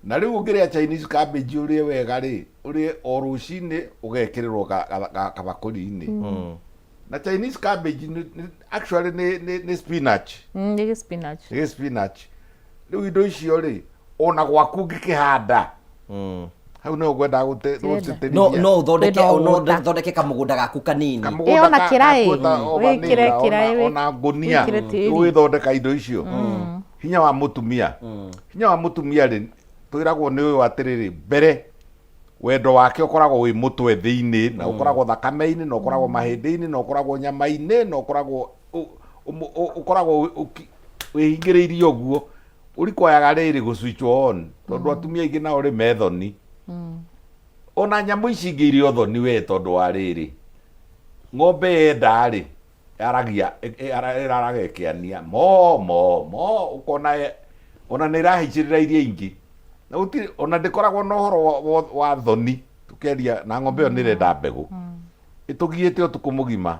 Na rĩu ũngĩrĩa Chinese cabbage ũrĩe wega rĩ, ũrĩe o rũcinĩ, ũgekĩrĩrwo kabakũri-inĩ. Na Chinese cabbage actually nĩ spinach. Nĩ spinach. Nĩ spinach. Rĩu indo icio rĩ, ona gwaku ũngĩkĩhanda hau, nĩho ngwendaga Tirenda. gũtĩtĩrithia. No ũthondeke Kwĩna no ũgũta. ũthondeke kamũgũnda gaku kanini. Kamũgũnda Ĩ, ona kĩraĩ. gakuota o Wĩkĩre vanilla, kĩraĩ, ona ngũnia. Wĩkĩre tĩri. Ũgĩthondeka indo icio. Hinya wa mũtumia rĩ, twĩragwo nĩ ũyũ atĩrĩrĩ, mbere wendo wake ũkoragwo wĩ mũtwe thĩinĩ, na ũkoragwo thakame-inĩ, na ũkoragwo mahĩndĩ-inĩ, na ũkoragwo nyama-inĩ, na ũkoragwo wĩhingĩrĩirie ũguo, ũrikwayaga rĩrĩ gũ switch on, tondũ atumia aingĩ nao rĩ methoni, ona nyamũ ici ingĩ irĩ ũthoni we, tondũ wa rĩrĩ, ng'ombe yenda rĩ, yaragia, ĩraraga ĩkĩania mo mo mo, ũkona ona nĩ ĩrahaicĩrĩra iria ingĩ, na gũtirĩ ona ndĩkoragwo na ũhoro wa thoni. Tũkĩaria na ng'ombe ĩyo nĩ ĩrenda mbegũ. Ĩtũgiĩte ũtukũ mũgima.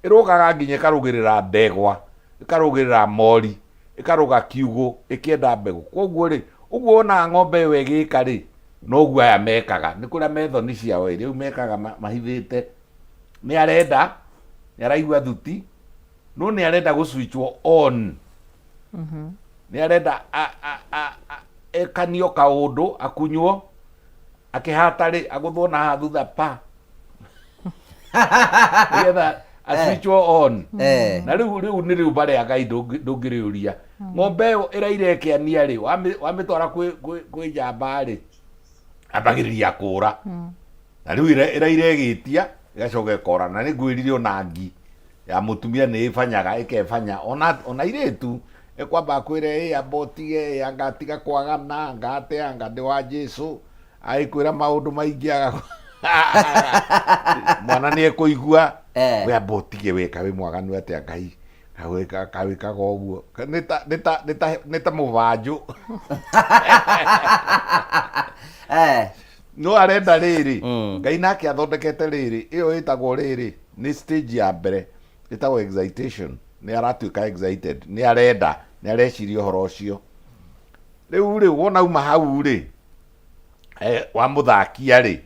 Ĩrũgaga nginya ĩkarũgĩrĩra ndegwa, ĩkarũgĩrĩra mori, ĩkarũga kiugũ ĩkĩenda mbegũ. Kwoguo rĩ, ũguo wonaga ng'ombe ĩyo ĩgĩka rĩ, noguo aya mekaga. Nĩ kũrĩa me thoni ciao ĩ, rĩu mekaga mahithĩte. Nĩ arenda, nĩ araigua thuti, no nĩ arenda gũ switch wo on. Nĩ arenda ekanio kaũndũ, akunywo, akĩhata rĩ, agũthwo na haha thutha pa. Nĩgetha a switch wo on. Na rĩu rĩu nĩ rĩu mbare ya Ngai ndũngĩrĩũria. Ng'ombe ĩyo ĩraira ĩkĩania rĩ, wamĩtwara kwĩ njamba rĩ, ambagĩrĩria kũra. Na rĩu ĩraira ĩgĩtia, ĩgacoka ĩkora. Na nĩ ngwĩrire ona ngi ya mũtumia nĩ ĩbanyaga, ĩkebanya. Ona airĩtu, ĩkwamba akwĩre ĩ amba ũtige, ĩ anga tiga kwagana, anga atĩa, anga ndĩ wa Jesu. Agĩkwĩra maũndũ maingĩ mwana nĩ ekũigua. We amba ũtige we kaĩ wĩ mwaganu atĩa Ngai, kaĩ wĩkaga ũguo. Nĩ ta mũbanjũ. No arenda rĩrĩ, Ngai nake athondekete rĩrĩ, ĩyo ĩtagwo rĩrĩ, nĩ stage ya mbere, ĩtagwo excitation. Nĩ aratuĩka excited, nĩ arenda, nĩ areciria ũhoro ũcio. Rĩu rĩ, wona auma hau rĩ, wamũthakia rĩ,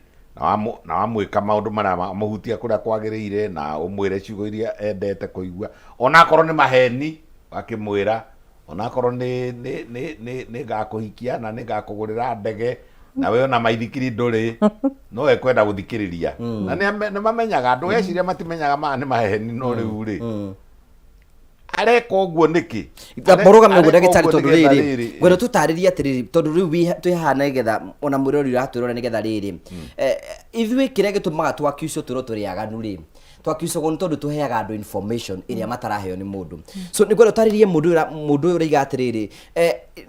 na wamwĩka maũndũ marĩa wamũhutia kũrĩa kwagĩrĩire, na ũmwĩre ciugo iria endete kũigua, onakorwo nĩ maheni, wakĩmwĩra, onakorwo nĩ ngakũhikia na nĩ ngakũgũrĩra ndege, na we ona maithikiri ndũrĩ, no ekwenda gũthikĩrĩria. Na nĩ mamenyaga, ndũgeciria matimenyaga maya nĩ maheni, no rĩu rĩ, areka ũguo nĩkĩ? Mũrũgame ũguo Areka ndagĩtarĩ ũguo tondũ nĩgetha rĩrĩ rĩrĩ, ngwenda tũtarĩrie atĩrĩrĩ tondũ rĩu twĩ haha nĩgetha ona mwĩrori ũratwĩrora nĩgetha rĩrĩ ithuĩ kĩrĩa gĩtũmaga twakiucwo twĩrwo tũrĩ aganu rĩ twakiucagwo nĩ tondũ tũheaga andũ information ĩrĩa mataraheo nĩ mũndũ. So nĩ ngwenda ũtarĩrie mũndũ ũyũ mũndũ ũyũ ũraiga atĩrĩrĩ,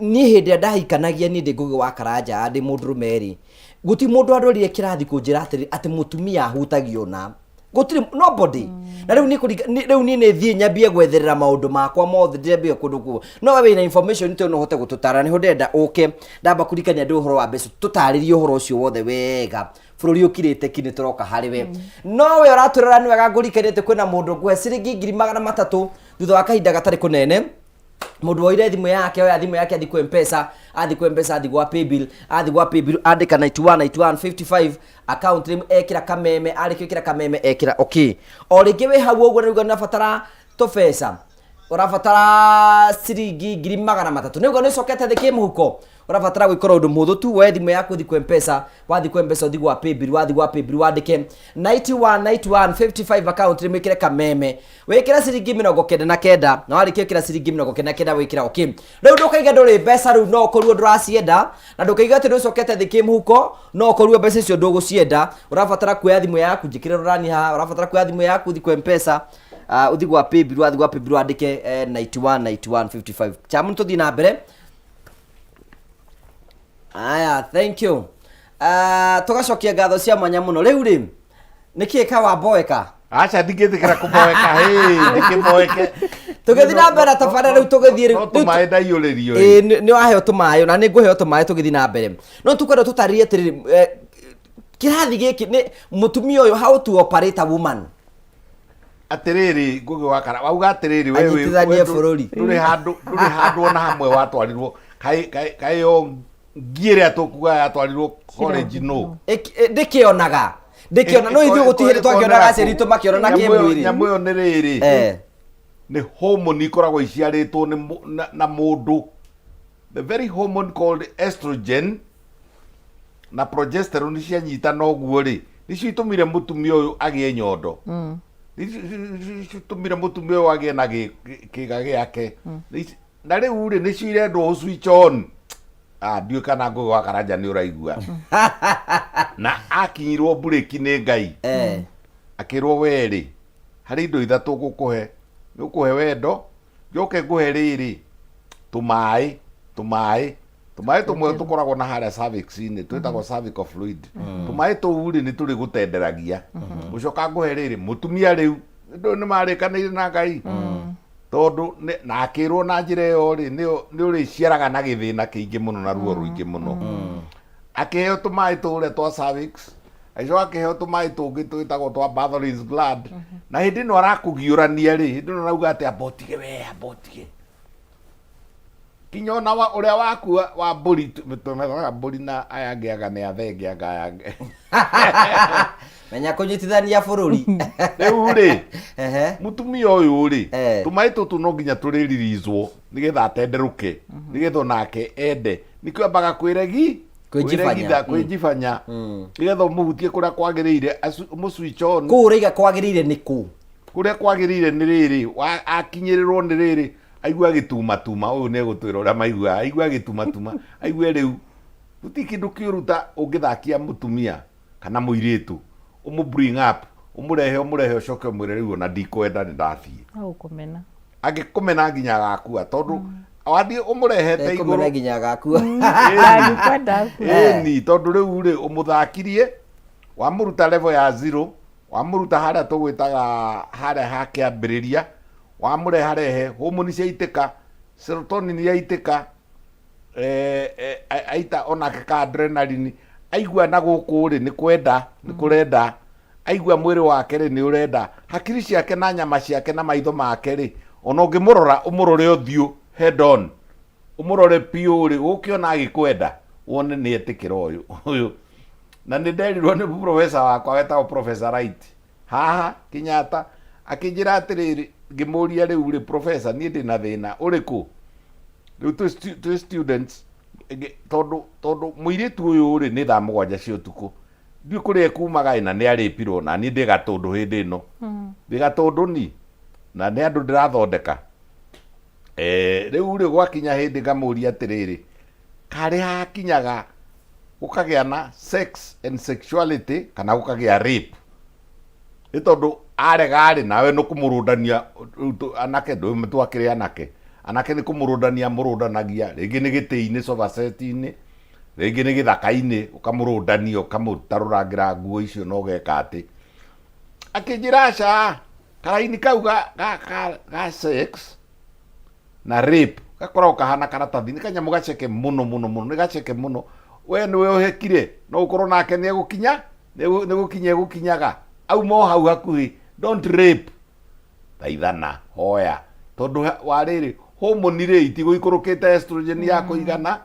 niĩ hĩndĩ ĩrĩa ndahikanagia niĩ ndĩ Ngũgĩ wa Karanja ndĩ mũndũrũme rĩ, gũtirĩ mũndũ wandwarire kĩrathi kũnjĩra atĩrĩrĩ atĩ mũtumia ahutagio na gũtirĩ nobody. Na rĩu rĩu niĩ nĩ thiĩ nyambie gwetherera maũndũ makwa mothe ndĩambie kũndũ kuo. No we wĩna information tũ no ũhote gũtũtara, nĩho ndĩrenda ũke ndamba kũririkania andũ ũhoro wa mbeca, tũtarĩrie ũhoro ũcio wothe wega. Bũrũri ũkirĩte ki nĩ tũroka harĩ we. No we ũratwĩrora nĩ wega ngũririkanie atĩ kwĩna mũndũ ngũhe ciringi 300,000 thutha wa kahinda gatarĩ kũnene. Mũndũ woire thimũ yake, oya thimũ yake athi kwĩ M-Pesa, athi kwĩ M-Pesa, athi gwa Paybill, athi gwa Paybill, andĩka 91 91 55 account name, ekĩra kameme, arĩkia gwĩkĩra kameme ekĩra okay. O rĩngĩ wĩ hau ũguo nĩũrauga nĩũrabatara tũbeca, ũrabatara ciringi 300,000, nĩũrauga nĩũcokete thĩ kĩmũhuko, ũrabatara gwĩkora ũndũ mũhũthũ tu, woe thimũ yaku ũthi kwĩ M-Pesa, wathi kwĩ M-Pesa ũthi gwa Paybill, wathi gwa Paybill wandĩke 91 91 55 account name wĩkĩre kameme, wĩkĩre ciringi 99, na warĩkia gwĩkĩra ciringi 99 wĩkĩra okay. Rĩu ndũkaiga ndũrĩ mbeca rĩu no ũkorirwo ndũracienda, na ndũkaiga atĩ ndũcokete thĩ kĩmũhuko, no ũkorirwo mbeca icio ndũgũcienda. Ũrabatara kuoya thimũ yaku, njĩkĩre rũrani haha, ũrabatara kuoya thimũ yaku ũthi kwĩ M-Pesa, ũthi gwa Paybill, wathi gwa Paybill wandĩke 91 91 55. Chamu nĩtũthiĩ na mbere. Aya, thank you. Tũgacokia ngatho cia mwanya mũno. Rĩu rĩ, nĩkĩ ka wamboeka? Aca, ndingĩtĩkĩra kũboeka, hĩ, ndĩkĩboeke. Tũgĩthiĩ na mbere na tabarĩra rĩu, tũgĩthiĩ rĩu. No tũmaĩ ndaiyũrĩrio. Ĩĩ, nĩ waheo tũmaĩ, na nĩ ngũheo tũmaĩ tũgĩthiĩ na mbere. No tũkwenda tũtarĩrie atĩrĩrĩ, kĩrathi gĩkĩ nĩ mũtumia ũyũ, how to operate a woman. Atĩrĩrĩ, Ngũgĩ wa Kara, wauga atĩrĩrĩ, we Anyitithanie we bũrũri. ndũrĩ handũ ona hamwe watwarirwo. Kaĩ kaĩ yo ngi ĩrĩa tũkuga yatwarirwo college no? Ndĩkĩonaga. Ndĩkĩona, no ithuĩ gũtirĩ hĩndĩ twakĩonaga aciari aitũ makĩona na kĩmwĩrĩ. Nyamũ ĩyo nĩ rĩrĩ. Nĩ hormone ikoragwo iciarĩtwo nĩ na mũndũ. The very hormone called estrogen na progesterone cianyitana ũguo rĩ, nĩcio itũmire mũtumia ũyũ agĩe nyondo. Nĩcio itũmire mũtumia ũyũ agĩe na kĩga gĩake. Na rĩu rĩ, nĩcio irendwo ũ switch on. Ah, ndiũĩ kana Ngũgĩ wa Karanja nĩ ũraigua. Na akinyirwo mburĩki nĩ Ngai. Akĩrwo we rĩ, harĩ indo ithatũ ngũkũhe. Nĩ ũkũhe wendo, njoke ngũhe rĩrĩ, tũmaĩ, tũmaĩ, tũmaĩ tũmwe tũkoragwo na harĩa cervix-inĩ, twĩtagwo cervical fluid. Tũmaĩ tũu rĩ, nĩ tũrĩ gũtenderagia. Gũcoka ngũhe rĩrĩ, mũtumia rĩu, ndũĩ nĩ marĩkanĩire na Ngai. Tondũ na akĩrwo na njĩra ĩyo rĩ, nĩ ũrĩciaraga na gĩthĩna kĩingĩ mũno na ruo rũingĩ mũno. Akĩheo tũmaĩ tũrĩa twa cervix, Agĩcoka akĩheo tũmaĩ tũngĩ twĩtagwo twa Bartholin's gland. Na hĩndĩ ĩno arakũgiũrania rĩ, hĩndĩ ĩno arauga atĩ amba ũtige we, amba ũtige. Kinya ona wa, ũrĩa waku wa, wa mbũri tũmethaga mbũri na aya angĩ anga nĩ athenge anga aya angĩ. Menya kũnyitithania bũrũri. Rĩu rĩ, Ehe. mũtumia ũyũ rĩ, Eh. tũmaĩ tũtũ no nginya tũrĩririzwo nĩgetha atenderũke, nĩgetha onake ende. Nĩkĩo ambaga kwĩregi Kwĩnjibanya. kwĩregitha, kwĩnjibanya nĩgetha ũmũhutie kũrĩa kwagĩrĩire, ũmũ switch on. Kũu ũraiga kwagĩrĩire nĩ kũ? Kũrĩa kwagĩrĩire nĩ rĩrĩ, akinyĩrĩrwo nĩ rĩrĩ, aigua agĩtumatuma, ũyũ nĩ egũtwĩra ũrĩa maiguaga, aigua agĩtumatuma, aigue rĩu gũtirĩ kĩndũ kĩũru ta ũngĩthakia mũtumia kana mũirĩtu, ũmũ bring up, ũmũrehe ũmũrehe ũcoke ũmwĩre rĩu ona ndikwenda nĩ ndathiĩ. Agũkũmena. Angĩkũmena nginya agakua, tondũ wathiĩ ũmũrehete igũrũ. Ekũmena nginya agakua. Angĩkwenda akue. Ĩni, tondũ rĩu rĩ, ũmũthakirie, wamũruta level ya zero, wamũruta harĩa tũgwĩtaga harĩa ha kĩambĩrĩria, wamũreharehe, homoni ciaitĩka, serotonin yaitĩka, aita onake ka adrenaline, aigua na gũkũ rĩ, nĩ kwenda, nĩ kũrenda, aigua mwĩrĩ wake rĩ, nĩ ũrenda, hakiri ciake na nyama ciake na maitho make rĩ, ona ũngĩmũrora, ũmũrore ũthiũ head on, ũmũrore piũ rĩ, ũkĩona agĩkwenda, wone nĩ etĩkĩra ũyũ, ũyũ. Na nĩ nderirwo nĩ professor wakwa wetagwo Professor Wright, haha Kenyatta, akĩnjĩra atĩrĩrĩ, ngĩmũria rĩu rĩ, professor, niĩ ndĩna thĩna ũrĩkũ? Rĩu twĩ students, tondũ, tondũ mũirĩtu ũyũ rĩ, nĩ thaa 7 cia ũtukũ, ndiũĩ kũrĩa ekumaga ĩ, na nĩ arĩpirwo, na niĩ ndĩ gatũndũ hĩndĩ ĩno. Ndĩ gatũndũ ni, na nĩ andũ ndĩrathondeka. Rĩu rĩ, gwakinya hĩndĩ ngamũria atĩrĩrĩ, karĩ hakinyaga gũkagĩa na sex and sexuality kana gũkagĩa rape? Nĩ tondũ arega rĩ, nawe nĩ kũmũrũndania, rĩu anake, ndũĩ twakĩrĩ anake, anake nĩ kũmũrũndania mũrũndanagia, rĩngĩ nĩ gĩtĩ-inĩ, sofa set-inĩ, rĩngĩ nĩ gĩthaka-inĩ, ũkamũrũndania, ũkamũtarũrangĩra nguo icio na ũgeka atĩ. Akĩnjĩra aca, karaini kau ga sex na rape gakoragwo kahana karatathi, nĩ kanyamũ gaceke mũno mũno mũno, nĩ gaceke mũno. We nĩwe ũhekire, no ũkorwo nake nĩ egũkinya, nĩ gũkinya egũkinyaga, auma o hau hakuhĩ, don't rape. Thaithana, hoya, tondũ wa rĩrĩ, homoni rĩ, itigũikũrũkĩte estrogen ya kũigana,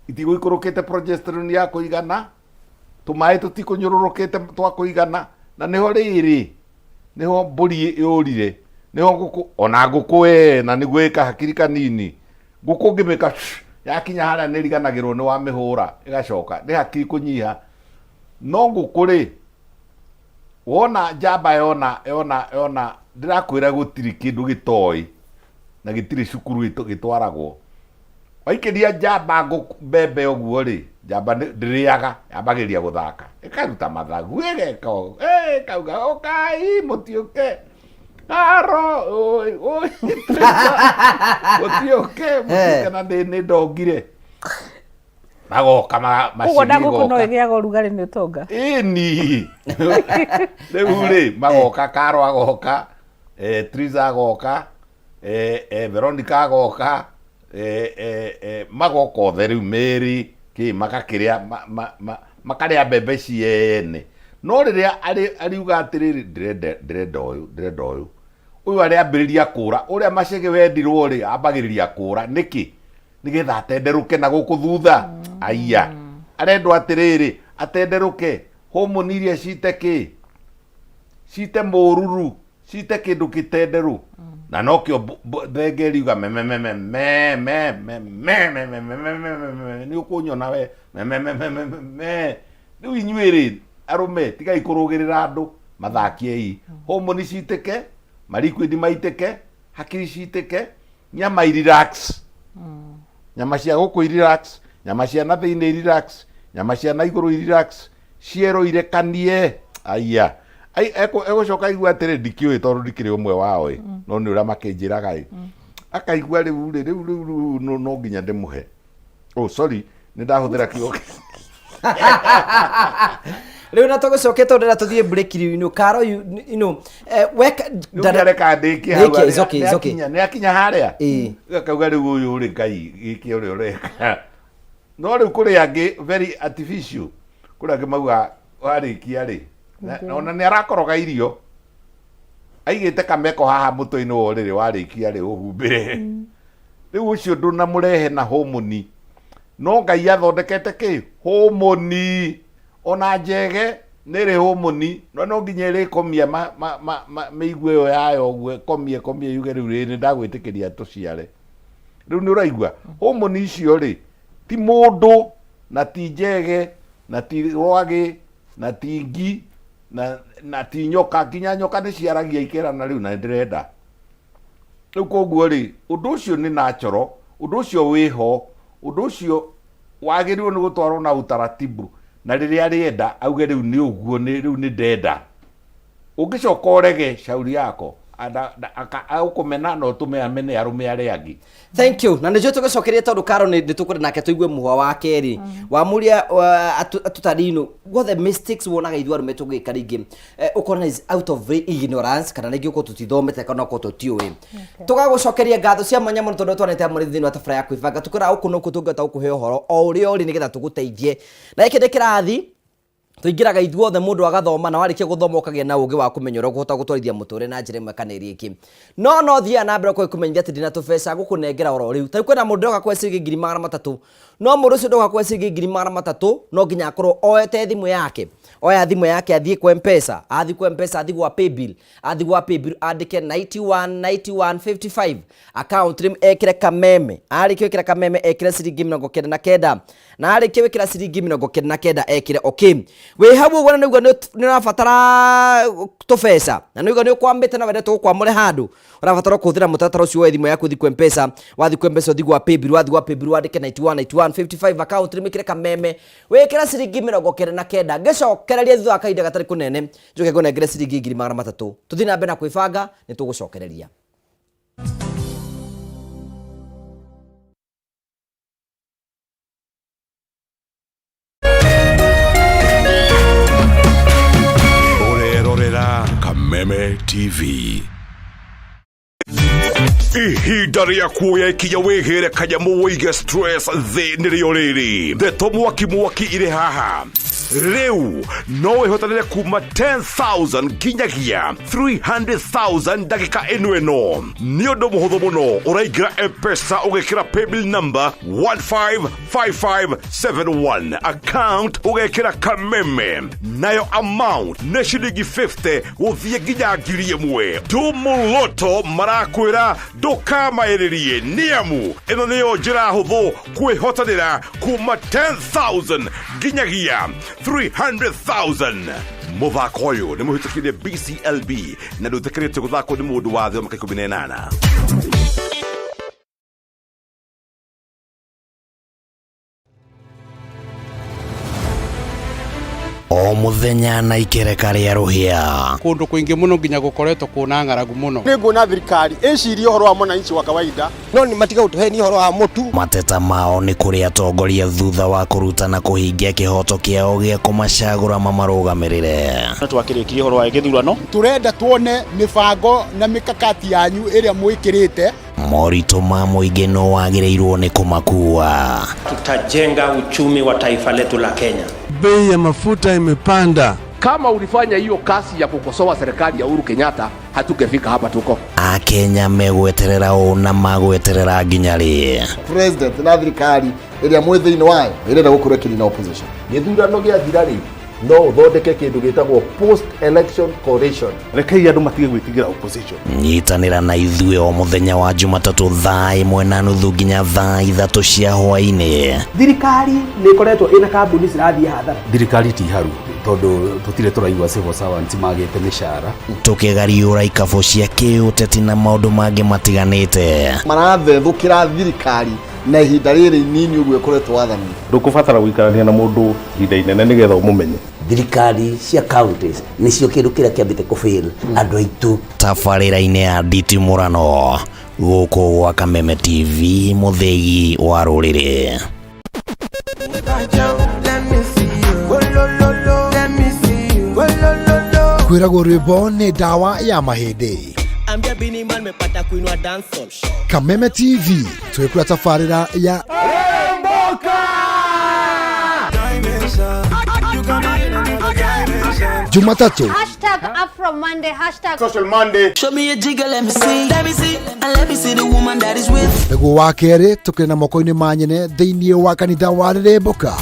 itigũikũrũkĩte progesterone ya kũigana, tũmaĩ tũtikũnyũrũrũkĩte twa kũigana, na nĩho rĩrĩ, nĩho mbũri yũrire, nĩho ngũkũ, ona ngũkũ we, na nĩguo ĩka hakiri kanini, ngũkũ ũngĩmĩka shh, yakinya harĩa nĩ ĩriganagĩrwo nĩ wamĩhũra, ĩgacoka, nĩ hakiri kũnyiha. No ngũkũ rĩ, wona njamba yona, yona, yona, ndĩrakwĩra gũtirĩ kĩndũ gĩtoĩ, na gĩtirĩ cukuru gĩtwaragwo. Waikĩria njamba ngũkũ mbembe ũguo rĩ, njamba ndĩrĩaga, yambagĩrĩria gũthaka. Ĩkaruta mathagu, ĩgeka ũũ, ĩkauga, ũkai, mũtiũke. Karo, ũĩ, ũĩ, mũtiũke, mũtiũke na nĩ ndongire. Magoka, Ũguo na ngũkũ no macibi igoka. ĩgĩaga ũrugarĩ nĩ ũtonga. Ĩni. Rĩu rĩ, magoka, Karo agoka, Triza agoka, Veronica agoka, magoka othe rĩu, Mary, kĩ, magakĩrĩa, makarĩa mbembe ciene. No rĩrĩa ariuga atĩrĩrĩ, ndĩrenda, ndĩrenda ũyũ, ndĩrenda ũyũ. Ũyũ arĩambĩrĩria kũra, ũrĩa macege wendirwo rĩ, ambagĩrĩria kũra. Nĩkĩ? Nĩgetha atenderũke na gũkũ thutha. Aiya. Arendwo atĩrĩrĩ, atenderũke, homoni iria cite kĩ? Cite mũruru, cite kĩndũ kĩtenderũ. Na nokĩo thenge ĩriuga me me me me me me me me me me me me me me me nĩ ũkũnyona we me me me me me me me. Rĩu inyuĩ rĩ, arũme, tigai kũrũgĩrĩra andũ, mathakiei. Homoni citĩke, ma liquid maitĩke, hakiri citĩke, nyama i relax. Nyama cia gũkũ i relax, nyama cia na thĩinĩ i relax, nyama cia na igũrũ i relax, ciero irekanie. Aya. Ai, egũcoka aigua atĩrĩ, ndikĩũĩ tondũ ndikĩrĩ ũmwe wao ĩ, no nĩ ũrĩa makĩnjĩraga ĩ. Akaigua rĩu rĩ, rĩu, rĩu, rĩu, no nginya ndĩmũhe. Oh, sorry, nĩ ndahũthĩra kiugo Rĩu na tũgũcoke tondũ ndĩrenda tũthiĩ break rĩu, you know, Karo, you know, weka Rĩu nĩareka ndĩkie hau, Ndĩkie, it's okay, it's okay. nĩ akinya harĩa. Ĩĩ. Rĩu akauga rĩu ũyũ rĩ, Ngai, gĩke ũrĩa ũreka. No rĩu kũrĩ angĩ very artificial. Kũrĩ angĩ mauga, Warĩkia rĩ, na ona nĩ arakoroga irio aigĩte kameko haha mũtwe-inĩ wa ũrĩrĩ, warĩkia rĩ, ũhumbĩre. Rĩu ũcio ndũnamũrehe na homoni, no Ngai athondekete kĩ homoni. Ona njege nĩ ĩrĩ homoni, no no nginya ĩrĩkomia mĩigua ĩyo yayo ũguo, ĩkomie ĩkomie yuge rĩu rĩ, nĩ ndagwĩtĩkĩria tũciare. Rĩu nĩ ũraigua homoni icio rĩ, ti mũndũ na ti njege na ti rwagĩ na ti ngi na ti nyoka. Nginya nyoka nĩ ciaragia ikerana rĩu na nĩ ndĩrenda. Rĩu koguo rĩ, ũndũ ũcio nĩ natural, ũndũ ũcio wĩho, ũndũ ũcio wagĩrĩirwo nĩ gũtwarwo na utaratibu, na rĩrĩa arĩenda auge rĩu nĩ ũguo, nĩ rĩu nĩ ndenda. Ũngĩcoka ũrege shauri yako, agũkũmena na ũtũme amene arũme arĩa angĩ. Thank you. Na nĩcio tũgĩcokeria tondũ Karo nĩ tũkwenda nake tũigue mũhwa wa kerĩ. Wamũria atũtarĩinũ what the mistakes wonaga ithuĩ arũme tũgĩka rĩngĩ, ũkona is out of ignorance kana rĩngĩ ũkorwo tũtithomete kana ũkorwo tũtiũĩ. Tũgagũcokeria ngatho cia mwanya mũno tondũ twanete hamwe thĩinĩ wa tabarĩra ya kwĩbanga. Tũkwĩra gũkũ nũkũ tũngĩhota gũkũhe ũhoro o ũrĩa ũrĩ nĩgetha tũgũteithie. Na gĩkĩ nĩ kĩrathi tũingĩraga ithuothe, mũndũ agathoma, na warĩkia gũthoma ũkagĩa na ũgĩ wa kũmenya ũrĩa ũkũhota gũtwarithia mũtũrĩre na njĩra ĩmwe kana ĩrĩa ĩngĩ. No thiaga na mbere kũmenyithia atĩ ndĩna tũbeca gũkũnengera oro rĩu. Ta rĩu kwĩna mũndũ ũroka kũhe ciringi 300,000, no mũndũ ũcio ndoka kũhe ciringi 300,000 no nginya akorwo oete thimũ yake. Oya thimũ yake athiĩ kwa M-Pesa, athiĩ kwa M-Pesa, athiĩ gwa Paybill, athiĩ gwa Paybill andĩke 91 91 55, account name ekĩre Kameme, arĩkia gwĩkĩra Kameme ekĩre ciringi 99, na arĩkia gwĩkĩra ciringi 99 ekĩre okay. Wĩ hau ũguo na nĩguo nĩ ũrabatara tũbeca na nĩguo nĩ ũkwamĩte na wendete gũkwamũre handũ, ũrabatara kũhũthĩra mũtaratara ũcio wa thimũ yaku, ũthiĩ kwa M-Pesa, wathiĩ kwa M-Pesa ũthiĩ gwa Paybill, wathiĩ gwa Paybill wandĩke 91 91 55, account name ĩkĩre Kameme, wĩkĩre ciringi 99. Ngĩcokereria thutha wa kahinda gatarĩ kũnene njoke ngũnengere ciringi 300,000. Tũthiĩ na mbere na kwĩbanga, nĩ tũgũcokereria. Ũrerorera Kameme TV. Ihinda rĩa kuoya ikinya wĩgĩre kanyamũ wĩige stress thĩ nĩrĩo rĩrĩ. Ndeto mwaki mwaki irĩ haha. Rĩu no wĩhotanĩre kuma 10,000 nginyagia 300,000 ndagĩka ĩno ĩno. Nĩ ũndũ mũhũthũ mũno, ũraingĩra M-Pesa ũgekĩra paybill number 155571, account ũgekĩra Kameme, nayo amount nĩ ciringi 50 gũthiĩ nginya 1,000. Tumuloto marakwĩra ndũkamaĩrĩrie, nĩamu ĩno nĩyo njĩra hũthũ kwĩhotanĩra kuma 10,000 nginyagia 300,000. Mũthako ũyũ nĩ mũhĩtũkie nĩ BCLB na ndũtĩkĩrĩtio gũthakwo nĩ mũndũ wa thĩ wa mĩaka 18. O mũthenya na ikereka rĩa rũhĩa. Kũndũ kũingĩ mũno nginya gũkoretwo kũna ng'aragu mũno. Nĩ nguona thirikari ĩcirie ũhoro wa mwananchi wa kawaida, no nĩ matiga gũtũhenia ũhoro wa mũtu. Mateta mao nĩ kũrĩ atongoria thutha wa kũruta na kũhingia kĩhoto kĩao gĩa kũmacagũra mamarũgamĩrĩre. Twakĩrĩkirie ũhoro wa gĩthurano. Tũrenda tuone mĩbango na mĩkakati yanyu ĩrĩa mwĩkĩrĩte. Moritũ ma mũingĩ no wagĩrĩirwo nĩ kũmakua. Tutajenga uchumi wa taifa letu la Kenya. Bei ya mafuta imepanda. Kama ulifanya hiyo kazi ya kukosoa serikali ya Uhuru Kenyatta, hatungefika hapa tuko. Akenya megweterera ũ na magweterera nginya rĩ? President na thirikari ĩrĩa mwĩ thĩinĩ wayo ĩrenda gũkorwo ĩkĩnina opposition. Gĩthurano gĩathira rĩ, no ũthondeke kĩndũ gĩtagwo post election coalition. Rekei andũ matige gwĩtigĩra opposition. Nyitanĩra na ithuĩ o mũthenya wa Jumatatũ thaa 1:30 nginya thaa 3 cia hwaĩ-inĩ. Thirikari nĩ ĩkoretwo ĩna kambuni cirathiĩ hathara. Thirikari ti haru tondũ tũtirĩ tũraigua civil servants magĩte mĩcara. Tũkĩgariũra ikabũ cia kĩũteti na maũndũ mangĩ matiganĩte. Marathethũkĩra thirikari na ihinda rĩrĩ inini ũguo ĩkoretwo wathani. Ndũkũbatara gũikarania na mũndũ ihinda inene nĩgetha ũmũmenye. Thirikari cia counties nĩcio kĩndũ kĩrĩa kĩambĩte kũfail andũ aitũ. Tabarĩra-inĩ ya nditimũrano gũkũ gwa Kameme TV, mũthĩgi wa rũrĩrĩ. Kwĩragwo rwĩmbo nĩ ndawa ya mahĩndĩ. Ambia Bini Man mepata kuinua dancehall. Kameme TV twĩkũra tabarĩra ya Jumatatũ Hashtag Afro Monday, hashtag Social Monday. Show me a jigger, let me see. Let me see. And let me see the woman that is with. Nĩguo wa kerĩ tũkĩrĩ na moko-inĩ ma nyene thĩinĩ wa kanitha wa Rĩrĩmbũka.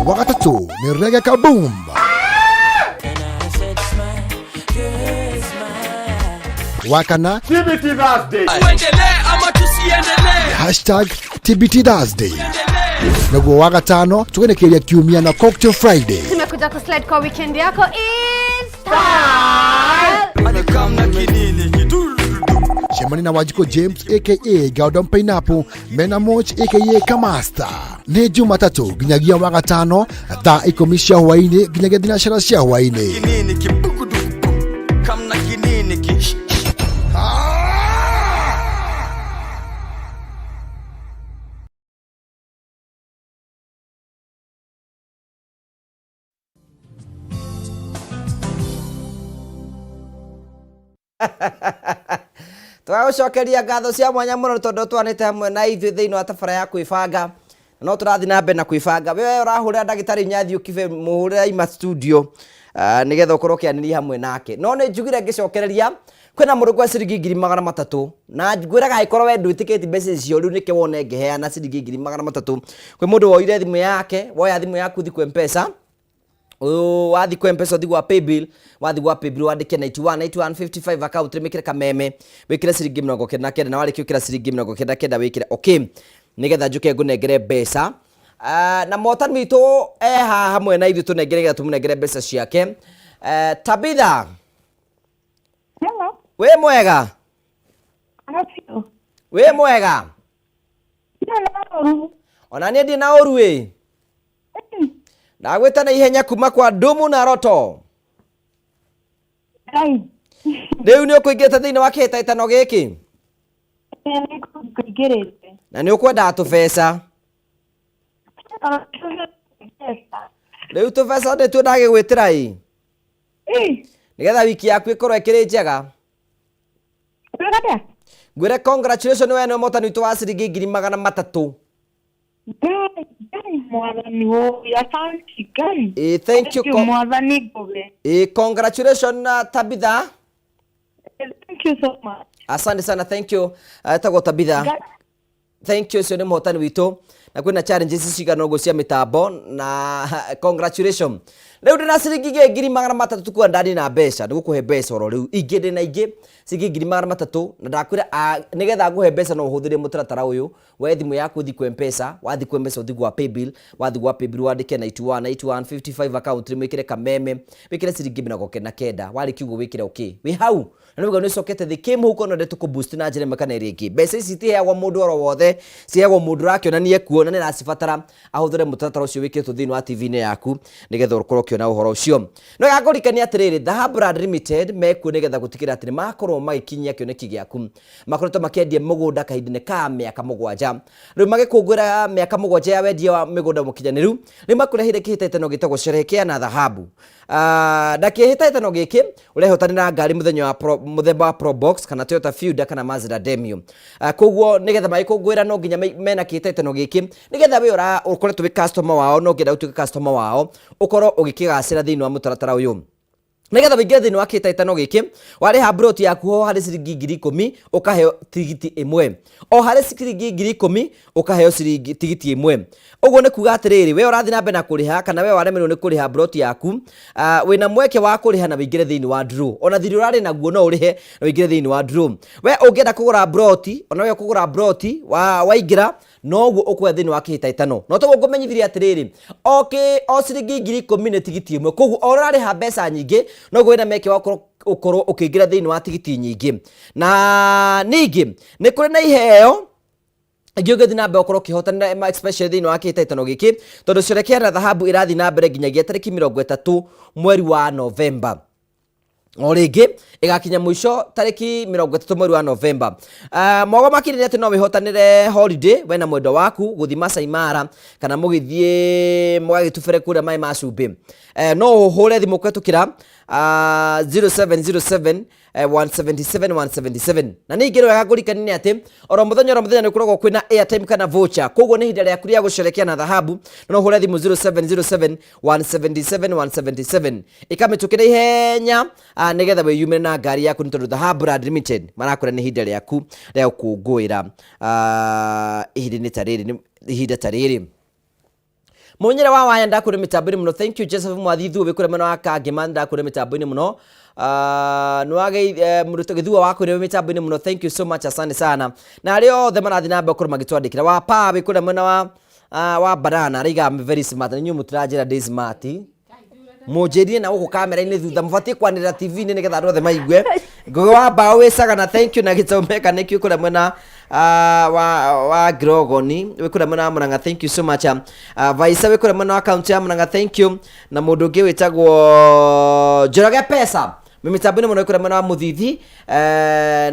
Wa gatatũ nĩ Reggae Kaboom. Wa kana TBT Thursday. Tuendelee ama tusiendelee? Hashtag TBT Thursday. Naguo wa gatano tũgenekeria kiumia na Cocktail Friday. Tumekuja kuslide kwa weekend yako is style. Cemania na Wanjikũ James aka Gordon Pineapple mena Moch aka Kamasta. Nĩ Jumatatũ nginyagia wa gatano thaa ikũmi cia hwaĩ-inĩ nginyagia thinacara cia hwaĩ-inĩ. Kinini kibukuduku. Kamna kinini ki. Tũgagũcokeria ngatho cia mwanya mũno nĩ tondũ twanĩte hamwe na ithuĩ thĩinĩ wa tabara ya kwĩbanga. Na no tũrathiĩ na mbere na kwĩbanga. Wewe ũrahũrĩra ndagĩtarĩ Nyathiũ Kibe, mũhũrĩra ima studio nĩgetha ũkorwo ũkĩanĩria hamwe nake. No nĩ njugire ngĩcokereria kwĩna mũndũ kwa ciringi 300,000 na ngwĩraga angĩkorwo we ndwĩtĩkĩtie mbeca icio rĩu nĩkĩo wone ngĩheana ciringi 300,000. Kwĩ mũndũ woire thimũ yake, woya thimũ yaku thiĩ kwĩ M-Pesa, Ũyũ wathiĩ kwa M-Pesa ũthiĩ gwa paybill, wathiĩ gwa paybill wandĩke 91 91 55 account wĩkĩre kameme, wĩkĩre ciringi 99, na warĩkia gwĩkĩra ciringi 99 wĩkĩre okay, nĩgetha njũke ngũnengere mbeca. Na mũhotani witũ e haha hamwe na ithuĩ tũnengere nĩgetha tũmũnengere mbeca ciake. Tabitha. Hello. Wĩ mwega? Hello. Wĩ mwega? Hello. Ona niĩ ndirĩ na ũru ĩ. Ndagwĩta na ihenya kuma kwa Ndumu na Roto. Ngai. Rĩu nĩ ũkũingĩrĩte thĩinĩ wa kĩhĩtahĩtano gĩkĩ? Nĩngũingĩrĩte. Na nĩ ũkwendaga tũbeca? Rĩu tũbeca nĩtuo ndagĩgwĩtĩra ĩ. Nĩgetha wiki yaku ĩkorwo ĩkĩrĩ njega. Ngwĩre congratulations we nĩwe mũhotani witũ wa ciringi 300,000. Ngai, Ngai mwathani ũyũ, asante Ngai. Ĩ, thank you, Thank you mwathani ngũgĩ. Ĩ, congratulations Tabitha. Thank you so much. Asante sana, thank you. Etagwo Tabitha. Ngai. Thank you, ũcio nĩ mũhotani witũ. Na kwĩna challenges cigana ũguo cia mĩtambo na congratulations. Rĩu ndĩna ciringi ingĩ 300,000 tukua ndani na mbeca, nĩgũkũhe mbeca oro rĩu. Ingĩ ndĩna ingĩ ciringi 300,000 na ndakwĩra nĩgetha ngũhe mbeca no ũhũthĩre mũtaratara ũyũ. Woe thimũ yaku ũthiĩ kwa M-Pesa, wathiĩ kwa M-Pesa ũthiĩ gwa paybill, wathiĩ gwa paybill wandĩke 91 91 55 account wĩkĩre kameme, wĩkĩre ciringi 99, warĩkia ũguo wĩkĩre okay. Wĩ hau na nĩguo nĩ ũcokete thĩ kĩmũhuko no ndetũ kũ-boost na njĩra ĩmwe kana ĩrĩa ĩngĩ. Mbeca ici itiheagwo mũndũ oro wothe, ciheagwo mũndũ ũrakĩona ekuo na nĩ aracibatara ahũthĩre mũtaratara ũcio wĩkĩrĩtwo thĩinĩ wa TV-inĩ yaku nĩgetha ũkorwo ũkĩona ũhoro ũcio. No gakũrikania atĩrĩrĩ, Dhahabu Land Limited mekuo nĩgetha gũtigĩrĩra atĩ nĩ makorwo magĩkinyia kĩoneki gĩaku. Makoretwo makĩendia mũgũnda kahinda-inĩ ka mĩaka mũgwanja. Rĩu magĩkũngũĩra mĩaka mũgwanja ya wendia wa mĩgũnda mũkinyanĩru, rĩu makũreheire kĩhĩtahĩtano gĩtagwo Sherehekea na Dhahabu. Na kĩhĩtahĩtano gĩkĩ ũrehotanĩra ngari mũthenya wa Pro, mũthemba wa Probox kana Toyota Fielder kana Mazda Demio. Koguo nĩgetha magĩkũngũĩra no nginya mena kĩhĩtahĩtano gĩkĩ nĩgetha we ũra ũkoretwo wĩ customer wao no ũngĩenda gũtuĩka customer wao ũkorwo ũgĩkĩgacĩra thĩinĩ wa mũtaratara ũyũ. Nĩgetha ũingĩre thĩinĩ wa kĩhĩtahĩtano gĩkĩ warĩha mburoti yaku ho harĩ ciringi 10,000 ũkaheo tigiti ĩmwe, o harĩ ciringi 10,000 ũkaheo ciringi tigiti ĩmwe. Ũguo nĩ kuga atĩrĩrĩ, we ũrathiĩ na mbere na kũrĩha kana we waremerwo nĩ kũrĩha mburoti yaku, wĩna mweke wa kũrĩha na wĩingĩre thĩinĩ wa draw. Ona thirĩ ũrarĩ naguo no ũrĩhe na wĩingĩre thĩinĩ wa draw. We ũngĩenda kũgũra mburoti, ona we ũkũgũra mburoti, waingĩra noguo ũkuoya thĩinĩ wa kĩhĩtahĩtano. No toguo ngũmenyithirie atĩrĩrĩ, o ciringi 10,000 nĩ tigiti ĩmwe. Koguo o ũrarĩha mbeca nyingĩ, noguo wĩna meke wa ũkorwo ũkĩingĩra thĩinĩ wa tigiti nyingĩ. Na ningĩ nĩ kũrĩ na iheo ingĩ ũngĩthiĩ na mbere ũkorwo ũkĩhotanĩra especially thĩinĩ wa kĩhĩtahĩtano gĩkĩ, tondũ Sherekea na Dhahabu ĩrathiĩ na mbere nginyagia tarĩki 30 mweri wa Novemba. O rĩngĩ ĩgakinya mũico tarĩki 30 mweri wa Novemba. Mwago makĩria nĩ atĩ no wĩhotanĩre holiday we na mwendwa waku gũthiĩ Masai Mara kana mũgĩthiĩ mũgagĩtubĩre kũrĩa maĩ ma cumbĩ. No ũhũre thimũ kũhetũkĩra 0707 177 177. Na ningĩ wega ngũrikanie nĩ atĩ oro mũthenya oro mũthenya nĩ gũkoragwo kwĩna airtime kana voucher, koguo nĩ ihinda rĩaku rĩa gũcerekea na thahabu. No ũhũre thimũ 0707 177 177 ĩkamĩtũkĩ na ihenya nĩgetha wĩyumĩre na ngari yaku, nĩ tondũ Dhahabu Brand Limited marakwĩra nĩ ihinda rĩaku rĩa gũkũngũĩra ihinda-inĩ ta rĩrĩ, ihinda ta rĩrĩ. Munyere wa waya ndakũrĩ mĩtambo-inĩ mũno. Thank you Joseph Mwathithu wĩ kũrĩa mwena wa Kangema, ndakũrĩ mĩtambo-inĩ mũno. Nĩwage mũrutwo gĩthua wa kũrĩ mĩtambo-inĩ mũno, thank you so much, asante sana. Na arĩa othe marathiĩ na mbere gũkorwo magĩtwandĩkĩra wa pa wĩ kũrĩa mwena wa banana araiga I'm very smart. Na inyuĩ mũtiranjĩra ndĩ smart, mũnjĩrire na gũkũ kamera-inĩ thutha, mũbatiĩ kwanĩrĩra TV-inĩ nĩgetha andũ othe maigue. Ngũgĩ wa mbaũ wĩ Sagana, thank you. Na gĩtomeka nĩkĩo kũrĩa mwena wa Grogoni wĩ kũrĩa mwena wa Murang'a, thank you so much. Vaisa wĩ kũrĩa mwena wa kaunti ya Murang'a, thank you. Na mũndũ ũngĩ wĩtagwo Njoroge Pesa mĩtambo-inĩ mũno wĩ kũrĩa mwena wa Mũthithi,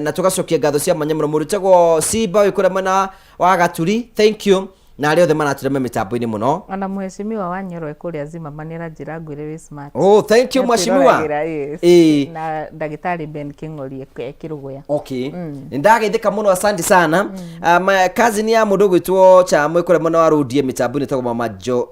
na tũgacokia ngatho cia mwanya mũno. Mũndũ wĩtagwo Simba wĩ kũrĩa mwena wa Gaturi, thank you. Na arĩa othe maratũrema mĩtambo-inĩ mũno. Ona mheshimiwa wa Nyoro kũrĩa Zimmerman nĩaranjĩra ngwĩre wĩ smart. Oh, thank you, mheshimiwa. Nĩatwĩroragĩra, yes. Ĩĩ. Na ndagĩtarĩ Ben Kĩng'ori e Kĩrũgũya. Okay, nĩ ndageithĩka mũno, asante sana. Cousin ya mũndũ ũgwĩtwo Chamwe kũrĩa mwena wa Rũndie mĩtambo-inĩ ĩtagwo Mama Jo,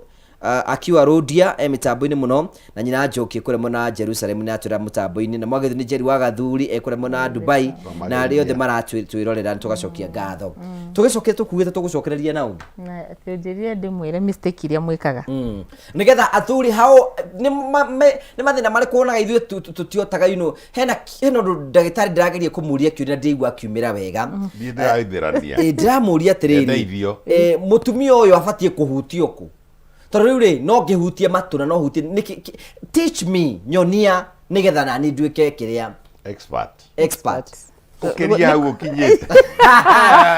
akiwa Rũndia e mĩtambo-inĩ mũno, na nyina Njoki kũrĩa mwena wa Jerusalem nĩ atwĩra mũtambo-inĩ, na Mwagethi nĩ Njeri wa Gathuri e kũrĩa mwena wa Dubai, na arĩa othe maratwĩrorera nĩ tũgacokia ngatho. Tũgĩcokia tũkuĩte tũgũcokereria nau. Na njĩrire ndĩmwĩre mistake iria mwĩkaga. Nĩgetha athuri hau nĩ mathĩna marĩkũ wonaga ithuĩ tũtiotaga, hena ũndũ ndagĩtarĩ ndĩrageria kũmũria kĩũria na ndĩraigua akiumĩra wega. Niĩ ndĩraithĩrania. Ĩ, ndĩramũria atĩrĩrĩ, Ndeithio. Mũtumia ũyũ abatiĩ kũhutio kũ? Tondũ rĩu rĩ no ngĩhutie matũ na no hutie teach me, nyonia nĩgetha nani nduĩke kĩrĩa expert. Expert. Ũkĩria hau ũkinyĩte.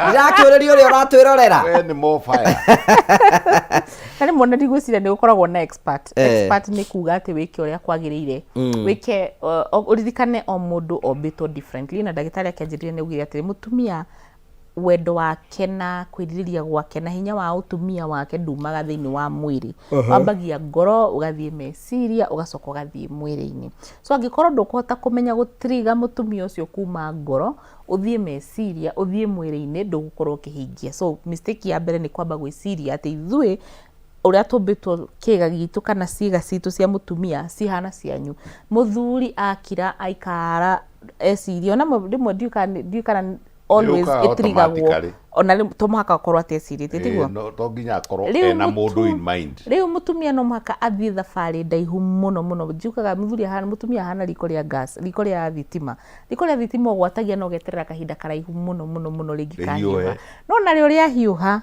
Ndĩrakĩũrĩria ũrĩa ũratwĩrorera. We nĩ more fire. Na rĩmwe ona ndigwĩciria nĩ gũkoragwo na expert. Expert nĩ kuga atĩ wĩke ũrĩa kwagĩrĩire, wĩke ũririkane o mũndũ ombĩtwo differently. Na ndagĩtarĩ akĩanjĩrĩria nĩ augire atĩrĩ, mũtumia wendo wake na kwĩrirĩria gwake na hinya wa ũtumia wake ndumaga thĩinĩ wa mwĩrĩ. Wambagia ngoro, ũgathiĩ meciria, ũgacoka ũgathiĩ mwĩrĩ-inĩ. So angĩkorwo ndũkũhota kũmenya gũtiriga mũtumia ũcio kuma ngoro, ũthiĩ meciria, ũthiĩ mwĩrĩ-inĩ, ndũgũkorwo ũkĩhingia. So mistake ya mbere nĩ kwamba gwĩciria atĩ ithuĩ ũrĩa tũmbĩtwo, kĩga gitũ kana ciĩga citũ cia mũtumia cihana cianyu. Mũthuri akira aikara eciria, ona rĩmwe ndiũĩ kana always Yũkaga ĩtirigagwo. Automatically. Ona rĩmwe to mũhaka akorwo atecirĩtie, tiguo? Ĩĩ, to nginya akorwo Rĩu ena mũndũ in mind. Rĩu mũtumia no mũhaka athiĩ thabarĩ ndaihu mũno mũno. Njugaga mũthuri ahana, mũtumia ahana riko rĩa gas, riko rĩa thitima. Riko rĩa thitima ũgwatagia na ũgeterera kahinda karaihu mũno mũno mũno rĩngĩkahiũha. Rĩhiũhe. No narĩo rĩahiũha,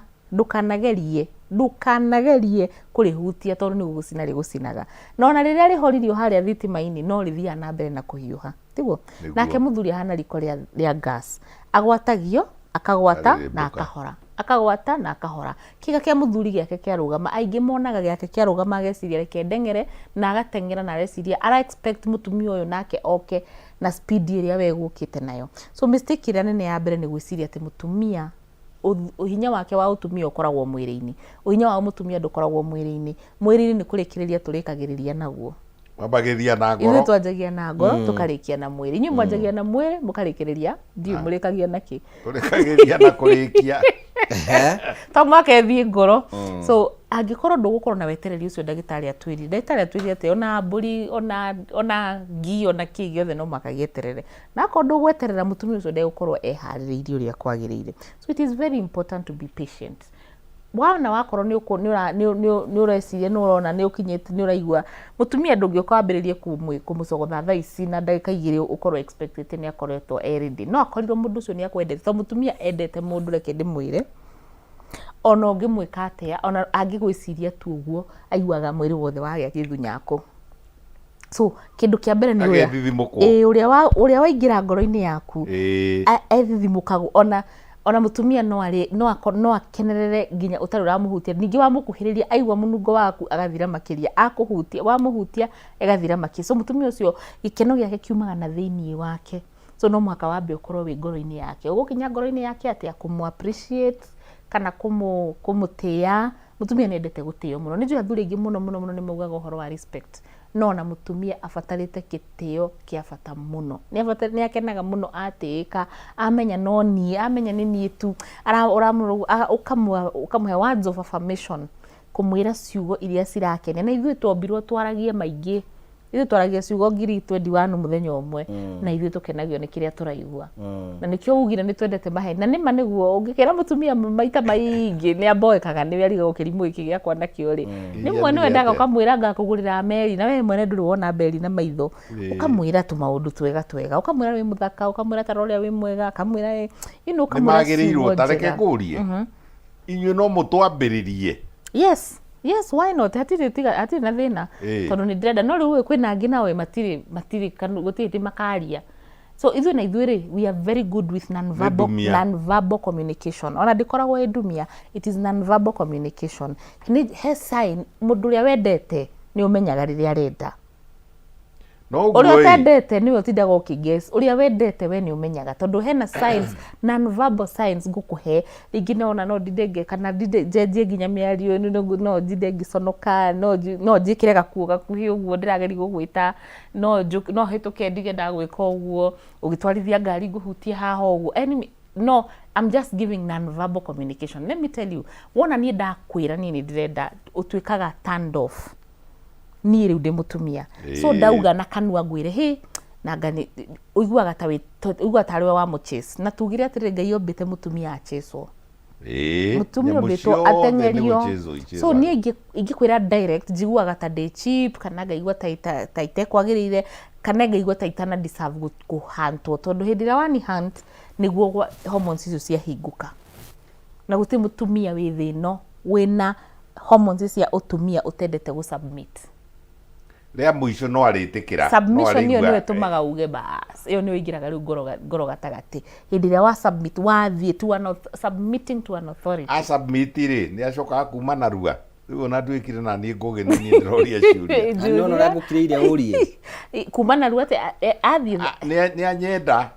ndũkanagerie kũrĩhutia tondũ nĩ gũgũcina rĩgũcinaga. Na ona rĩrĩa rĩhoririo harĩa thitima-inĩ no rĩthiaga na mbere na kũhiũha, tiguo? Nĩguo. Nake mũthuri ahana riko rĩa gas, agwatagio akagwata na Akarĩrĩmbũka. akahora, akagwata na akahora. Kĩga kĩa mũthuri gĩake kĩarũgama, aingĩ monaga gĩake kĩarũgama ageciria reke ndeng'ere, na agateng'era na areciria ara expect mũtumia ũyũ nake oke na speed ĩrĩa we gũkĩte nayo. So mistake ĩrĩa nene ya mbere nĩ gwĩciria atĩ mũtumia ũhinya wake wa ũtumia ũkoragwo mwĩrĩ-inĩ. Ũhinya wa mũtumia ndũkoragwo mwĩrĩ-inĩ. Mwĩrĩ-inĩ nĩ kũrĩkĩrĩria tũrĩkagĩrĩria naguo. Wambagĩrĩria na Ithuĩ ngoro. twanjagia na ngoro, tũkarĩkia na mwĩrĩ. Inyuĩ mwanjagia na mwĩrĩ mũkarĩkĩrĩria, ndiũĩ mũrĩkagia na kĩ. Tũrĩkagĩrĩria na kũrĩkia. To mũhaka ĩthiĩ ngoro. So angĩkorwo ndũgũkorwo na wetereri ũcio ndagĩtarĩ atwĩrire, ndagĩtarĩ atwĩrire atĩ ona mbũri ona ngi ona kĩ gĩothe no mũhaka gĩeterere. Na akorwo ndũgweterera, mũtumia ũcio ndegũkorwo eharĩrĩirie ũrĩa kwagĩrĩire. So it is very important to be patient. Wona wakorwo nĩ ũkũ- nĩ ũra- nĩ- nĩ- nĩ ũreciria, nĩ ũrona nĩ ũkinyĩte, nĩ ũraigua mũtumia ndũngĩũka wambĩrĩrie kũmũcogotha thaa ici na ndagĩka 2 ũkorwo expected nĩ akoretwo e ready. No akorirwo mũndũ ũcio nĩ akwendete, tondũ mũtumia endete mũndũ, reke ndĩmwĩre, ona ũngĩmwĩka atĩa, ona angĩgwĩciria tu ũguo, aiguaga mwĩrĩ wothe wagĩa gĩthunyako. So kĩndũ kĩa mbere nĩ ũrĩa Agethithimũkwo. Ĩĩ, ũrĩa waingĩra ngoro-inĩ yaku, ethithimũkagwo. Ona Ona mũtumia no arĩ no ako, no akenerere nginya ũtarĩ ũramũhutia. Ningĩ wamũkuhĩrĩria aigua mũnungo waku agathira makĩria, akũhutia wamũhutia ĩgathira makĩria. So mũtumia ũcio gĩkeno gĩake kiumaga na thĩiniĩ wake. So no mũhaka wambe ũkorwo wĩ ngoro-inĩ yake. Ũgũkinya ngoro-inĩ yake atĩa? Kũmũ appreciate kana kũmũ kũmũtĩa. Mũtumia nĩ endete gũtĩo mũno. Nĩ njũĩ athuri aingĩ mũno mũno mũno nĩ maugaga ũhoro wa respect. No ona mũtumia abatarĩte gĩtĩo kĩa bata mũno. Nĩ akenaga mũno atĩĩka, amenya no niĩ, amenya nĩ niĩ tu, ũkamũhe words of affirmation, kũmwĩra ciugo iria cirakenia. Na ithuĩ twombirwo twaragie maingĩ, ithuĩ twaragia ciugo ngiri 21 mũthenya ũmwe, na ithuĩ tũkenagio nĩ kĩrĩa tũraigua. Na nĩkĩo ugire nĩ twendete maheni. Na nĩma nĩguo, ũngĩkĩra mũtumia maita maingĩ nĩ amboekaga nĩwe arigagwo kĩrimũ gĩkĩ gĩakwa nakĩo rĩ. Rĩmwe nĩ wendaga ũkamwĩra ngakũgũrĩra meri na we mwene ndũrĩ wona meri na maitho. Ũkamwĩra tũmaũndũ twega twega, ũkamwĩra wĩ mũthaka, ũkamwĩra ta rora ũrĩa wĩ mwega, ũkamwĩra you know, Nĩ ũkamwĩra magĩrĩirwo ciugo ta reke njega. ngũrie inyuĩ no mũtwambĩrĩrie. Yes, yes, why not? Hatirĩ tiga hatirĩ na thĩna tondũ nĩ ndĩrenda no rĩu kwĩna angĩ nao matirĩ matirĩ gũtirĩ hĩndĩ makaria. So ithuĩ na ithuĩ rĩ, we are very good with non-verbal, Ndumia. non-verbal communication. Ona ndĩkoragwo ĩ ndumia, it is non-verbal communication. Nĩ he sign mũndũ ũrĩa wendete nĩ ũmenyaga rĩrĩa arenda. No Ũrĩa ũguo ĩ, ũtendete nĩwe ũtindaga ũkĩ guess. Ũrĩa wendete we nĩ ũmenyaga tondũ hena signs, non-verbal signs ngũkũhe. Rĩngĩ no ona no ndinde ngĩ kana ndinde njenjie nginya mĩario no ndinde ngĩconoka, no no njĩkĩre gakuo gakuhĩ ũguo ndĩrageria gũgwĩta, no no hĩtũke ndige ndagwĩka ũguo, ũgĩtwarithia ngari ngũhutie haha ũguo. Anyway, no, I'm just giving non-verbal communication. Let me tell you, wona niĩ ndakwĩra niĩ nĩ ndĩrenda ũtuĩkaga turned off. Niĩ rĩu ndĩ mũtumia. So ndauga na kanua ngwĩre, hĩ, nanga nĩ, ũiguaga ta wĩ, ũiguaga tarĩ we wamũ chase. Na tugire atĩrĩrĩ, Ngai ombĩte mũtumia achaswo. Mũtumia Nyamũ ombĩtwo ciothe nĩ ateng'erio. gũchaswo So ichasagwo. niĩ ingĩkwĩra direct, njiguaga ta ndĩ cheap, kana ngaigua ta itekwagĩrĩire, kana ngaigua ta itana deserve kũhantwo. Tondũ hĩndĩ ĩrĩa wani hunt, nĩguo hormones icio ciahingũka. Na gũtirĩ mũtumia wĩ thĩ ĩno wĩna hormones cia ũtumia ũtendete gũ submit. Rĩa mũico no arĩtĩkĩra. Submission ĩyo nĩyo ĩtũmaga uge bas, ĩyo nĩyo ĩingĩraga rĩu ngoro gatagatĩ. Hĩndĩ ĩrĩa wa submit, wathiĩ to an submitting to an authority. A submit rĩ, nĩ acokaga kuma narua. Rĩu ona nduĩkire na niĩ ngũgĩ nĩ niĩ ndĩroria ciũria. Na nĩ ona ũrĩa ngũkirĩire ũrie. Kuma narua atĩ, athiĩ. Nĩ anyenda.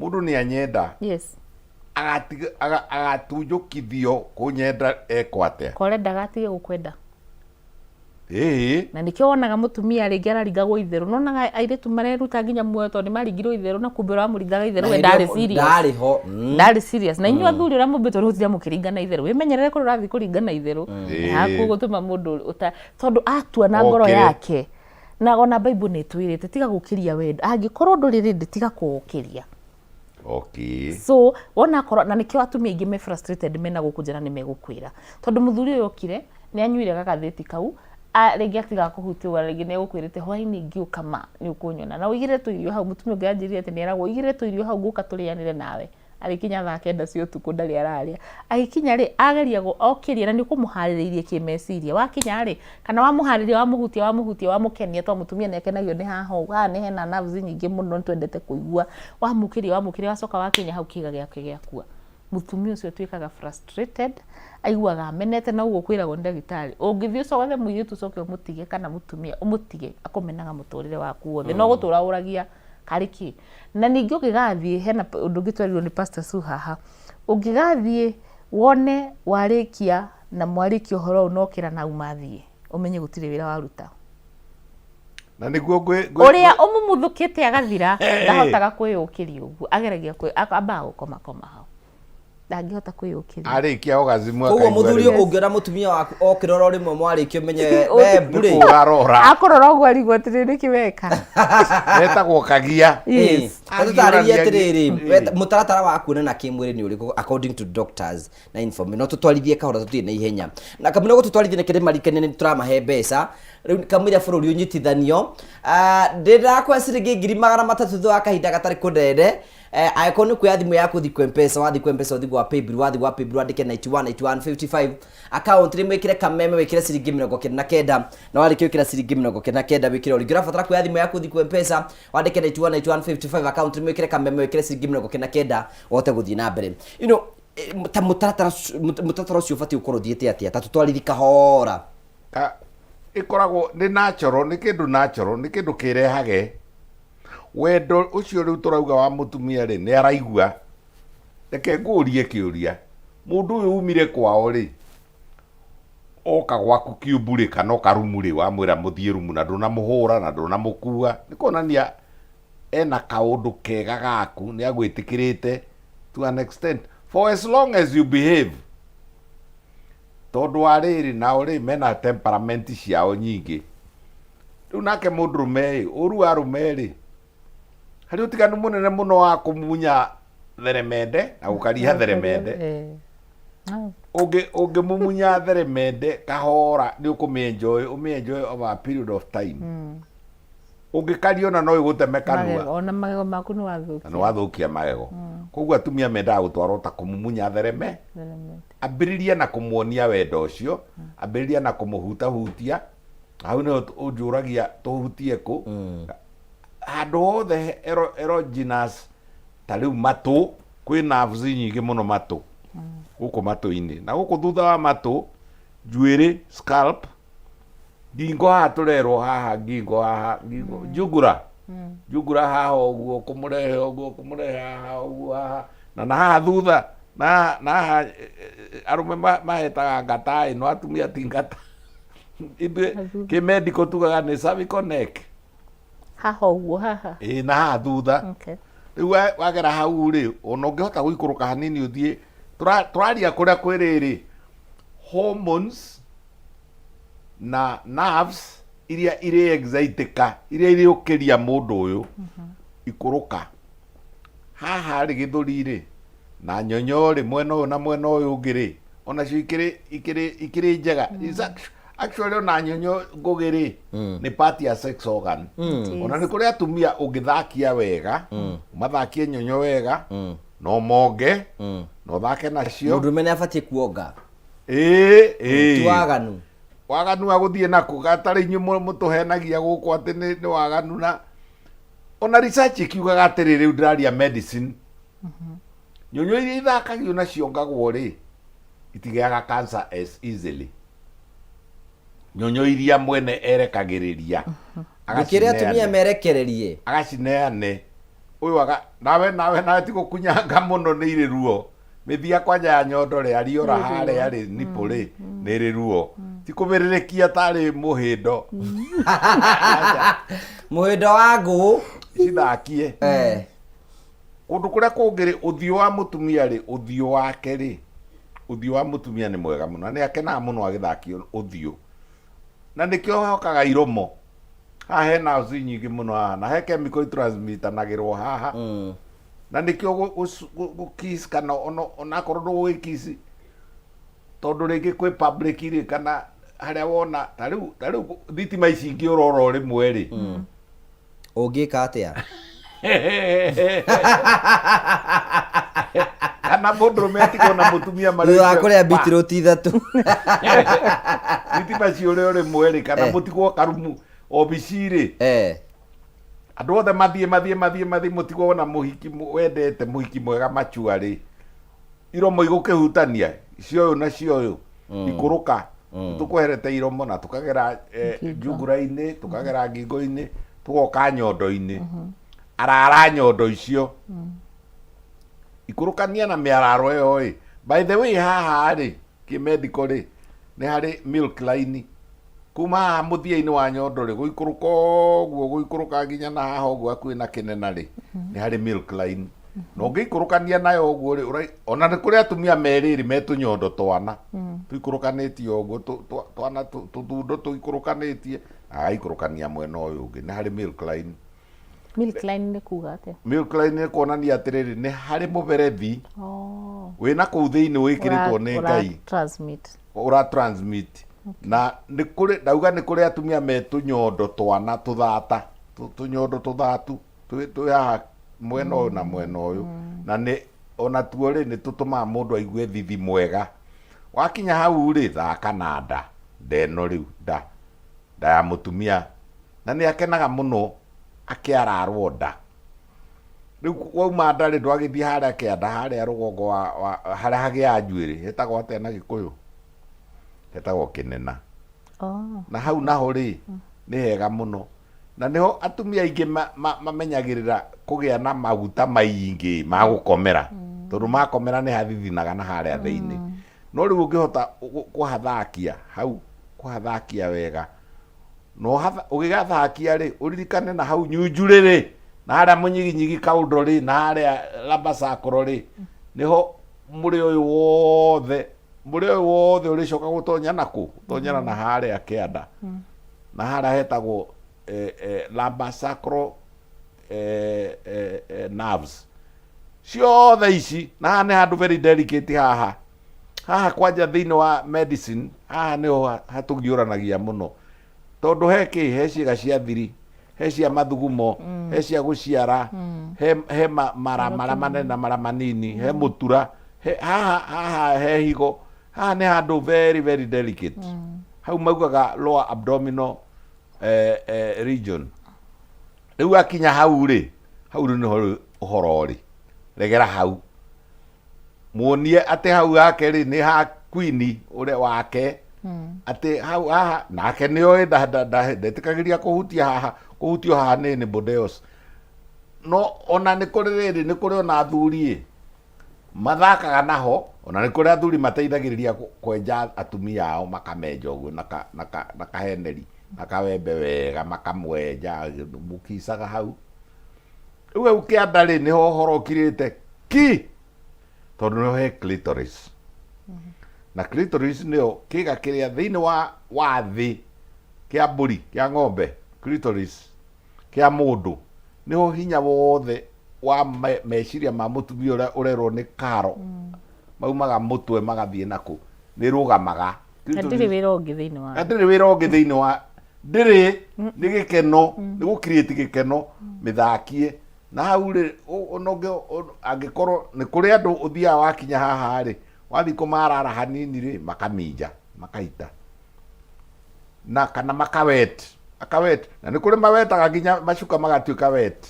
Mũndũ nĩ anyenda. Yes. Agatunjũkithio kũnyenda ekwo atĩa? Kore ndagatige gũkwenda. Na nĩkĩo wonaga mũtumia rĩngĩ araringagwo itherũ. Nĩwonaga airĩtu mareruta nginya muoyo tondũ nĩmaringirwo itherũ na kumbe ũrĩa wamũringaga itherũ we ndarĩ serious. Ndarĩ ho. Ndarĩ serious. Na inyuĩ athuri ũrĩa mũmbĩtwo nĩ gũtinda mũkĩringana itherũ. Wĩmenyerere kũrĩa ũrathiĩ kũringana itherũ. Hakuhĩ gũtũma mũndũ ũta tondũ atua na ngoro Okĩre. yake. Na ona Bible nĩ ĩtwĩrĩte tiga gũkĩria wendo. Angĩkorwo ndũrĩ ready tiga kũũkĩria. So wona akorwo na nĩkĩo atumia aingĩ me frustrated mena gũkũ nja na nĩ megũkwĩra. Tondũ mũthuri ũyũ okire nĩ anyuire gagathĩti kau, rĩngĩ atiga kũhutia ũguo rĩngĩ nĩ egũkwĩrĩte hwainĩ ngĩũka ma nĩ ũkũnyona. Na ũigĩrĩre tũirio hau, mũtumia ũngĩ anjĩrire atĩ nĩ eragwo ũigĩrĩre tũirio hau ngũka tũrĩanĩre nawe. Agĩkinya thaa kenda cia ũtukũ ndarĩ ararĩa. Agĩkinya rĩ, ageria okĩria na nĩ ũkũmũharĩrĩirie kĩmeciria. Wakinya rĩ, kana wamũharĩria wamũhutia wamũhutia wamũkenia tondũ mũtumia nĩ akenagio nĩ haha ũguo. Haha nĩ hena nerves nyingĩ mũno nĩ twendete kũigua. Wamũkĩria wamũkĩria wacoka wakinya hau kĩga gĩake gĩakua. Mũtumia ũcio atuĩkaga frustrated, aiguaga amenete na ũguo kwĩragwo nĩ ndagĩtarĩ. Ũngĩthiĩ ũcogothe mũirĩtu ũcoke ũmũtige kana mũtumia ũmũtige, akũmenaga mũtũrĩre waku wothe. No gũtũra ũragia karĩ kĩ. Na ningĩ ũngĩgathiĩ hena ũndũ ũngĩ twerirwo nĩ Pastor Sue haha, ũngĩgathiĩ wone warĩkia na mwarĩkia ũhoro ũyũ na okĩra na auma athiĩ, ũmenye gũtirĩ wĩra waruta. Na nĩguo Ũrĩa ũmumuthũkĩte agathira, ndahotaga kwĩyũkĩria ũguo, ageragia ambaga gũkomakoma hau. Ndangĩhota kwĩyũkĩria. Arĩkia orgasm Koguo akaigua mũthuri rĩu. ũngĩona mũtumia waku okĩra oro rĩmwe mwarĩkia ũmenye we mbũrĩ. Nĩ kũũra arora. Akũrora ũguo arigwo atĩrĩ nĩkĩ weka. Etagwo kagia. Yes. Tũtarĩrie atĩrĩrĩ, mũtaratara wa kuonana kĩmwĩrĩ nĩ ũrĩkũ according to doctors na information. No tũtwarithie kahora tũtirĩ na ihenya. Na kamũira gũtũtwarithia nĩ kĩrĩmarikania nĩ tũramahe mbeca. Rĩu kamũira bũrũri ũnyitithanio. Ndĩrakũhe ciringi 300,000 thutha wa kahinda gatarĩ kũnene. Angĩkorwo nĩ kuoya thimũ yaku ũthiĩ kwĩ Mpesa, wathiĩ kwĩ Mpesa ũthiĩ gwa Paybill, wathiĩ gwa Paybill wandĩke 91 91 55 account name wĩkĩre kameme wĩkĩre ciringi 99, na warĩkia gwĩkĩra ciringi 99 wĩkĩre o rĩngĩ. Ũrabatara kuoya thimũ yaku ũthiĩ kwĩ Mpesa wandĩke 91 91 55 account name wĩkĩre kameme wĩkĩre ciringi 99 ũhote gũthiĩ na mbere. You know, ta mũtaratara mũtaratara ũcio ũbatiĩ gũkorwo ũthiĩte atĩa, ta tũtwarithie kahora? Ka ĩkoragwo nĩ natural, nĩ kĩndũ natural, nĩ kĩndũ kĩrehage wendo ũcio. Rĩu tũrauga wa mũtumia rĩ, nĩ araigua. Reke ngũrie kĩũria, mũndũ ũyũ umire kwao rĩ, oka gwaku kiumbu rĩ, kana oka rumu rĩ, wamwĩra mũthiĩ rumu na ndũnamũhũra na ndũnamũkua, nĩ kuonania ena kaũndũ kega gaku, nĩ agwĩtĩkĩrĩte to an extent for as long as you behave. Tondũ wa rĩrĩ, nao rĩ, mena temperament ciao nyingĩ. Rĩu nake mũndũrũme ĩ, ũru wa arũme rĩ, harĩ ũtiganu mũnene mũno wa kũmunya theremende na gũkariha theremende. Ũngĩmumunya theremende kahora, nĩ ũkũmĩ-enjoy, ũmĩ-enjoy over a period of time. Ũngĩkaria ona no ĩgũteme kanua. Magego, ona magego maku nĩ wathũkia. Na nĩ wathũkia magego. Koguo atumia mendaga gũtwarwo ta kũmumunya thereme. Theremende. Ambĩrĩria na kũmuonia wendo ũcio, ambĩrĩria na kũmũhutahutia. Hau nĩho ũnjũragia tũhutie kũ. Handũ hothe erogenous, ta rĩu matũ, kwĩ nerves nyingĩ mũno matũ, gũkũ matũ-inĩ na gũkũ thutha wa matũ, njuĩrĩ, scalp, ngingo haha tũrerwo haha ngingo haha ngingo njungura njungura haha ũguo, kũmũrehe ũguo, kũmũrehe haha ũguo, haha na haha thutha na haha. Arũme mahetaga ngata ĩno, atumia ti ngata. Ithuĩ kĩmedical tugaga nĩ cervical neck. Haha ũguo haha. Ĩĩ, na haha thutha. Rĩu wagera hau rĩ, ona ũngĩhota gũikũrũka hanini ũthiĩ, tũraria kũrĩa kwĩ rĩrĩ hormones na nerves iria irĩ exciteka, iria irĩũkĩria mũndũ ũyũ. Ikũrũka haha rĩ, gĩthũri rĩ, na nyonyo rĩ, mwena ũyũ na mwena ũyũ ũngĩ rĩ, onacio ikĩrĩ njega. Actually ona nyonyo ngũgĩ rĩ, nĩ part ya sex organ. Ona nĩ kũrĩ atumia ũngĩthakia wega, ũmathakie nyonyo wega, no monge na ũthake nacio. Mũndũrũme nĩ abatiĩ kuonga? Ĩĩ. Ti waganu. Waganu wa gũthiĩ naku gatarĩ inyuĩ mũtũhenagia gũkũ atĩ nĩ waganu, na ona research ikiugaga atĩrĩ, rĩu ndĩraria medicine, nyonyo iria ithakagio na ciongagwo rĩ, itigĩaga cancer as easily, nyonyo iria mwene erekagĩrĩria. Ndũkĩre atumia merekererie. Agacineane ũyũ aga nawe ti gũkunyanga mũno, nĩ irĩ ruo mĩthia kwanja ya nyondo rĩ, ariora harĩa rĩ, nipple rĩ, nĩ ĩrĩ ruo, ti kũmĩrĩrĩkia tarĩ mũhĩndo. Mũhĩndo wa ngũ. Cithakie. Kũndũ kũrĩa kũngĩ rĩ, ũthiũ wa mũtumia rĩ, ũthiũ wake rĩ, ũthiũ wa mũtumia nĩ mwega mũno na nĩ akenaga mũno agĩthakio ũthiũ, na nĩkĩo hokaga iromo haha, hena nerves nyingĩ mũno haha na he chemical itransmitanagĩrwo haha, na nĩkĩo gũ-kiss kana onakorwo ndũgũgĩkiss, tondũ rĩngĩ kwĩ public rĩ, kana harĩa wona ta rĩu thitima ici ingĩũra oro rĩmwe rĩ. Ũngĩka atĩa? Kana mũndũrũme atigwo na mũtumia marĩ Thutha wa kũrĩa bitirũti 3. Thitima ciũre o rĩmwe rĩ, kana mũtigwo karumu obici rĩ, andũ othe mathiĩ mathiĩ mathiĩ mathiĩ, mũtigwo na mũhiki wendete, mũhiki mwega machua rĩ, iromo igũkĩhutania cioyũ na cioyũ, ikũrũka tũkweherete iromo na tũkagera njungura-inĩ, tũkagera ngingo-inĩ, tũgoka nyondo-inĩ, arara nyondo icio, ikũrũkania na mĩararo ĩyo ĩ. By the way, haha rĩ, kĩmedical rĩ, nĩ harĩ milk line kuma haha mũthia-inĩ wa nyondo rĩ, gũikũrũka ũguo, gũikũrũka nginya na haha ũguo hakuhĩ na kĩnena rĩ, nĩ harĩ milk line, na ũngĩikũrũkania nayo ũguo rĩ, ona nĩ kũrĩ atumia merĩrĩ me tũnyondo twana tũikũrũkanĩtie ũguo, twana tũthundo tũikũrũkanĩtie, na agaikũrũkania mwena ũyũ ũngĩ, nĩ harĩ milk line. Milk line nĩ kuga atĩa? Milk line nĩ kuonania atĩrĩrĩ, nĩ harĩ mũberethi wĩna kũu thĩinĩ wĩkĩrĩtwo nĩ Ngai. Transmit. Ũra transmit, na nĩ kũrĩ, ndauga nĩ kũrĩ atumia me tũnyondo twana tũthata, tũnyondo tũthatu twĩ haha. Mwena ũyũ na mwena ũyũ. Na nĩ ona tuo rĩ, nĩ tũtũmaga mũndũ aigue thithi mwega. Wakinya hau rĩ, thaka na nda. Nda ĩno rĩu, nda. Nda ya mũtumia. Na nĩ akenaga mũno akĩararwo nda. Rĩu wauma nda rĩ, ndwagĩthiĩ harĩa kĩanda, harĩa rũgongo wa, wa harĩa hagĩaga njuĩrĩ, hetagwo atĩa na Gĩkũyũ? Hetagwo kĩnena. Na hau naho rĩ, nĩ hega mũno. Na nĩho atumia aingĩ mamenyagĩrĩra kũgĩa na maguta maingĩ ma gũkomera, tondũ makomera nĩ hathithinaga na harĩa thĩinĩ. No rĩu ũngĩhota kũhathakia hau, kũhathakia wega, na ũgĩgathakia rĩ, ũririkane na hau nyunjurĩ rĩ, na harĩa mũnyiginyigi kaũndo rĩ, na harĩa lambasakũro rĩ, nĩho mũrĩ ũyũ wothe, mũrĩ ũyũ wothe ũrĩcoka gũtonya na kũ? Gũtonyera na harĩa kĩanda. Na harĩa hetagwo lumbosacral nerves. Ciothe ici, na haha nĩ handũ very delicate haha. Haha kwanja thĩinĩ wa medicine, haha nĩho hatũgiũranagia mũno. Tondũ he kĩ, he ciĩga cia thiri, he cia mathugumo, he cia gũciara, he mara marĩa manene na mara manini, he mũtura, he, haha, haha he higo. Haha nĩ handũ very very delicate. Hau maugaga lower abdominal region. Rĩu akinya hau rĩ, hau rĩu nĩho rĩu ũhoro ũrĩ. Regera hau. Muonie atĩ hau hake rĩ nĩ ha queen ũrĩa wake. Atĩ hau haha nake nĩ oĩ ndetĩkagĩria kũhutia haha, kũhutio haha nĩ anybody else. No ona nĩ kũrĩ rĩrĩ, nĩ kũrĩ ona athuri ĩ, mathakaga naho, ona nĩ kũrĩ athuri mateithagĩrĩria kwenja atumia ao, makamenja ũguo na kaheneri na kawembe wega, makamwenja mũkicaga hau. Rĩu hau kĩanda rĩ, nĩho ũhoro ũkirĩte ki, tondũ nĩho he clitoris. Na clitoris nĩyo kĩga kĩrĩa thĩinĩ wa thĩ kĩa mbũri, kĩa ng'ombe, clitoris kĩa mũndũ, nĩho hinya wothe wa meciria ma mũtumia ũrĩa ũrerwo nĩ karo maumaga mũtwe magathiĩ nakũ, nĩ rũgamaga. Na ndĩrĩ wĩra ũngĩ thĩinĩ wa. Na ndĩrĩ wĩra ũngĩ thĩinĩ wa, ndĩrĩ, nĩ gĩkeno, nĩ gũ create gĩkeno, mĩthakie. Na hau rĩ, ona angĩkorwo nĩ kũrĩ andũ ũthiaga wakinya haha rĩ, wathiĩ kũmarara hanini rĩ, makaminja, makaita. Na kana makawet, akawet. Na nĩ kũrĩ mawetaga nginya macuka magatuĩka wet.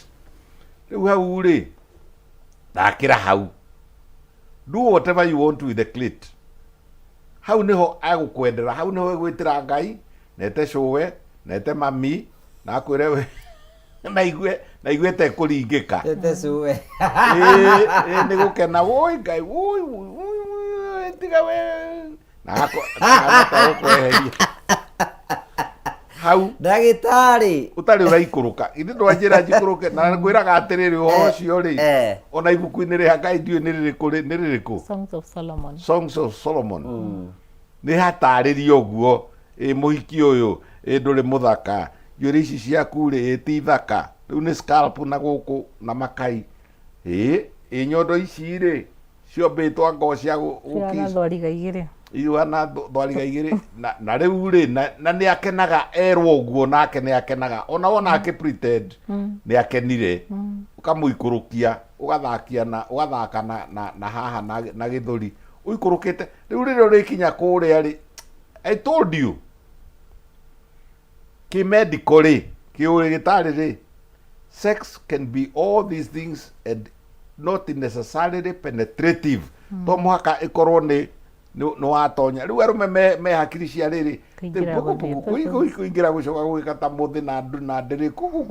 Rĩu hau rĩ, thakĩra hau. Do whatever you want with the clit. Hau nĩho egũkwendera, hau nĩho egwĩtĩra Ngai, na ete cũwe, na ete mami, na akwĩre we, na igue, na igue ta ekũringĩka. Ete cũwe. Ĩĩ, ĩĩ, nĩ gũkena, woi Ngai, woi, woi, woi, tiga we. Na akahana ta gũkweheria. Hau. Ndagĩtarĩ. Ũtarĩ ũraikũrũka. Ithe ndwanjĩra njikũrũke, na ngwĩraga atĩrĩrĩ, ũhoro ũcio rĩ, ona ibuku-inĩ rĩa Ngai ndiũĩ nĩ rĩrĩkũ rĩ, nĩ rĩrĩkũ? Songs of Solomon. Songs of Solomon. Nĩ hatarĩrio ũguo, ĩ mũhiki ũyũ, ĩ ndũrĩ mũthaka, njuĩrĩ ici ciaku rĩ, ĩ ti thaka, rĩu nĩ scalp na gũkũ na makai. Ĩ, ĩ nyondo ici rĩ, ciombĩtwo anga cia Cihana thwariga igĩrĩ. Ihana thwariga igĩrĩ. Na rĩu rĩ, na nĩ akenaga erwo ũguo, nake nĩ akenaga. Ona wona akĩ pretend, nĩ akenire. Ũkamũikũrũkia, ũgathakia na, ũgathaka na, na, na haha na, na gĩthũri. Ũikũrũkĩte. Rĩu rĩrĩa ũrĩkinya kũrĩa rĩ, I told you. Kĩ-medical rĩ, kĩ-ũrĩgĩtarĩ rĩ, sex can be all these things and not necessarily penetrative. To mũhaka ĩkorwo nĩ nĩ watonya. Rĩu arũme me hakiri cia rĩrĩ, Kũingĩra gũthiĩ kũingĩra gũcoka gwĩka ta mũthĩ na ndu na ndĩrĩ ku.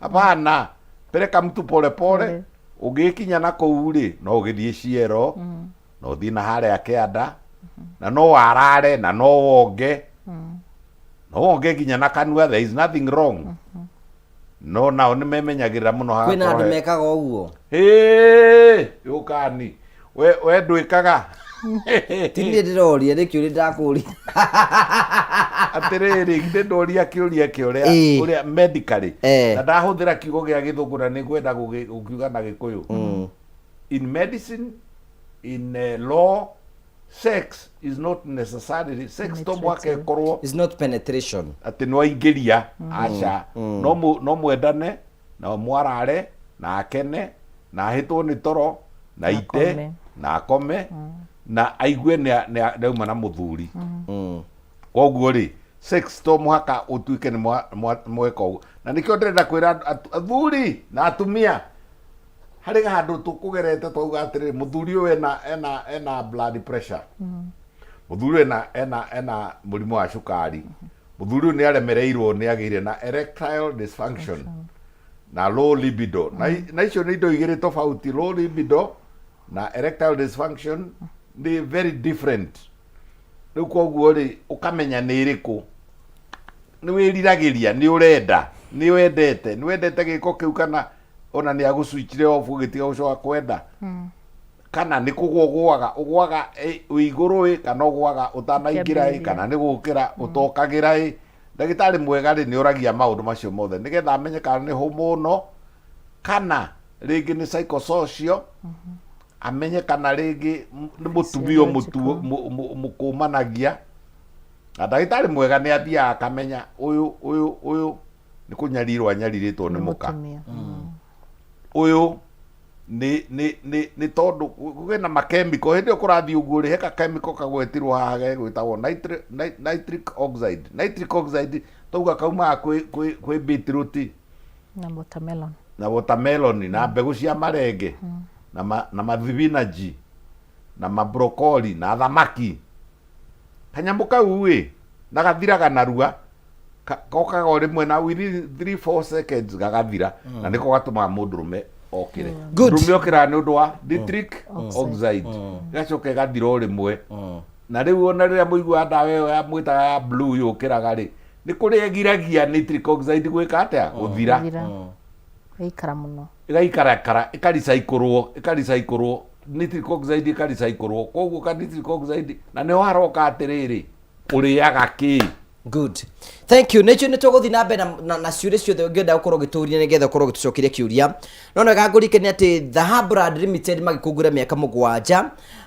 Hapana, peleka mtu pole pole. Ũngĩkinya na kũu rĩ, no ũgĩthiĩ ciero, no ũthiĩ na harĩa kĩanda, na no warare, na no wonge. No wonge nginya na kanua, there is nothing wrong. No nao nĩ memenyagĩrĩra mũno Kwĩna hagakorwo andũ he- mekaga ũguo. Hĩĩ, yũkani. We ndwĩkaga. Ti niĩ ndĩroria, nĩ kĩũria ndĩrakũria. Atĩrĩrĩ, githĩ ndoria kĩũria kĩa ũrĩa ũrĩa medically. Na ndahũthĩra kiugo gĩa gĩthũngũ na nĩngwenda gũkiuga na gĩkũyũ. In medicine, in law, sex is not necessarily sex to mũhaka ĩkorwo It's not penetration. Atĩ nĩ waingĩria, aca. No mwendane na mwarare. Na akene na ahĩtwo nĩ toro na ite Akome. Na akome na aigue nĩ auma na mũthuri. Koguo rĩ, sex to mũhaka ũtuĩke nĩ mweka ũguo, na nĩkĩo ndĩrenda kwĩra athuri na atumia harĩ handũ tũkũgerete twauga atĩrĩrĩ, mũthuri ũyũ ena blood pressure, mũthuri ũyũ ena mũrimũ wa cukari, mũthuri ũyũ nĩ aremereirwo, nĩ agĩire na erectile dysfunction na low libido, na icio nĩ indo igĩrĩ tofauti. Low libido na erectile dysfunction nĩ very different. Rĩu koguo rĩ, ũkamenya nĩ ĩrĩkũ. Nĩ wĩriragĩria, nĩ ũrenda, nĩ wendete gĩko kĩu, kana ona nĩ agũcwitchire off ũgĩtiga gũcoka kwenda, kana nĩ kũgwa ũgũaga, ũgũaga wĩ igũrũ ĩ, kana ũgũaga ũtanaingĩra ĩ, Ũkĩambĩrĩria. Kana nĩ gũkĩra ũtokagĩra ĩ. Ndagĩtarĩ mwega rĩ, nĩ ũragia maũndũ macio mothe nĩgetha amenye kana nĩ hormonal, kana rĩngĩ nĩ psychosocial, amenye kana rĩngĩ nĩ mũtumia mũkũmanagia. Na ndagĩtarĩ mwega nĩ athiaga akamenya ũyũ nĩ kũnyarirwo anyarirĩtwo nĩ mũka, Mũtumia. Ũyũ nĩ tondũ kwĩna makemiko hĩndĩ ĩyo kũrathiĩ ũguo rĩ, he kakemiko kagwetirwo haha gegwĩtagwo nitric oxide. Nitric oxide tauga kaumaga kwĩ beetroot na watermelon. Na watermelon na mbegũ cia marenge na mathibinaji na mabrokoli na thamaki. Kanyamũ kau ĩ na gathiraga narua, kokaga o rĩmwe na within 3 4 seconds gagathira, na nĩko gatũmaga mũndũrũme okĩre. Good. Mũndũrũme okĩraga nĩ ũndũ wa nitric oxide, ĩgacoka ĩgathira o rĩmwe. Na rĩu ona rĩrĩa mũiguaga ndawa ĩyo ya mwĩtaga ya blue yũkĩraga rĩ, nĩ kũrĩa ĩgiragia nitric oxide gwĩka atĩa? Gũthira. Gũthira. Ĩikara mũno. Ĩgaikarakara, ĩkaricaikũrwo, ĩkaricaikũrwo, nitric oxide ĩkaricaikũrwo. Koguo ka nitric oxide, na nĩho haroka atĩrĩrĩ, ũrĩaga kĩ? Good, thank you. Nĩcio nĩ tũgũthiĩ na mbere na ciũria ciothe ũngĩenda gũkorwo ũgĩtũria nĩgetha ũkorwo ũgĩtũcokeria kĩũria. No nĩwega ngũririkanie atĩ Dhahabu Limited magĩkũngũĩra mĩaka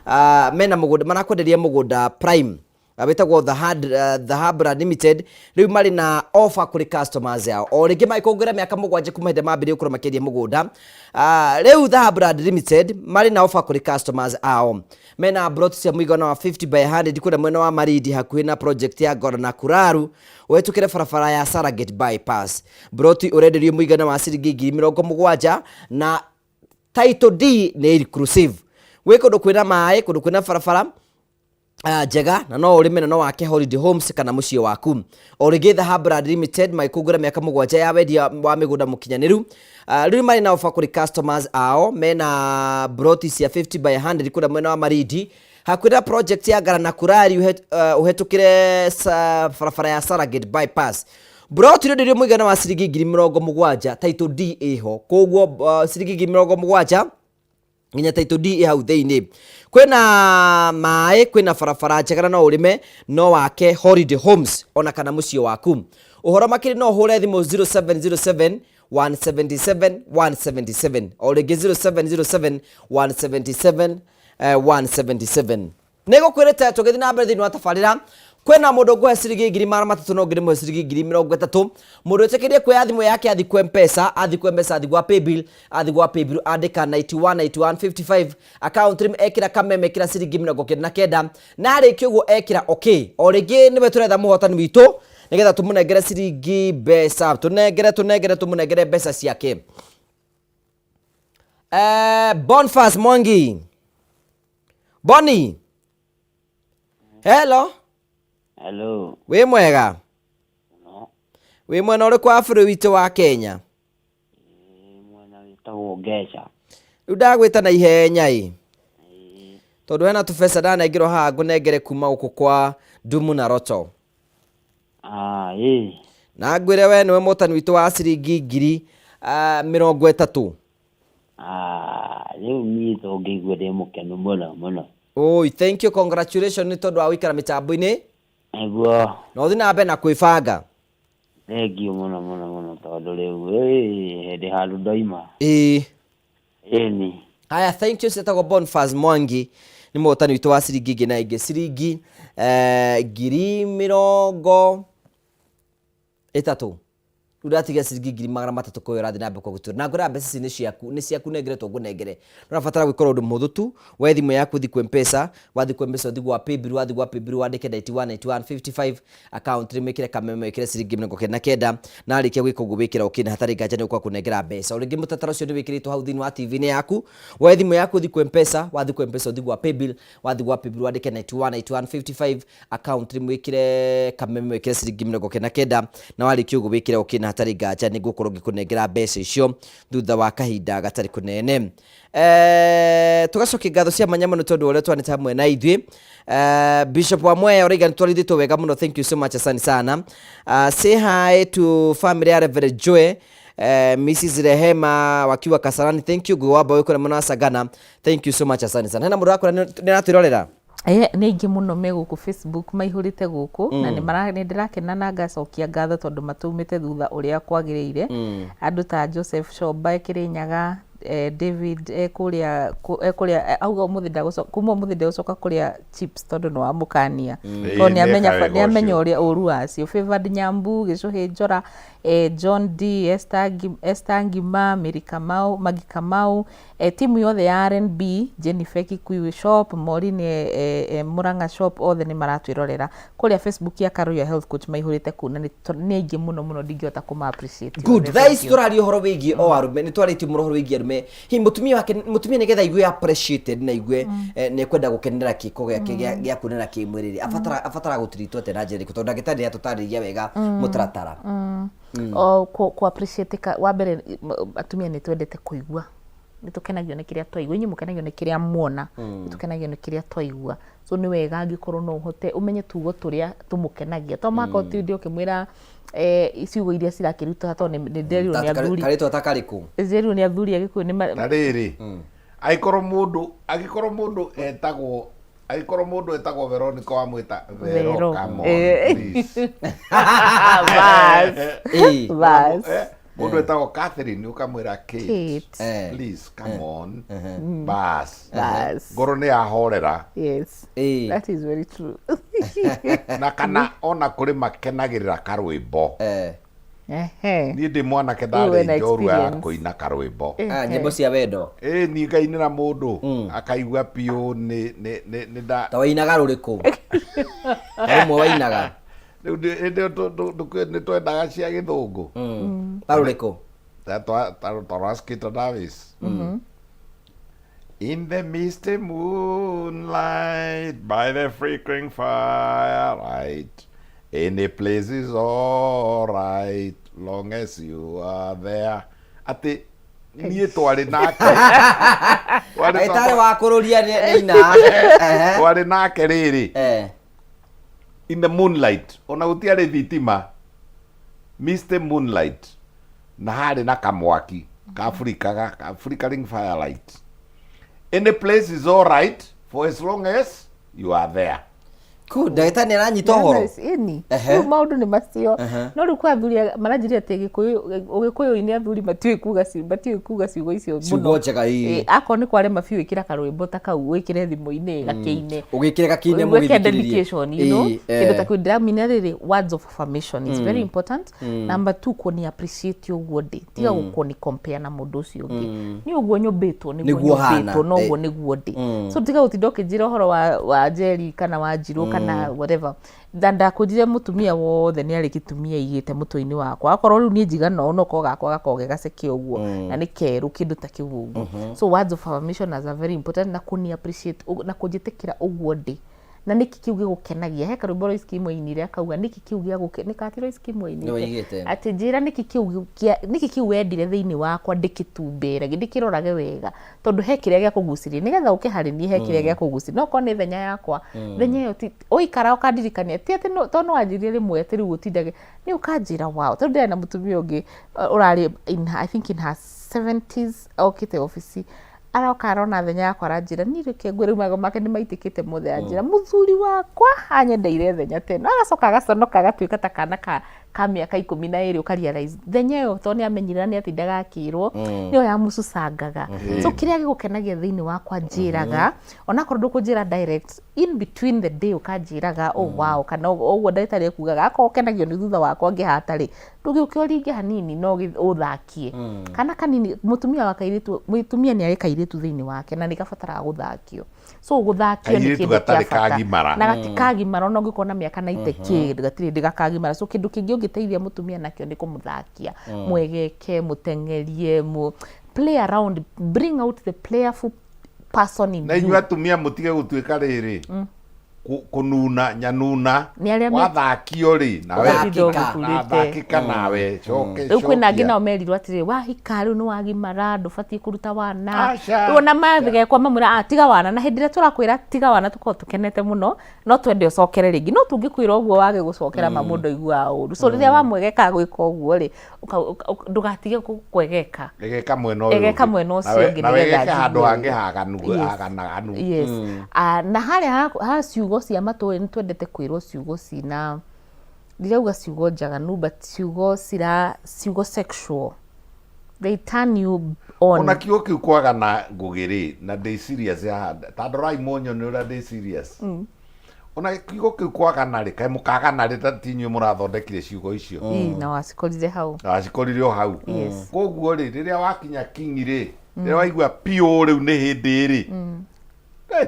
7, mena mũgũnda marakwenderia, mũgũnda prime wĩtagwo Dhahab Limited. Rĩu marĩ na offer kũrĩ customers yao o rĩngĩ magĩkũngũĩra mĩaka 7 kuma hĩndĩ mambĩrĩria gũkorwo makĩendia mũgũnda. Rĩu Dhahab Limited marĩ na offer kũrĩ customers ao. Mena plot cia mũigana wa 50 by 100 kũrĩa mwena wa Marindi, hakuhĩ na project ya Ngora na Kuraru, ũhetũkĩre barabara ya Saragate bypass. Plot ũrenderio mũigana wa ciringi 70,000 na title deed nĩ inclusive. Gwĩ kũndũ kwĩna maĩ, kũndũ kwĩna barabara njega, na no ũrĩme na no wake holiday homes kana mũciĩ waku. O rĩngĩ, Dhahab Limited magĩkũngũĩra mĩaka 7 ya wendia wa mĩgũnda mũkinyanĩru, rĩu marĩ na offer kũrĩ customers ao. Mena broti cia 50 by 100 kũrĩa mwena wa Marindi, hakuhĩ na project ya Ngara na Kurari, ũhetũkĩre barabara ya Saragate bypass. Broti rĩu mũigana wa ciringi 70,000, title deed ĩho. Koguo ciringi 70,000 nginya title deed ĩ hau thĩinĩ. Kwĩna maĩ, kwĩna barabara njega, na no ũrĩme, no wake holiday homes ona kana mũciĩ waku. Ũhoro makĩria no ũhũre thimũ 0707 177 177, o rĩngĩ 0707 177 177. Nĩ gũkwĩrĩte tũgĩthiĩ na mbere thĩinĩ wa tabarĩra. Kwĩna mũndũ ngũhe ciringi 300,000, no ngĩrĩmũhe ciringi 30,000. Mũndũ wĩtĩkĩrie kuoya thimũ yake, athi kwa Mpesa, athi kwa Mpesa, athi gwa paybill, athi gwa paybill, andĩka 919155, account name ekĩra Kameme, ekĩra ciringi 99, na arĩkia ũguo ekĩra okay. O rĩngĩ nĩwe tũretha mũhotani witũ nĩgetha tũmũnengere ciringi mbeca, tũnengere tũnengere tũmũnengere mbeca ciake. Bonfas Mwangi, Boni, hello. Hello. Wĩ mwega? No. Wĩ mwena ũrĩkũ wa bũrũri witũ wa Kenya? Mwena wĩtagwo Ngeca. Rĩu ndagwĩta na ihenya ĩ, tondũ hena tũbeca ndanengerwo haha ngũnengere kuma gũkũ kwa Dumu na Roto. Ah, ĩ. Na ngwĩre we nĩwe mũhotani witũ wa ciringi 30,000. Ah, rĩu niĩ to ngĩigua ndĩ mũkenu mũno mũno. Oi, thank you, congratulations nĩ tondũ wa gũikara mĩtambo-inĩ. Nĩguo. Na ũthiĩ na mbere na kwĩbanga. Thank you mũno mũno mũno, tondũ rĩu ĩ hĩndĩ handũ ndoima. Ĩni. Haya, thank you. Cietagwo Bonfas Mwangi, nĩ mũhotani witũ wa ciringi ingĩ na ingĩ, ciringi 30,000. Rĩu ndatigia ciringi 300,000 kũrĩa ũrathiĩ na mbere kũgũtũra. Na ngwĩraga mbeca ici nĩ ciaku, nĩ ciaku nengeretwo ngũnengere. Ũrabatara gwĩka ũndũ mũhũthũ tu, woe thimũ yaku ũthiĩ kwĩ M-Pesa, wathiĩ kwĩ M-Pesa ũthiĩ gwa paybill, wathiĩ gwa paybill wandĩke 91 91 55 account name wĩkĩre kameme wĩkĩre ciringi 99, na warĩkia gwĩka ũguo wĩkĩre okay na hatarĩ nganja nĩ ũgũkũnengera mbeca. O rĩngĩ mũtaratara ũcio nĩ wĩkĩrĩtwo hau thĩinĩ wa TV-inĩ yaku, woe thimũ yaku ũthiĩ kwĩ M-Pesa, wathiĩ kwĩ M-Pesa ũthiĩ gwa paybill, wathiĩ gwa paybill wandĩke 91 91 55 account name wĩkĩre kameme wĩkĩre ciringi 99, na warĩkia ũguo wĩkĩre okay na hatarĩ nganja nĩ ngũkorwo ngĩkũnengera mbeca icio thutha wa kahinda gatarĩ kũnene. Eh, tũgacokia ngatho cia mwanya mũno tondũ wa ũrĩa twanĩte hamwe na ithuĩ. Eh, Bishop wa Mwea ũraiga nĩ twarithĩtwo wega mũno, thank you so much, asante sana. Say hi to family ya Reverend Joy, Mrs. Rehema wakiwa Kasarani, thank you. Ngugi wa Mbaũ kũrĩa mwena wa Sagana, thank you so much, asante sana. Hena mũndũ ũrakwĩra nĩ aratwĩrorera? Nĩ aingĩ mũno me gũkũ Facebook maihũrĩte gũkũ na nĩ ndĩrakena na ngacokia ngatho tondũ mataumĩte thutha ũrĩa kwagĩrĩire. Andũ ta Joseph Shomba e Kĩrĩnyaga, David e kũrĩa e kũrĩa auga ũmũthĩ ndagũcoka, kuma ũmũthĩ ndegũcoka kũrĩa chips tondũ nĩ wamũkania. Tondũ nĩ amenya Nĩekaga nĩ amenya ũcio. ũrĩa ũru wacio. Favored Nyambu, Gĩcũhĩ Njora, John D, Esther Ngima, Mary Kamau, Maggie Kamau, Timu yothe ya RNB, Jennifer Kikuyu Shop, Maureen Murang'a Shop, othe nĩ maratwĩrorera. Kũrĩa Facebook ya Carol Your Health Coach maihũrĩte kũu na nĩ aingĩ mũno mũno ndingĩhota kũma appreciate Good. othe. Thaa Thank ici you. tũraria ũhoro wĩgiĩ o arũme, nĩ twarĩtie mũno ũhoro wĩgiĩ arũme. Hihi mũtumia wake, mũtumia nĩgetha aigue appreciated na aigue nĩ ekwenda gũkenera kĩko gĩake gĩa kuonana kĩmwĩrĩ rĩ, abataraga gũtiritwo atĩa na njĩra ĩrĩkũ? Tondũ ndagĩtarĩ nĩ atũtarĩria wega mũtaratara. O kũ appreciate ka, wa mbere atumia nĩ twendete kũigua, nĩ tũkenagio nĩ kĩrĩa twaigua, inyuĩ mũkenagio nĩ kĩrĩa muona, nĩ tũkenagio nĩ kĩrĩa twaigua, so nĩ wega angĩkorwo no ũhote ũmenye tugo tũrĩa tũmũkenagia, to mũhaka ũtinde ũkĩmwĩra ciugo iria cirakĩruta tondũ nĩ nderirwo nĩ athuri. Karĩtwa ta karĩkũ? Nderirwo nĩ athuri a Gĩkũyũ nĩ ma- Na rĩrĩ, angĩkorwo mũndũ, angĩkorwo mũndũ etagwo Angĩkorwo mũndũ etagwo Veronica wamwĩta Vero, Vero. come on, Eh. please. Bas. Eh. Bas. Eh, mũndũ etagwo Catherine ũkamwĩra Kate. Kate. Eh. Please, come on. Bas. Bas. Ngoro nĩ yahorera. Yes. Eh. That is very true. Na kana ona kũrĩ makenagĩrĩra karwĩmbo. Eh. Ehe. Niĩ ndĩ mwanake Rĩu ndarĩ wĩna njorua ya experience. kũina karwĩmbo. Ah, nyĩmbo cia wendo. Ĩ niĩ ngainĩra mũndũ akaigua biũ nĩ nĩ nĩ nĩ nda Ta wainaga rũrĩkũ? Ta rũmwe wainaga. Rĩu hĩndĩ ĩyo nĩ twendaga cia gĩthũngũ. Ta rũrĩkũ? Ta ta rwa Skeeter Davis. In the misty moonlight, by the flickering firelight, any place is alright, long as you are there. Atĩ niĩ twarĩ nake. Twarĩ Ndagĩtarĩ wa kũrũria nĩ nĩ ina. Ehe. Twarĩ nake rĩrĩ. Eh. In the moonlight, ona gũtiarĩ thitima, misty moonlight, na harĩ na kamwaki kafurikaga ka flickering firelight. Any place is all right for as long as you are there. Ku ndagĩtarĩ nĩ aranyita ũhoro. Ĩni. Ehe. Rĩu maũndũ nĩ macio. Ehe. No rĩu kwa athuri maranjĩrire atĩ Gĩkũyũ Ũgĩkũyũ-inĩ athuri matiũĩ kuga matiũĩ kuga ciugo icio mũno. Ciugo njega, ĩĩ. Ĩ, akorwo nĩ kwarema biũ ĩkĩra karwĩmbo ta kau wĩkĩre thimũ-inĩ gakĩine. Ũgĩkĩre gakĩine Wĩke mũgĩthikĩrĩrie. dedication, you know. Ĩĩ, Kĩndũ eh. ta kĩu ndĩramina rĩrĩ words of affirmation is very important. Number two, kũni appreciate ũguo ndĩ. Tiga gũkũni compare na mũndũ ũcio ũngĩ. Niĩ ũguo nyũmbĩtwo nĩguo Nĩguo hana. nyũmbĩtwo noguo Eh. nĩguo ndĩ. So tiga gũtinda ũkĩnjĩra ũhoro wa Njeri kana wa Njirũ kana whatever. Na ndakwĩrire mũtumia wothe nĩ arĩ gĩtumi aigĩte mũtwe-inĩ wakwa. Akorwo rĩu niĩ njigana ũũ no korwo gakwa gakoragwo ge gaceke ũguo na nĩ kerũ kĩndũ ta kĩu ũguo. So words of affirmation are very important na kũni appreciate na kũnjĩtĩkĩra ũguo ndĩ. Na nĩkĩ kĩu gĩgũkenagia? He karwĩmbo Loice Kim ainire akauga nĩkĩ kĩu gĩagũke nĩ ka ti Loice Kim ainĩte? Nĩwaigĩte. Atĩ njĩra nĩkĩ kĩu kĩa nĩkĩ kĩu wendire thĩinĩ wakwa ndĩkĩtumbĩre ndĩkĩrorage wega tondũ he kĩrĩa gĩa kũgucĩrĩria nĩgetha ũke harĩ niĩ he kĩrĩa gĩa kũgucĩrĩria no okorwo nĩ thenya yakwa thenya ĩyo ti ũikara ũkandirikania ti atĩ no tondũ nĩwanjĩrire rĩmwe atĩ rĩu ũtindage nĩ ũkanjĩra wow tondũ ndĩrarĩ na mũtumia ũngĩ ũrarĩ in her, I think in her 70s okĩte obici aroka arona thenya yakwa aranjĩra niĩ reke ngwĩre rĩu magego make nĩ maitĩkĩte mothe anjĩra mũthuri wakwa anyendeire thenya teno agacoka agaconoka agatuĩka ta kana ka Ka mĩaka 12 ũka realize thenya ĩyo tondũ nĩ amenyire na nĩ atindaga akĩrwo nĩyo yamũcucangaga. So kĩrĩa gĩgũkenagia thĩinĩ wakwa njĩraga, onakorwo ndũkũnjĩra direct, in between the day ũkanjĩraga, "Oh wow," kana ũguo ndagĩtarĩ ekugaga, akorwo ũkenagio nĩ thutha wakwa ngĩhata rĩ, ndũgĩũke ũringe hanini no ũthakie kana kanini. Mũtumia wa kairĩtu, mũtumia nĩ arĩ kairĩtu thĩinĩ wake na nĩ gabataraga gũthakio. So gũthakio nĩ Kairĩtu kĩndũ kĩa gatarĩ bata. kagimara. Na gatikagimara, ona ũngĩkorwo na mĩaka 90 kĩ, gatirĩ hĩndĩ gakagimara. So kĩndũ kĩngĩ ũngĩteithia mũtumia nakĩo nĩ kũmũthakia, mwegeke, mũteng'erie, mũ play around, bring out the playful person in Na you. Inyuĩ atumia mũtige gũtuĩka rĩrĩ kũnuna nyanuna. Nĩ arĩa Wathakio rĩ, nawe Ũgatinda ũgĩkurĩte. Thakĩka nawe, coke. Rĩu kwĩna angĩ Cokia. Nao merirwo atĩrĩ, wahika rĩu nĩ wagimara, ndũbatiĩ kũruta wana. Aca. Rĩu ona mathigekwa mamwĩra, "Ah, tiga wana," na hĩndĩ ĩrĩa tũrakwĩra tiga wana, tũkorwo tũkenete mũno, no twende ũcokere rĩngĩ. No tũngĩkwĩra ũguo wage gũcokera, ma mũndũ aiguaga ũru. So rĩrĩa wamwegeka gwĩka ũguo rĩ, ndũgatige kwegeka. Egeka mwena ũyũ Egeka ũngĩ. Mwena ũcio Nawe- ũngĩ nawe nĩgetha egeke handũ njigue hangĩ wega. haganu. Yes. Haganaganu. Yes. Ah, na harĩa ha ciugo cia matũũra, nĩ twendete kwĩrwo ciugo cina, ndirauga ciugo njaganu, but ciugo cira ciugo sexual, they turn you on. Ona kiugo kĩu kwagana ngũgĩ rĩ, na ndĩ serious haha, ta ndorai mũnyone ũrĩa ndĩ serious. Ona kiugo kĩu kwagana rĩ, kaĩ mũkagana rĩ, ta ti inyuĩ mũrathondekire ciugo icio? Ii, na wacikorire hau. Na wacikorire o hau. Yes. Koguo rĩ, rĩrĩa wakinya kinyi rĩ, rĩrĩa waigua piũ rĩu nĩ hĩndĩ rĩ,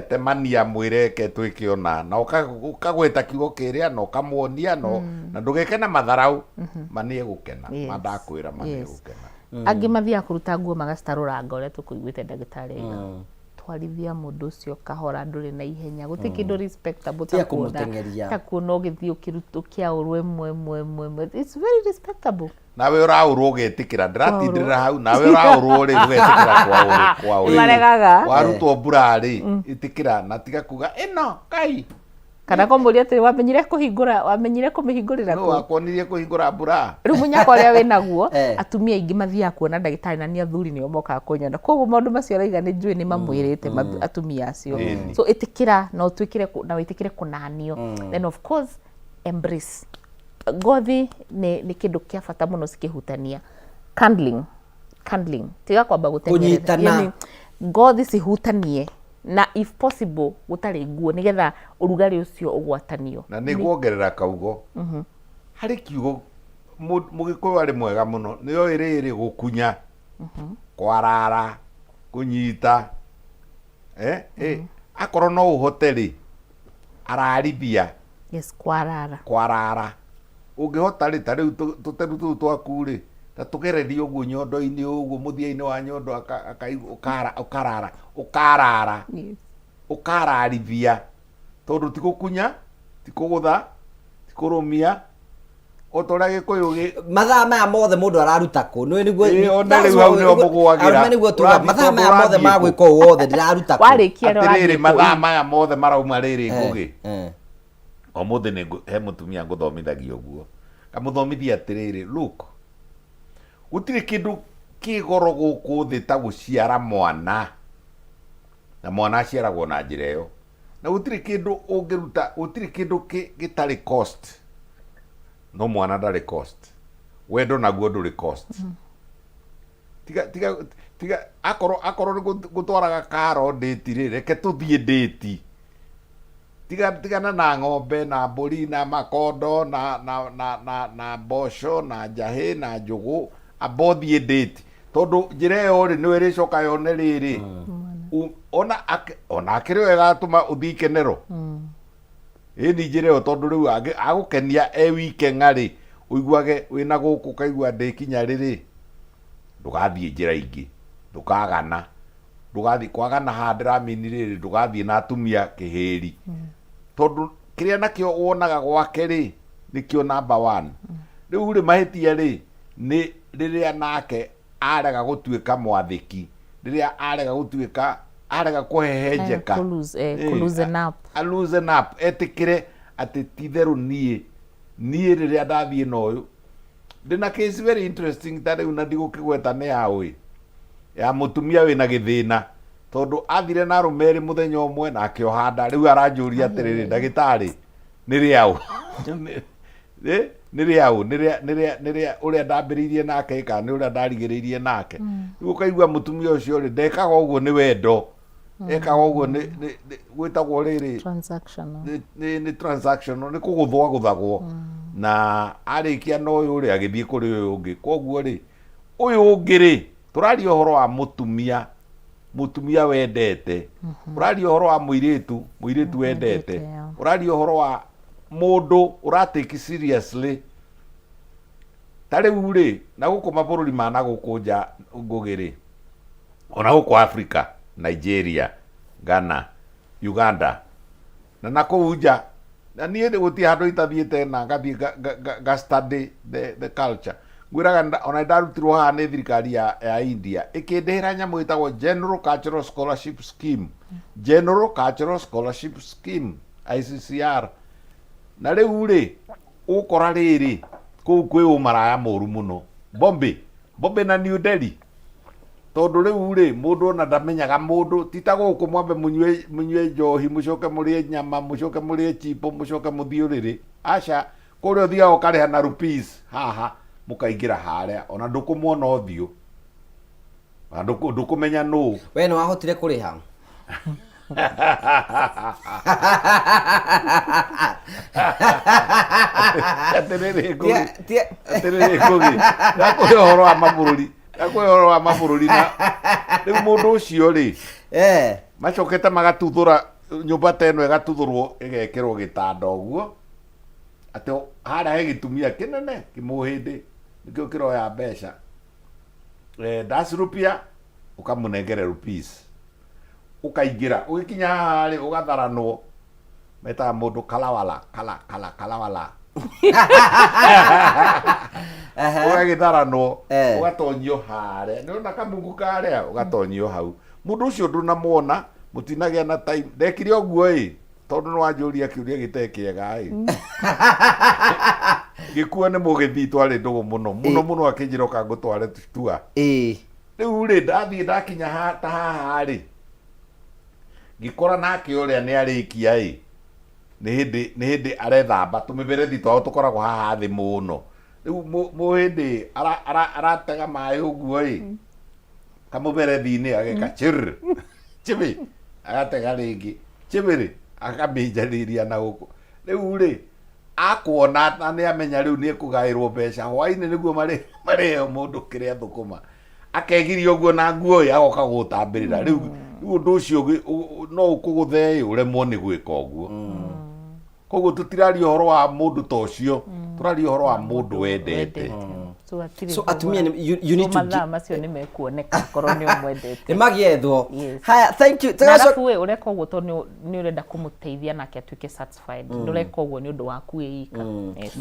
temania mwĩreke twĩke ona na ũkagweta kiugo kĩrĩa na ũkamuonia no na ndũgeke na matharau, ma nĩ egũkena. Ma ndakwĩra, ma nĩ egũkena. Angĩ mathiaga kũruta nguo magacitarũranga ũrĩa tũkũiguĩte ndagĩtarĩ aiga. Twarithia mũndũ ũcio kahora, ndũrĩ na ihenya, gũtirĩ kĩndũ respectable ta Tiga kuona kũmũteng'eria. Ta kuona ũgĩthiĩ ũkĩruta ũkĩaũrwo ĩmwe ĩmwe ĩmwe ĩmwe. It's very respectable. Nawe ũraũrwo ũgetĩkĩra, ndĩratindĩrĩra hau, nawe ũraũrwo rĩ, ũgetĩkĩra kwaũrĩ kwaũrĩ. Nĩmaregaga. Warutwo mbura rĩ, ĩtĩkĩra na tiga kuga ĩno kai. Kana kũmũria atĩrĩ, wamenyire kũhingũra, wamenyire kũmĩhingũrĩra Nũ kũ? Wakuonirie kũhingũra mbura? Rĩu mũnyaka ũrĩa wĩ naguo, atumia aingĩ mathiaga kuona ndagĩtarĩ na nĩ athuri nĩo mokaga kũnyona, koguo maũndũ macio araiga nĩ njũĩ nĩ mamwĩrĩte atumia acio. So ĩtĩkĩra na ũtuĩkĩre na wĩtĩkĩre kũnanio. Then of course embrace. Ngothi nĩ kĩndũ kĩa bata mũno cikĩhutania. Cuddling, cuddling, tiga kwamba gũteng'erera. Kũnyitana. Yani, ngothi cihutanie na if possible gũtarĩ nguo, nĩgetha ũrugarĩ ũcio ũgwatanio. Na nĩ kuongerera kaugo harĩ kiugo, mũgĩkũyũ arĩ mwega mũno, nĩyo ĩrĩrĩ gũkunya, kwarara, kũnyita, akorwo no ũhote rĩ, ararithia. Yes, kwarara. Kwarara ũngĩhota rĩ, ta rĩu tũteru tũu twaku rĩ, ta tũgererie ũguo nyondo-inĩ, ũguo mũthia-inĩ wa nyondo, ũkarara ũkarara ũkararithia, tondũ ti gũkunya, ti kũgũtha, ti kũrũmia, o ta ũrĩa gĩkũyũ Mathaa maya mothe mũndũ araruta kũ? Nĩ nĩguo Ĩĩ, ona rĩu hau nĩho mũgũagĩra. Arũme nĩguo tuga Ũrathiĩ mathaa tondũ maya mothe ũrathiĩ ma kũ? gwĩka ũũ wothe ndĩraruta kũ? Warĩkia rĩ, Atĩrĩrĩ, ũrathiĩ kũ? Mathaa maya mothe marauma rĩrĩ, ngũgĩ ũmũthĩ nĩ he mũtumia ngũthomithagia ũguo, ngamũthomithia atĩrĩrĩ, look, gũtirĩ kĩndũ kĩ goro gũkũ thĩ ta gũciara mwana, na mwana aciaragwo na njĩra ĩyo, na gũtirĩ kĩndũ ũngĩruta, gũtirĩ kĩndũ gĩtarĩ cost, no mwana ndarĩ cost, wendo naguo ndũrĩ cost. Tiga tiga tiga, akorwo nĩ gũtwaraga karo ndĩti rĩ, reke tũthiĩ ndĩti. Tiga tigana na ng'ombe na mbũri na makondo na mboco na njahĩ na njũgũ, amba ũthiĩ ndĩti, tondũ njĩra ĩyo rĩ, nĩyo ĩrĩcoka yone rĩrĩ. Ona ona akĩrĩ wega atũma ũthiĩ ikenero ĩni njĩra ĩyo, tondũ rĩu agũkenia e wike ng'arĩ, ũiguage wĩna gũkũ, ũkaigua ndĩkinya rĩrĩ, ndũgathiĩ njĩra ingĩ, ndũkagana, ndũgathiĩ kwagana haha ndĩramini rĩrĩ, ndũgathiĩ na atumia kĩhĩri, tondũ kĩrĩa nakĩo wonaga gwake rĩ, nĩkĩo number one. Rĩu rĩ, mahĩtia rĩ, nĩ rĩrĩa nake arega gũtuĩka mwathĩki, rĩrĩa arega gũtuĩka, arega kũhehenjeka. Kũ loosen up. A loosen up, etĩkĩre atĩ titherũ niĩ rĩrĩa ndathiĩ na ũyũ, ndĩna case very interesting ta rĩu, na ndigũkĩgweta nĩ yaũ ĩ, ya mũtumia wĩna gĩthĩna, tondũ athire na arũme erĩ mũthenya ũmwe na akĩoha nda. Rĩu aranjũria atĩrĩrĩ, ndagĩtarĩ, nĩ rĩaũ? Nĩ rĩa ũ? Nĩ rĩa nĩ rĩa nĩ rĩa ũrĩa ndambĩrĩirie nake kana nĩ ũrĩa ndarigĩrĩirie nake? Rĩu ũkaigua mũtumia ũcio rĩ, ndekaga ũguo nĩ wendo. Ekaga ũguo nĩ nĩ nĩ- gwĩtagwo rĩrĩ Transactional. nĩ nĩ nĩ transactional, nĩ kũgũthwo agũthagwo. Na arĩkia na ũyũ rĩ, agĩthiĩ kũrĩ ũyũ ũngĩ. Koguo rĩ, ũyũ ũngĩ rĩ, tũraria ũhoro wa mũtumia, mũtumia wendete. Ũraria ũhoro wa mũirĩtu, mũirĩtu wendete. Ũraria ũhoro wa mũndũ ũra take seriously. Ta rĩu rĩ, na gũkũ mabũrũri ma na gũkũ nja Ngũgĩ rĩ, ona gũkũ Africa, Nigeria, Ghana, Uganda, na na kũu nja, na niĩ gũtirĩ handũ itathiĩte na ngathiĩ nga study the culture. Ngwĩraga ona nĩndarutirwo haha nĩ thirikari ya India, ĩkĩndĩhĩra nyamũ ĩtagwo General Cultural Scholarship Scheme. General Cultural Scholarship Scheme, ICCR. Na rĩu rĩ, ũgũkora rĩrĩ, kũu kwĩ ũmaraya mũru mũno. Bombay, Bombay na New Delhi. Tondũ rĩu rĩ, mũndũ ona ndamenyaga mũndũ, ti ta gũkũ mwambe mũnyue mũnyue njohi, mũcoke mũrĩe nyama, mũcoke mũrĩe chipo, mũcoke mũthiĩ ũrĩrĩ. Aca, kũrĩa ũthiaga ũkarĩha na rupees haha, mũkaingĩra harĩa, ona ndũkũmuona ũthiũ. Ona ndũkũmenya nũ. We nĩ wahotire kũrĩha? Atĩrĩrĩ Ngũgĩ, atĩrĩrĩ Ngũgĩ, ndakũhe ũhoro wa mabũrũri, ndakũhe ũhoro wa mabũrũri na rĩu mũndũ ũcio rĩ, macokete magatuthũra nyũmba ta ĩno ĩgatuthũrwo ĩgekĩrwo gĩtanda ũguo, atĩ harĩa he gĩtumia kĩnene kĩmũhĩndĩ nĩkĩo kĩroya mbeca. Das rupia ũkamũnengere rupees ũkaingĩra ũgĩkinya haha rĩ ũgatharanwo metaga mũndũ kalawala kala kala kalawala ũgagĩtharanwo ũgatonyio harĩa nĩũrona kamungu karĩa ũgatonyio hau mũndũ ũcio ndũnamuona mũtinagĩa na time ndekire ũguo ĩ tondũ nĩ wanjũria kĩũria gĩtarĩ kĩega ĩ gĩkuo nĩ mũgĩthii twarĩ ndũgũ mũno mũno mũno akĩnjĩra ũka ngũtware tua rĩu rĩ ndathiĩ ndakinya ta haha rĩ ngĩkora nake ũrĩa nĩ arĩkia ĩ nĩ hĩndĩ nĩ hĩndĩ arethamba tũmĩberethi twao tũkoragwo haha thĩ mũno rĩu mũhĩndĩ aratega maĩ ũguo ĩ kamũberethi-inĩ ageka chirr chĩbĩ agatega rĩngĩ chĩbĩrĩ akamĩnjanĩria na gũkũ rĩu rĩ akuona na nĩ amenya rĩu nĩ ekũgaĩrwo mbeca hwainĩ nĩguo marĩheo mũndũ kĩrĩa thũkũma akegiria ũguo na nguo ĩ agoka gũgũtambĩrĩra rĩu rĩu ũndũ ũcio no ũkũgũthe ĩ ũremwo nĩ gwĩka ũguo koguo tũtiraria ũhoro wa mũndũ ta ũcio tũraria ũhoro wa mũndũ wendete So hatirĩ So atumia thogora. you need So to mathaa macio nĩ mekuoneka korwo nĩ ũmwendete nĩ magĩethwo Yes. haya thank you na Tũgacoka- arabu we ũreka ũguo tondũ nĩ ũrenda kũmũteithia nake atuĩke satisfied ndũreka ũguo nĩ ũndũ waku wĩ ika Yes.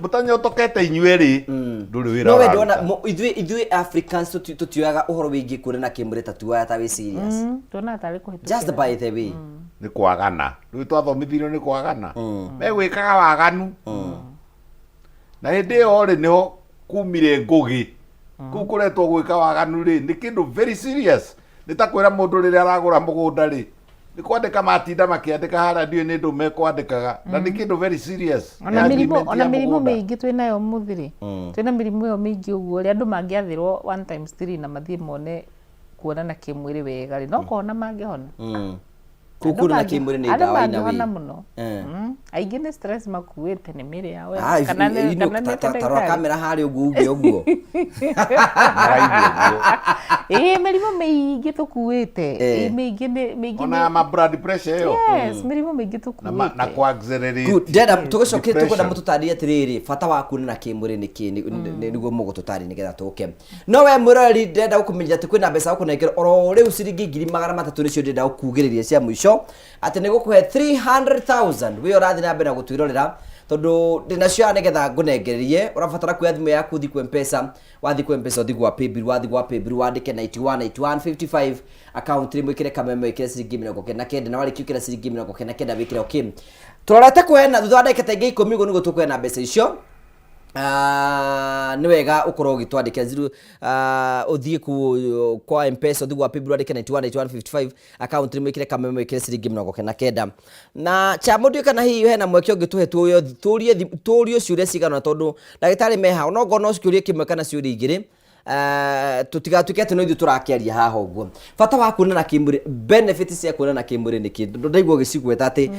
Mũtanyotokete inyuĩ rĩ ndũrĩ wĩra no we ndona ũraruta. ithuĩ ithuĩ Africans tũtioyaga ũhoro wĩgiĩ kuonana kĩmwĩrĩ ta tuoya ta wĩ serious Tuonaga tarĩ kũhĩtũkĩra. Just by the way. Nĩ kwagana rĩu twathomithirio nĩ kwagana megwĩkaga waganu na hĩndĩ ĩyo rĩ nĩho kumire ngũgĩ kũu kũretwo gwĩka waganu rĩ nĩ kĩndũ very serious nĩ ta kwĩra mũndũ rĩrĩa aragũra mũgũnda rĩ nĩ kwandĩka matinda makĩandĩka harĩa ndiũĩ nĩ ndũ mekwandĩkaga na nĩ kĩndũ very serious Ona Nĩ mĩrimũ agreement ona ya mĩrimũ mũgũnda. mĩingĩ twĩ nayo ũmũthĩ rĩ twĩna mĩrimũ ĩyo mĩingĩ ũguo rĩ andũ mangĩathĩrwo one times three na mathiĩ mone kuonana kĩmwĩrĩ wega rĩ no kũhona mangĩhona Kũu kuonana kĩmwĩrĩ nĩ Andũ ndawa ina mangĩhona wĩ. mũno Eh. Aingĩ nĩ stress makuĩte nĩ mĩrĩ yao Ah, kana nĩ kana nĩ ta rora ndagĩtarĩ. kamera harĩa ũguo uge ũguo Ĩĩ mĩrimũ mĩingĩ tũkuĩte Eh. Ĩĩ, mĩingĩ nĩ mĩingĩ ona nĩ ma blood pressure ĩyo yes mĩrimũ mĩingĩ na ma- na tũkuĩte kũ accelerate Good. Ndĩrenda tũgĩcoke tũkwenda depression. mũtũtarĩrie atĩrĩrĩ bata wa kuonana kĩmwĩrĩ nĩ kĩ nĩguo mũgũtũtarĩria nĩgetha tũke no we mwĩroreri ndĩrenda gũkũmenyithia atĩ kwĩna mbeca gũkũnengera oro rĩu ciringi 300,000 nĩcio ndĩrenda gũkugĩrĩria cia mũico atĩ nĩ gũkũhe 300,000 wĩ ũrathiĩ na mbere na gũtwĩrorera tondũ ndĩnacio haha nĩgetha ngũnengererie ũrabatara kuoya thimũ yaku ũthiĩ kwĩ mpesa wathiĩ kwĩ mpesa ũthiĩ gwa paybill wathiĩ gwa paybill wandĩke 91 91 55 account rĩmwe ĩkĩre kameme wĩkĩre ciringi 99 na warĩkia ũkĩra ciringi 99 wĩkĩre okay tũrorete kũheana thutha wa ndagĩka ta ingĩ ikũmi ũguo nĩguo tũkũheana mbeca icio. Nĩ wega ũkorwo ũgĩtwandĩkĩra zero, ũthiĩ ku kwa Mpesa, ũthiĩ gwa Paybill wandĩke 91 91 55, account nĩ mwĩkĩre kameme, mwĩkĩre ciringi 99. Na chamo ndiũĩ kana hihi hena mweke ũngĩtũhe tũrie tũrio ciũria cigana, tondũ ndagĩtarĩ me haha, no ngorwo no kĩũria kĩmwe kana ciũria igĩrĩ, tũtigatuĩke atĩ no ithuĩ tũrakĩaria haha ũguo. Bata wa kuonana kĩmwĩrĩ, benefit cia kuonana kĩmwĩrĩ nĩ kĩ? Tondũ ndaigua ũgĩcigweta atĩ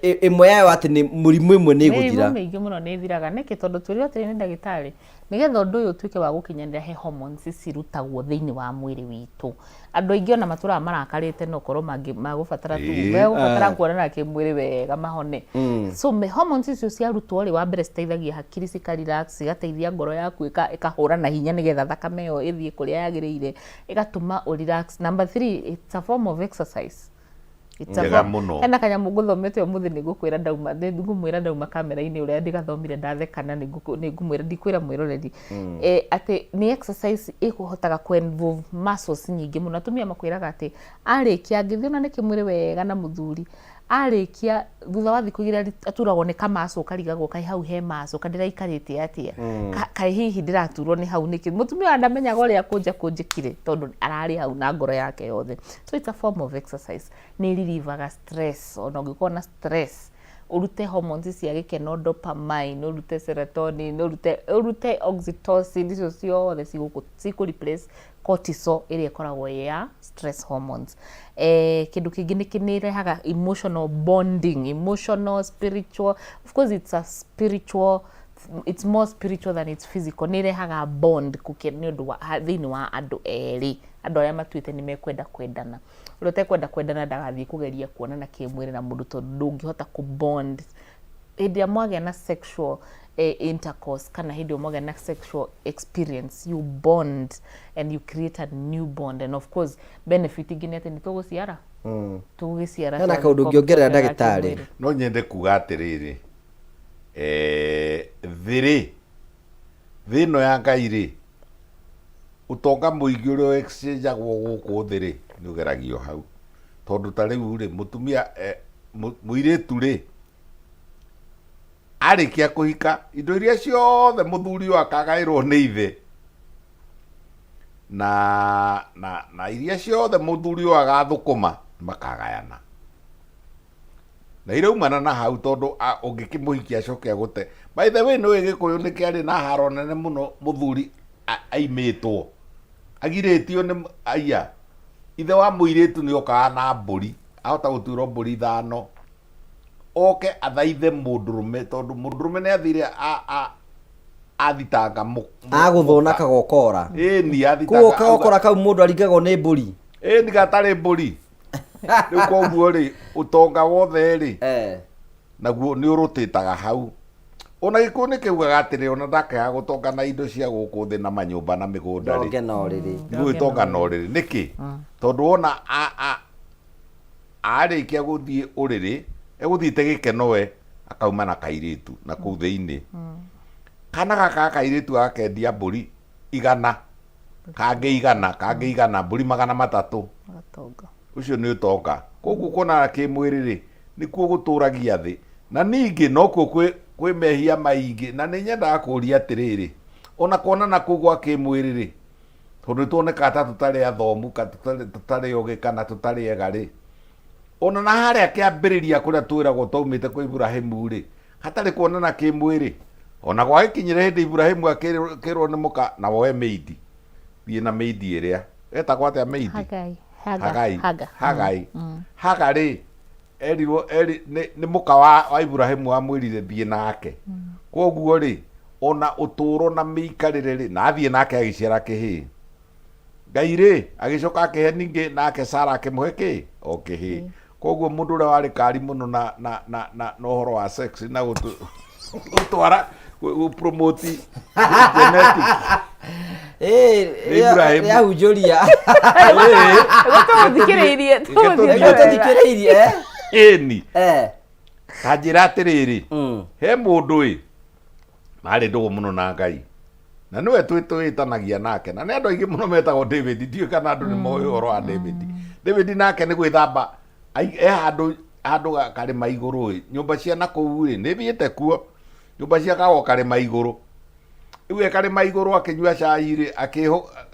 ĩmwe yayo atĩ nĩ mũrimũ ĩmwe nĩ ĩgũthira. Mĩrimũ mĩingĩ mũno nĩ ĩthiraga. Nĩkĩ? Tondũ twĩrirwo atĩrĩ nĩ ndagĩtarĩ, nĩgetha ũndũ ũyũ ũtuĩke wa gũkinyanĩra, he hormones cirutagwo thĩinĩ wa mwĩrĩ witũ. Andũ aingĩ ona matũraga marakarĩte, no korwo magũbatara tu megũbatara kuonana kĩmwĩrĩ wega mahone. So hormones icio ciarutwo rĩ, wa mbere citeithagia hakiri cika relax, cigateithia ngoro yaku ĩkahũra na hinya nĩgetha thakame ĩyo ĩthiĩ kũrĩa yagĩrĩire, ĩgatũma ũ relax. Number three, it's a form of exercise. It's a Njega mũno. Hena kanyamũ ngũthomete ũmũthĩ, nĩ ngũkwĩra ndauma, nĩ ngũmwĩra ndauma kamera-inĩ ũrĩa ndĩgathomire ndatheka, na nĩ ngũmwĩra, ndikwĩra mwĩroreri. Atĩ nĩ exercise ĩkũhotaga kũ involve muscles nyingĩ mũno. Atumia makwĩraga atĩ arĩkia, angĩthiĩ onane kĩmwĩrĩ wega na mũthuri, arĩkia thutha wa thikũ 2 aturagwo nĩ kamaco, karigagwo kaĩ hau he maco kandĩraikarĩte atĩa. Kaĩ hihi ndĩraturwo nĩ hau nĩkĩ? Mũtumia wa ndamenyaga ũrĩa kũnja kũnjĩkire, tondũ ararĩ hau na ngoro yake yothe. So it's a form of exercise. Nĩ ĩririvaga stress. Ona ũngĩkorwo na stress, ũrute hormones cia gĩkeno, dopamine, ũrute serotonin, ũrute oxytocin, icio ciothe cikũ replace cortisol ĩrĩa ĩkoragwo ĩ ya stress hormones. Kĩndũ kĩngĩ nĩ ĩrehaga emotional bonding, emotional, spiritual. Of course it's a spiritual, it's more spiritual than it's physical. Nĩ ĩrehaga bond nĩ ũndũ wa thĩinĩ wa andũ erĩ, andũ arĩa matuĩte nĩ mekwenda kwendana. Ũrĩa ũtekwenda kwendana ndagathiĩ kũgeria kuonana kĩmwĩrĩ na mũndũ, tondũ ndũngĩhota kũ bond hĩndĩ ĩrĩa mwagĩa na sexual intercourse, kana hĩndĩ ĩrĩa mwagĩa na sexual experience, you bond and you create a new bond. And of course benefit ĩngĩ nĩ atĩ nĩ tũgũciara, tũgũgĩciara. Hena kaũndũ ũngĩongerera, ndagĩtarĩ? Kĩmwĩrĩ. No nyende kuga atĩrĩrĩ, thĩ rĩ, thĩ ĩno ya Ngai rĩ, ũtonga mũingĩ ũrĩa exchangeagwo gũkũ thĩ rĩ, nĩ ũgeragio hau. Tondũ ta rĩu rĩ, mũtumia, mũirĩtu rĩ, arĩkia kũhika, indo iria ciothe mũthuri ũyũ akagaĩrwo nĩ ithe, na iria ciothe mũthuri ũyũ agathũkũma, makagayana na iraumana na hau, tondũ ũngĩkĩmũhikia acoke agũte. By the way, nĩũĩ Gĩkũyũ nĩ kĩarĩ na haro nene mũno, mũthuri aimĩtwo, agirĩtio nĩ aya ithe wa mũirĩtu, nĩ okaga na mbũri, ahota gũtuĩrwo mbũri 5, oke athaithe mũndũrũme, tondũ mũndũrũme nĩ athire athitanga Agũthwo na kagokora. Ĩni, athitanga. Koguo kagokora kau mũndũ aringagwo nĩ mbũri. Ĩni, gatarĩ mbũri. Rĩu koguo rĩ, ũtonga wothe rĩ, naguo nĩ ũrũtĩtaga hau. Ona Gĩkũyũ nĩ kĩugaga atĩrĩ, ona ndakaga gũtonga na indo cia gũkũ thĩ, na manyũmba na mĩgũnda rĩ, Ndonge na ũrĩrĩ. Gũgĩtonga na ũrĩrĩ nĩkĩ? Tondũ wona arĩkia gũthiĩ ũrĩrĩ, egũthiĩte gĩkeno, we akauma na kairĩtu na kũu thĩinĩ. Kana gaka ga kairĩtu agakendia mbũri 100, kangĩ 100, kangĩ 100, mbũri 300. Agatonga. Ũcio nĩ ũtonga. Koguo kuonana kĩmwĩrĩ rĩ, nĩkuo gũtũragia thĩ, na ningĩ nokuo kwĩ mehia maingĩ. Na nĩ nyendaga kũria atĩrĩrĩ, ona kuonana kũu gwa kĩmwĩrĩ rĩ, tondũ nĩ tuonekaga ta tũtarĩ athomu, ka tũtarĩ ogĩ, kana tũtarĩ ega rĩ, ona na harĩa kĩambĩrĩria kũrĩa twĩragwo twaumĩte kwĩ Iburahĩmu rĩ, hatarĩ kuonana kĩmwĩrĩ, ona gwagĩkinyire hĩndĩ Iburahĩmu akĩrwo nĩ mũka na woe mĩindi, thiĩ na mĩindi ĩrĩa etagwo atĩa mĩindi? Hagai. Hagai. Haga. Hagai. Haga rĩ, erirwo eri nĩ mũka wa Iburahĩmu wamwĩrire thiĩ nake. Koguo rĩ, ona ũtũũro na mĩikarĩre rĩ, na athiĩ nake agĩciara kĩhĩĩ. Ngai rĩ, agĩcoka akĩhe ningĩ nake Sara, akĩmũhe kĩ o kĩhĩĩ. Koguo mũndũ ũrĩa warĩ kari mũno na ũhoro wa sex na gũtwara gũ promote genetic nĩ Ibrahim. Yahunjũria. Tũmũthikĩrĩirie. Tũthikĩrĩirie, eh? Ĩni, ta njĩra atĩrĩrĩ, he mũndũ ĩ marĩ ndũgũ mũno na Ngai, na nĩwe twĩtanagia nake, na nĩ andũ aingĩ mũno metagwo David. Ndiũĩ kana andũ nĩ moĩ ũhoro wa David. David nake nĩ gwĩthamba e handũ karĩma igũrũ ĩ, nyũmba cia na kũu ĩ, nĩ thiĩte kuo, nyũmba cia kagwo karĩma igũrũ. Rĩu e karĩma igũrũ akĩnyua cai rĩ,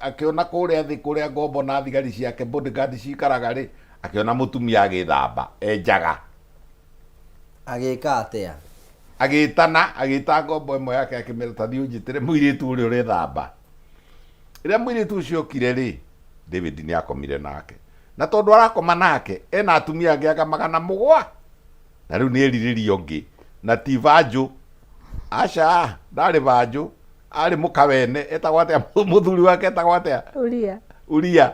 akĩona kũrĩa thĩ kũrĩa ngombo na thigari ciake bodyguard cikaraga rĩ, akĩona mũtumia agĩthamba e njaga. Agĩka atĩa? Agĩtana, agĩta ngombo ĩmwe yake akĩmĩra ta thiĩ ũnjĩtĩre mũirĩtu ũrĩa ũrethamba. Rĩrĩa mũirĩtu ũcio okire rĩ, David nĩ akomire nake. Na tondũ arakoma nake, ena atumia angĩ anga 700. Na rĩu nĩ erirĩria ũngĩ. Na ti vanjũ. Aca, ndarĩ vanjũ. Arĩ mũka wene. Etagwo atĩa? Mũthuri wake etagwo atĩa? Uria. Uria.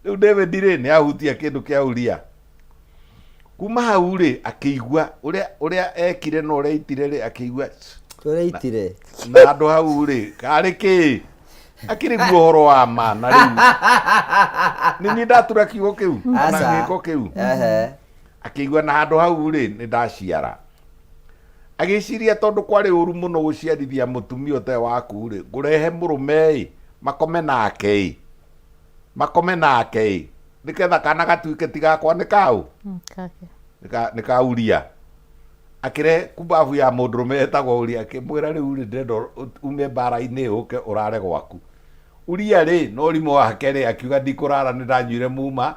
Rĩu David rĩ, nĩ ahutia kĩndũ kĩa Uria. Kuma hau rĩ, akĩigua ũrĩa ũrĩa ekire na ũrĩa aitire rĩ, akĩigua Ũrĩa aitire. Na handũ hau rĩ, karĩ kĩ? Akĩrĩ guo ũhoro wa ma na rĩu. Nĩ niĩ ndatura kiugo kĩu, kana Aca. gĩko kĩu. Akĩigua na handũ hau rĩ, nĩ ndaciara. Agĩciria tondũ kwarĩ ũru mũno gũciarithia mũtumia ũtarĩ waku rĩ, ngũrehe mũrũme ĩ, makome nake ĩ, makome nake ĩ, nĩgetha kana gatuĩke ti gakwa nĩ kaũ? Nĩ ka Uria. Akĩrehe kumbabu ya mũndũrũme etagwo Uria, akĩmwĩra rĩu rĩ, ndĩrenda ume mbara-inĩ ũke ũrare gwaku. Uria rĩ, na ũrimũ wake rĩ, akiuga ndikũrara nĩ ndanyuire muma,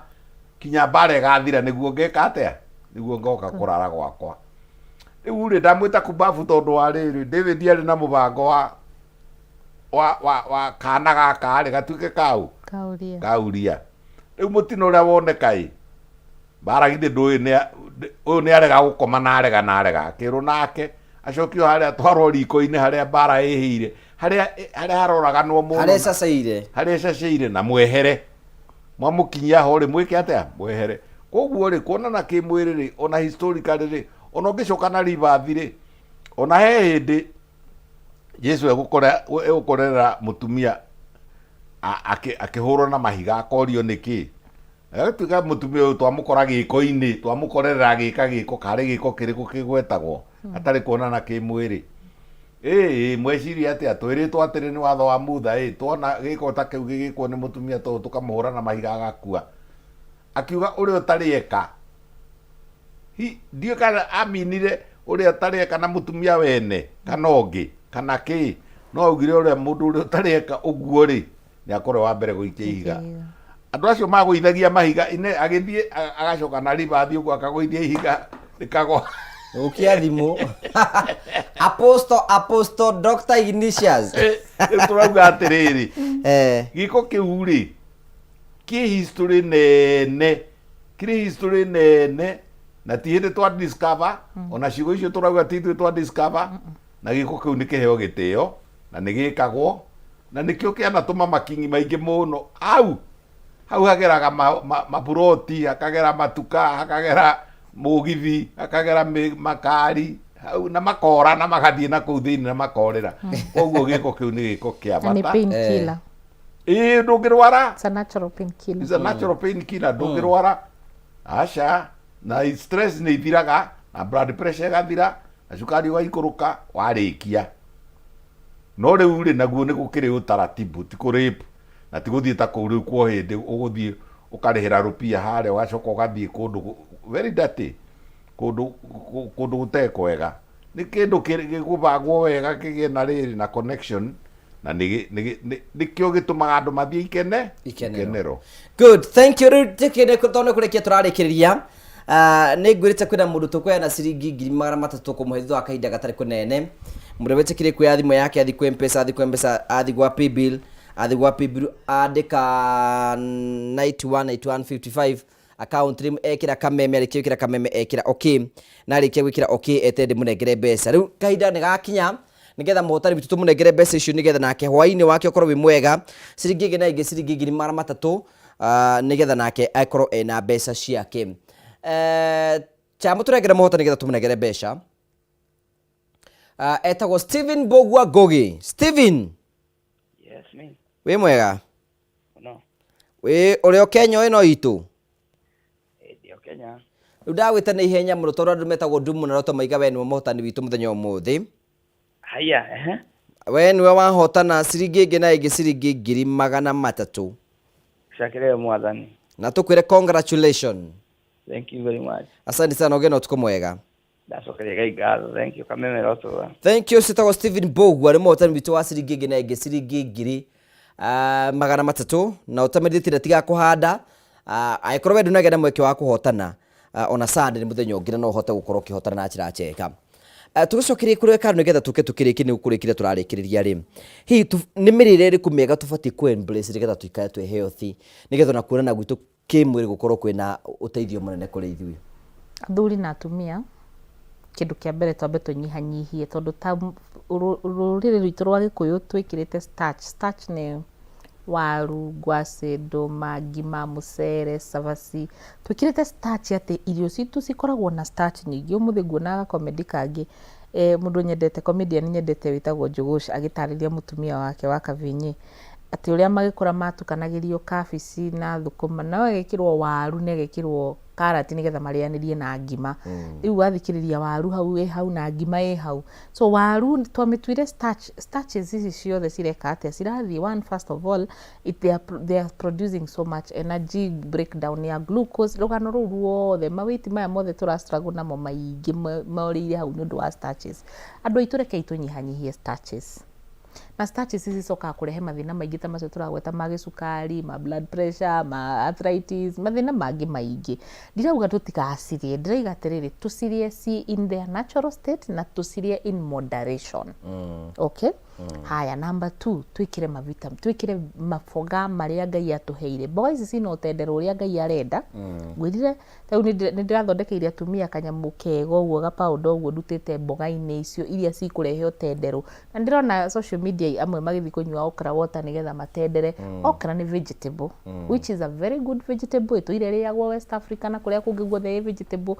kinya mbara ĩgathira nĩguo ngeka atĩa? Nĩguo ngoka kũrara gwakwa. Rĩu rĩ, ndamwĩta kumbabu tondũ wa rĩrĩ, David arĩ na mũbango wa wa wa wa kana gaka rĩ gatuĩke kaũ? Ka Uria. Ka Uria. Rĩu mũtino ũrĩa woneka ĩ, mbara githĩ ndũĩ nĩ ũyũ nĩ arega gũkoma na arega na arega, akĩrwo nake acokio harĩa atwarwo riko-inĩ harĩa mbara ĩhĩire, harĩa harĩa haroraganwo mũno. Harĩa ĩcacaire. Harĩa ĩcacaire na mwehere. Mwamũkinyia ho rĩ, mwĩke atĩa? Mwehere. Koguo rĩ, kuonana kĩmwĩrĩ rĩ, ona historically rĩ, ona ũngĩcoka na ribathi rĩ, ona he hĩndĩ Jesu egũkorera mũtumia akĩhũrwo na mahiga akorio nĩkĩ. Agatuĩka mũtumia ũyũ twamũkora gĩko-inĩ, twamũkorerera agĩka gĩko, karĩ gĩko kĩrĩkũ kĩgwetagwo hatarĩ kuonana kĩmwĩrĩ. Ĩĩ, mweciria atĩa? Twĩrĩtwo atĩrĩ nĩ watho wa Mutha, ĩ, twona gĩko ta kĩu gĩgĩkwo nĩ mũtumia ta ũyũ tũkamũhũra na mahiga agakua. Akiuga ũrĩa ũtarĩ eka. Hi, ndiũĩ kana aminire ũrĩa ũtarĩ eka na mũtumia wene, kana ũngĩ, kana kĩ. No augire ũrĩa mũndũ ũrĩa ũtarĩ eka ũguo rĩ, nĩ akorwo wa mbere gũikia ihiga. Andũ acio magũithagia mahiga, ine agĩthiĩ agacoka na ribathi ũguo akagũithia ihiga rĩkagwa. Ũkia thimũ. Apostle, Apostle Dr. Ignatius. Rĩu tũrauga atĩrĩrĩ, gĩko kĩu rĩ, kĩ history nene, kĩrĩ history nene, na ti hĩndĩ twa discover, ona ciugo icio tũrauga ti ithuĩ twa discover, na gĩko kĩu nĩ kĩheo gĩtĩo, na nĩ gĩkagwo, na nĩkĩo kĩanatũma makingi maingĩ mũno hau hau hageraga maburoti, hakagera matuka, hakagera mũgithi, hakagera makari hau, na makora na magathiĩ na kũu thĩinĩ na makorĩra. Koguo gĩko kĩu nĩ gĩko kĩa Na nĩ bata. pain killer. Ĩĩ, ndũngĩrwara. It's a natural pain killer. It's a natural pain killer, ndũngĩrwara. Aca, na stress nĩ ithiraga, na blood pressure ĩgathira, na cukari ũgaikũrũka, warĩkia. No rĩu rĩ, naguo nĩ gũkĩrĩ ũtaratibu, ti kũ rape, na ti gũthiĩ ta kũu rĩu kwa hĩndĩ ũgũthiĩ ũkarĩhĩra rũpia harĩa ũgacoka ũgathiĩ kũndũ very dirty, kũndũ kũndũ gũtarĩ kwega. Nĩ kĩndũ gĩgũbangwo wega kĩgĩe na rĩrĩ na connection, na nĩkĩo gĩtũmaga andũ mathiĩ Ikenero. ikenero. Good, thank you. Rĩu tũkĩrĩ tondũ nĩ kũrĩkia tũrarĩkĩrĩria. Ah, nĩ ngwĩrĩte kwĩna mũndũ tũkũheana ciringi 300,000 kũmũhe thutha wa kahinda gatarĩ kũnene. Mũndũ wĩtĩkĩrie kuoya thimũ yake athiĩ kwĩ Mpesa, athiĩ kwĩ Mpesa, athiĩ gwa Paybill, athiĩ gwa Paybill andĩka 919155 account name ekĩra kameme, arĩkia gwĩkĩra kameme ekĩra okay, na arĩkia gwĩkĩra okay eterere ndĩmũnengere mbeca. Rĩu kahinda nĩ gakinya nĩgetha mũhotani witũ tũmũnengere mbeca icio nĩgetha nake hwainĩ wake ũkorwo wĩ mwega, ciringi ĩngĩ na ĩngĩ ciringi 300,000 nĩgetha nake akorwo ena mbeca ciake. Cha mũtũrengere mũhotani nĩgetha tũmũnengere mbeca. Etagwo Stephen Mbũgua Ngũgĩ. Stephen. Yes, me. Wĩ mwega? Mũno. Wĩ ũrĩ o Kenya ĩno itũ? Ndĩ o Kenya. Rĩu ndagwĩta na ihenya mũno tondũ andũ metagwo Ndumu na Roto maiga we nĩwe mũhotani witũ mũthenya ũmũthĩ. Haya, ehe. We nĩwe wahotana ciringi ĩngĩ na ĩngĩ ciringi 300,000. Cakĩre mwathani. Na tũkwĩre congratulation. Thank you very much. Asante sana, ũgĩe na ũtukũ mwega. Ndacokeria Ngai ngatho, thank you Kameme Rotua. Thank you. Citagwo Stephen Mbogu arĩ mũhotani witũ wa ciringi ĩngĩ na ĩngĩ, ciringi 300,000, na ũtamĩrĩtie tiga kũhanda. Angĩkorwo we ndũnagĩa na mweke wa kũhotana, ona Sunday nĩ mũthenya ũngĩ na no ũhote gũkorwo ũkĩhotana na njĩra njega. Tũgĩcokerie kũrĩ kando nĩgetha tũke tũkĩrĩkie, nĩ kũrĩkĩria tũrarĩkĩrĩria rĩ, hihi nĩ mĩrĩre ĩrĩkũ mĩega tũbatiĩ kũ embrace nĩgetha tũikare twĩ healthy, nĩgetha ona kuonana gwitũ kĩmwĩrĩ gũkorwo kwĩna ũteithio mũnene kũrĩ ithuĩ? Athuri na atumia, kĩndũ kĩa mbere twambe tũnyihanyihie, tondũ ta rũrĩrĩ rwitũ rwa Gĩkũyũ twĩkĩrĩte starch. Starch nĩ waru, ngwacĩ, ndũma, ngima, mũcere, cabaci. Twĩkĩrĩte starch atĩ irio citũ cikoragwo na starch nyingĩ. Ũmũthĩ nguonaga gacomedy kangĩ, mũndũ nyendete, comedian nyendete wĩtagwo Njũgũsh, agĩtarĩria mũtumia wake wa Kavinyi atĩ ũrĩa magĩkũra matukanagĩrio kabici na thũkũma, no agekĩrwo waru na agekĩrwo karati nĩgetha marĩanĩrie na ngima. Rĩu wathikĩrĩria waru hau ĩ hau na ngima ĩ hau. So waru twamĩtuire starch. Starches ici ciothe cireka atĩa? Cirathiĩ one, first of all they are producing so much energy, breakdown ya glucose, rũgano rũu ruothe, mawĩti maya mothe tũra struggle namo maingĩ morĩire hau nĩ ũndũ wa starches. Andũ aitũ, rekei tũnyihanyihie starches. Na starches ici cicokaga kũrehe mathĩna maingĩ ta macio tũragweta, ma gĩcukari, ma blood pressure, ma arthritis, mathĩna mangĩ maingĩ. Ndirauga tũtigacirĩe, ndĩraiga atĩrĩrĩ, tũcirĩe ci in their natural state na tũcirĩe in moderation. Okay. Haya, number two, twĩkĩre mavitamin, twĩkĩre maboga marĩa Ngai atũheire. Mboga ici cina ũtendero ũrĩa Ngai arenda. Ngwĩrire rĩu nĩ ndĩrathondekeire atumia kanyamũ kega ũguo, gapauda ũguo ndutĩte mboga-inĩ icio iria cikũrehe ũtenderũ. Na ndĩrona social media amwe magĩthiĩ kũnyua okra water nĩgetha matendere. Okra nĩ vegetable, which is a very good vegetable, ĩtũire ĩrĩagwo West Africa na kũrĩa kũngĩ guothe ĩ vegetable.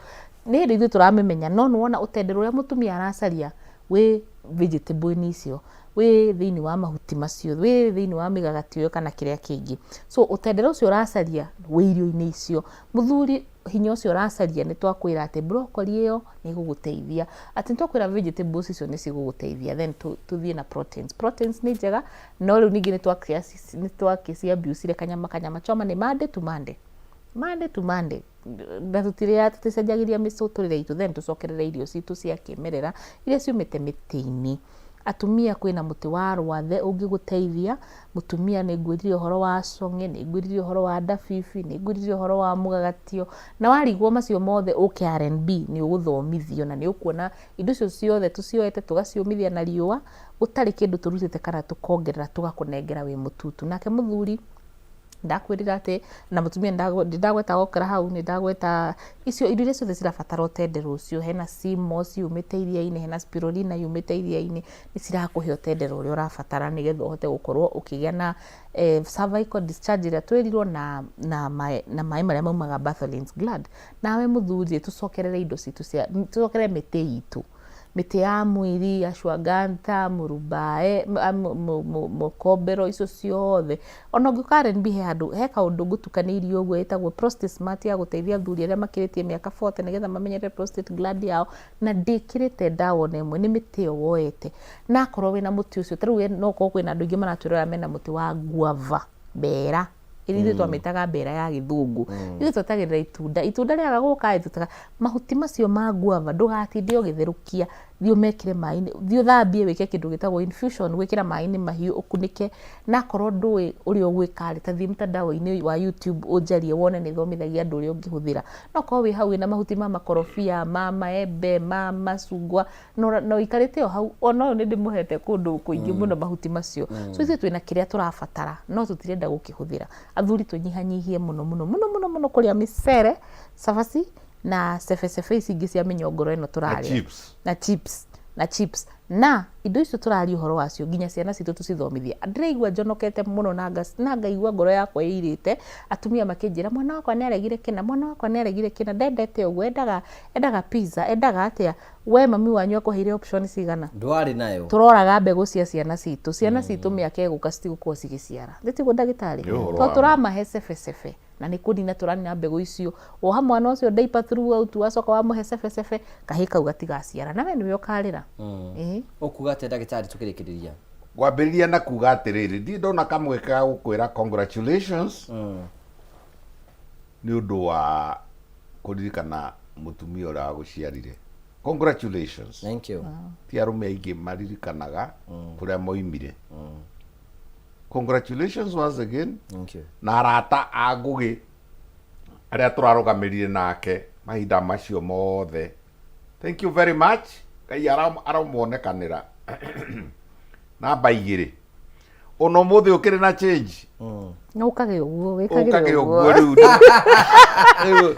Nĩ hĩndĩ ithuĩ tũramĩmenya, no nĩwona ũtendero ũrĩa mũtumia aracaria wĩ vegetable-inĩ icio, wĩ thĩinĩ wa mahuti macio, wĩ thĩinĩ wa mĩgagatio ĩyo kana kĩrĩa kĩngĩ. So ũtendero ũcio ũracaria wĩ irio-inĩ icio. Mũthuri, hinya ũcio ũracaria, nĩ twakwĩra atĩ broccoli ĩyo nĩ ĩgũgũteithia, atĩ nĩ twakwĩra vegetables icio nĩ cigũgũteithia. Then tũthiĩ na proteins. Proteins nĩ njega, no rĩu ningĩ nĩ twakĩci abuse kanyama. Kanyama choma nĩ Monday to Monday, Monday to Monday, na tũtirĩa, tũticenjagĩria mĩcũtũrĩre itũ. Then tũcokerere irio citũ cia kĩmerera iria ciumĩte mĩtĩ-inĩ. Atumia, kwĩna mũtĩ wa rwathe ũngĩgũteithia. Mũtumia, nĩ ngwĩrire ũhoro wa cong'e, nĩ ngwĩrire ũhoro wa ndabibi, nĩ ngwĩrire ũhoro wa mũgagatio, na warigwo macio mothe, ũke R&B, nĩ ũgũthomithio na nĩ ũkuona indo icio ciothe tũcioete tũgaciũmithia na riũa, gũtarĩ kĩndũ tũrutĩte kana tũkongerera, tũgakũnengera wĩ mũtutu. Nake mũthuri, ndakwĩrire atĩ na mũtumia ndagweta okra hau, nĩ ndagweta icio indo iria ciothe cirabatara ũtendero ũcio. Hena sea moss yumĩte iria-inĩ, hena spirulina yumĩte iria-inĩ, nĩ cirakũhe ũtendero ũrĩa ũrabatara nĩgetha ũhote gũkorwo ũkĩgĩa na cervical discharge ĩrĩa twĩrirwo na maĩ marĩa maumaga Bartholin's gland. Nawe mũthuri, tũcokerere indo citũ cia, tũcokerere mĩtĩ itũ, mĩtĩ ya mwĩri, ashwagandha, mũrubae, mũkombero, icio ciothe. Ona ũngĩũka R&B, he handũ he kaũndũ ngũtukanĩirie ũguo ĩtagwo prostate smart, ya gũteithia athuri arĩa makĩrĩtie mĩaka 40 nĩgetha mamenyerere prostate gland yao, na ndĩkĩrĩte ndawa ona ĩmwe, nĩ mĩtĩ ĩyo woete. Na akorwo wĩna mũtĩ ũcio, ta rĩu no ũkorwo kwĩna andũ aingĩ maratwĩrora mena mũtĩ wa guava, mbera ĩrĩa ithuĩ twamĩtaga mbera ya gĩthũngũ. Ithuĩ twetagĩrĩra itunda, itunda rĩaga gũka ĩ, mahuti macio ma guava, ndũgatinde ũgĩtherũkia, thiĩ ũmekĩre maĩ-inĩ, thiĩ ũthambie, wĩke kĩndũ gĩtagwo infusion, gwĩkĩra maĩ-inĩ mahiũ ũkunĩke. Na akorwo ndũĩ ũrĩa ũgwĩka rĩ, ta thiĩ mtandao-inĩ wa YouTube ũnjarie wone nĩ thomithagia andũ ũrĩa ũngĩhũthĩra. No ũkorwo wĩ hau wĩna mahuti ma makorobia, ma maembe, ma macungwa, na ũikarĩte o hau, ona ũyũ nĩ ndĩmũhete kũndũ kũingĩ mũno mahuti macio. So ithuĩ twĩna kĩrĩa tũrabatara, no tũtirenda gũkĩhũthĩra. Athuri, tũnyihanyihie mũno mũno mũno mũno mũno kũrĩa mĩcere, cabaci na cebecebe ici ingĩ cia mĩnyongoro ĩno tũrarĩa. Chips. Na chips, na chips, na indo icio tũraria ũhoro wacio, nginya ciana citũ tũcithomithie. Ndĩraigua njonokete mũno na ngaigua ngoro yakwa ĩirĩte, atumia makĩnjĩra, "Mwana wakwa nĩ aregire kĩna, mwana wakwa nĩ aregire kĩna, ndendete ũguo, endaga pizza, endaga atĩa." We mami wanyu akũheire option cigana? Ndwarĩ nayo. Tũroraga mbegũ cia ciana citũ. Ciana citũ mĩaka ĩgũka citigũkorwo cigĩciara, nĩ tiguo ndagĩtarĩ? Nĩ ũhoro Tondũ wa ma. tũramahe cebecebe, na nĩ kũnina tũranina mbegũ icio. Woha mwana ũcio diaper throughout, wacoka wamũhe cebecebe, kahĩ kau gatigaciara, na we nĩwe ũkarĩra. Ĩĩ. Ũkuga atĩa, ndagĩtarĩ, tũkĩrĩkĩrĩria? Ngwambĩrĩria na kuga atĩrĩrĩ, ndirĩ ndona kamweke ga gũkwĩra congratulations nĩ ũndũ wa kũririkana mũtumia ũrĩa wagũciarire. Congratulations. Thank you. Ti arũme aingĩ maririkanaga kũrĩa moimire. Congratulations once again. Thank you. Na arata a Ngũgĩ arĩa tũrarũgamĩrire nake mahinda macio mothe. Thank you very much. Ngai aromonekanĩra. Namba igĩrĩ. Ona ũmũthĩ ũkĩrĩ na change. No ũkage ũguo, wĩkagĩre Ũkagĩre ũguo. ũguo rĩu. Rĩu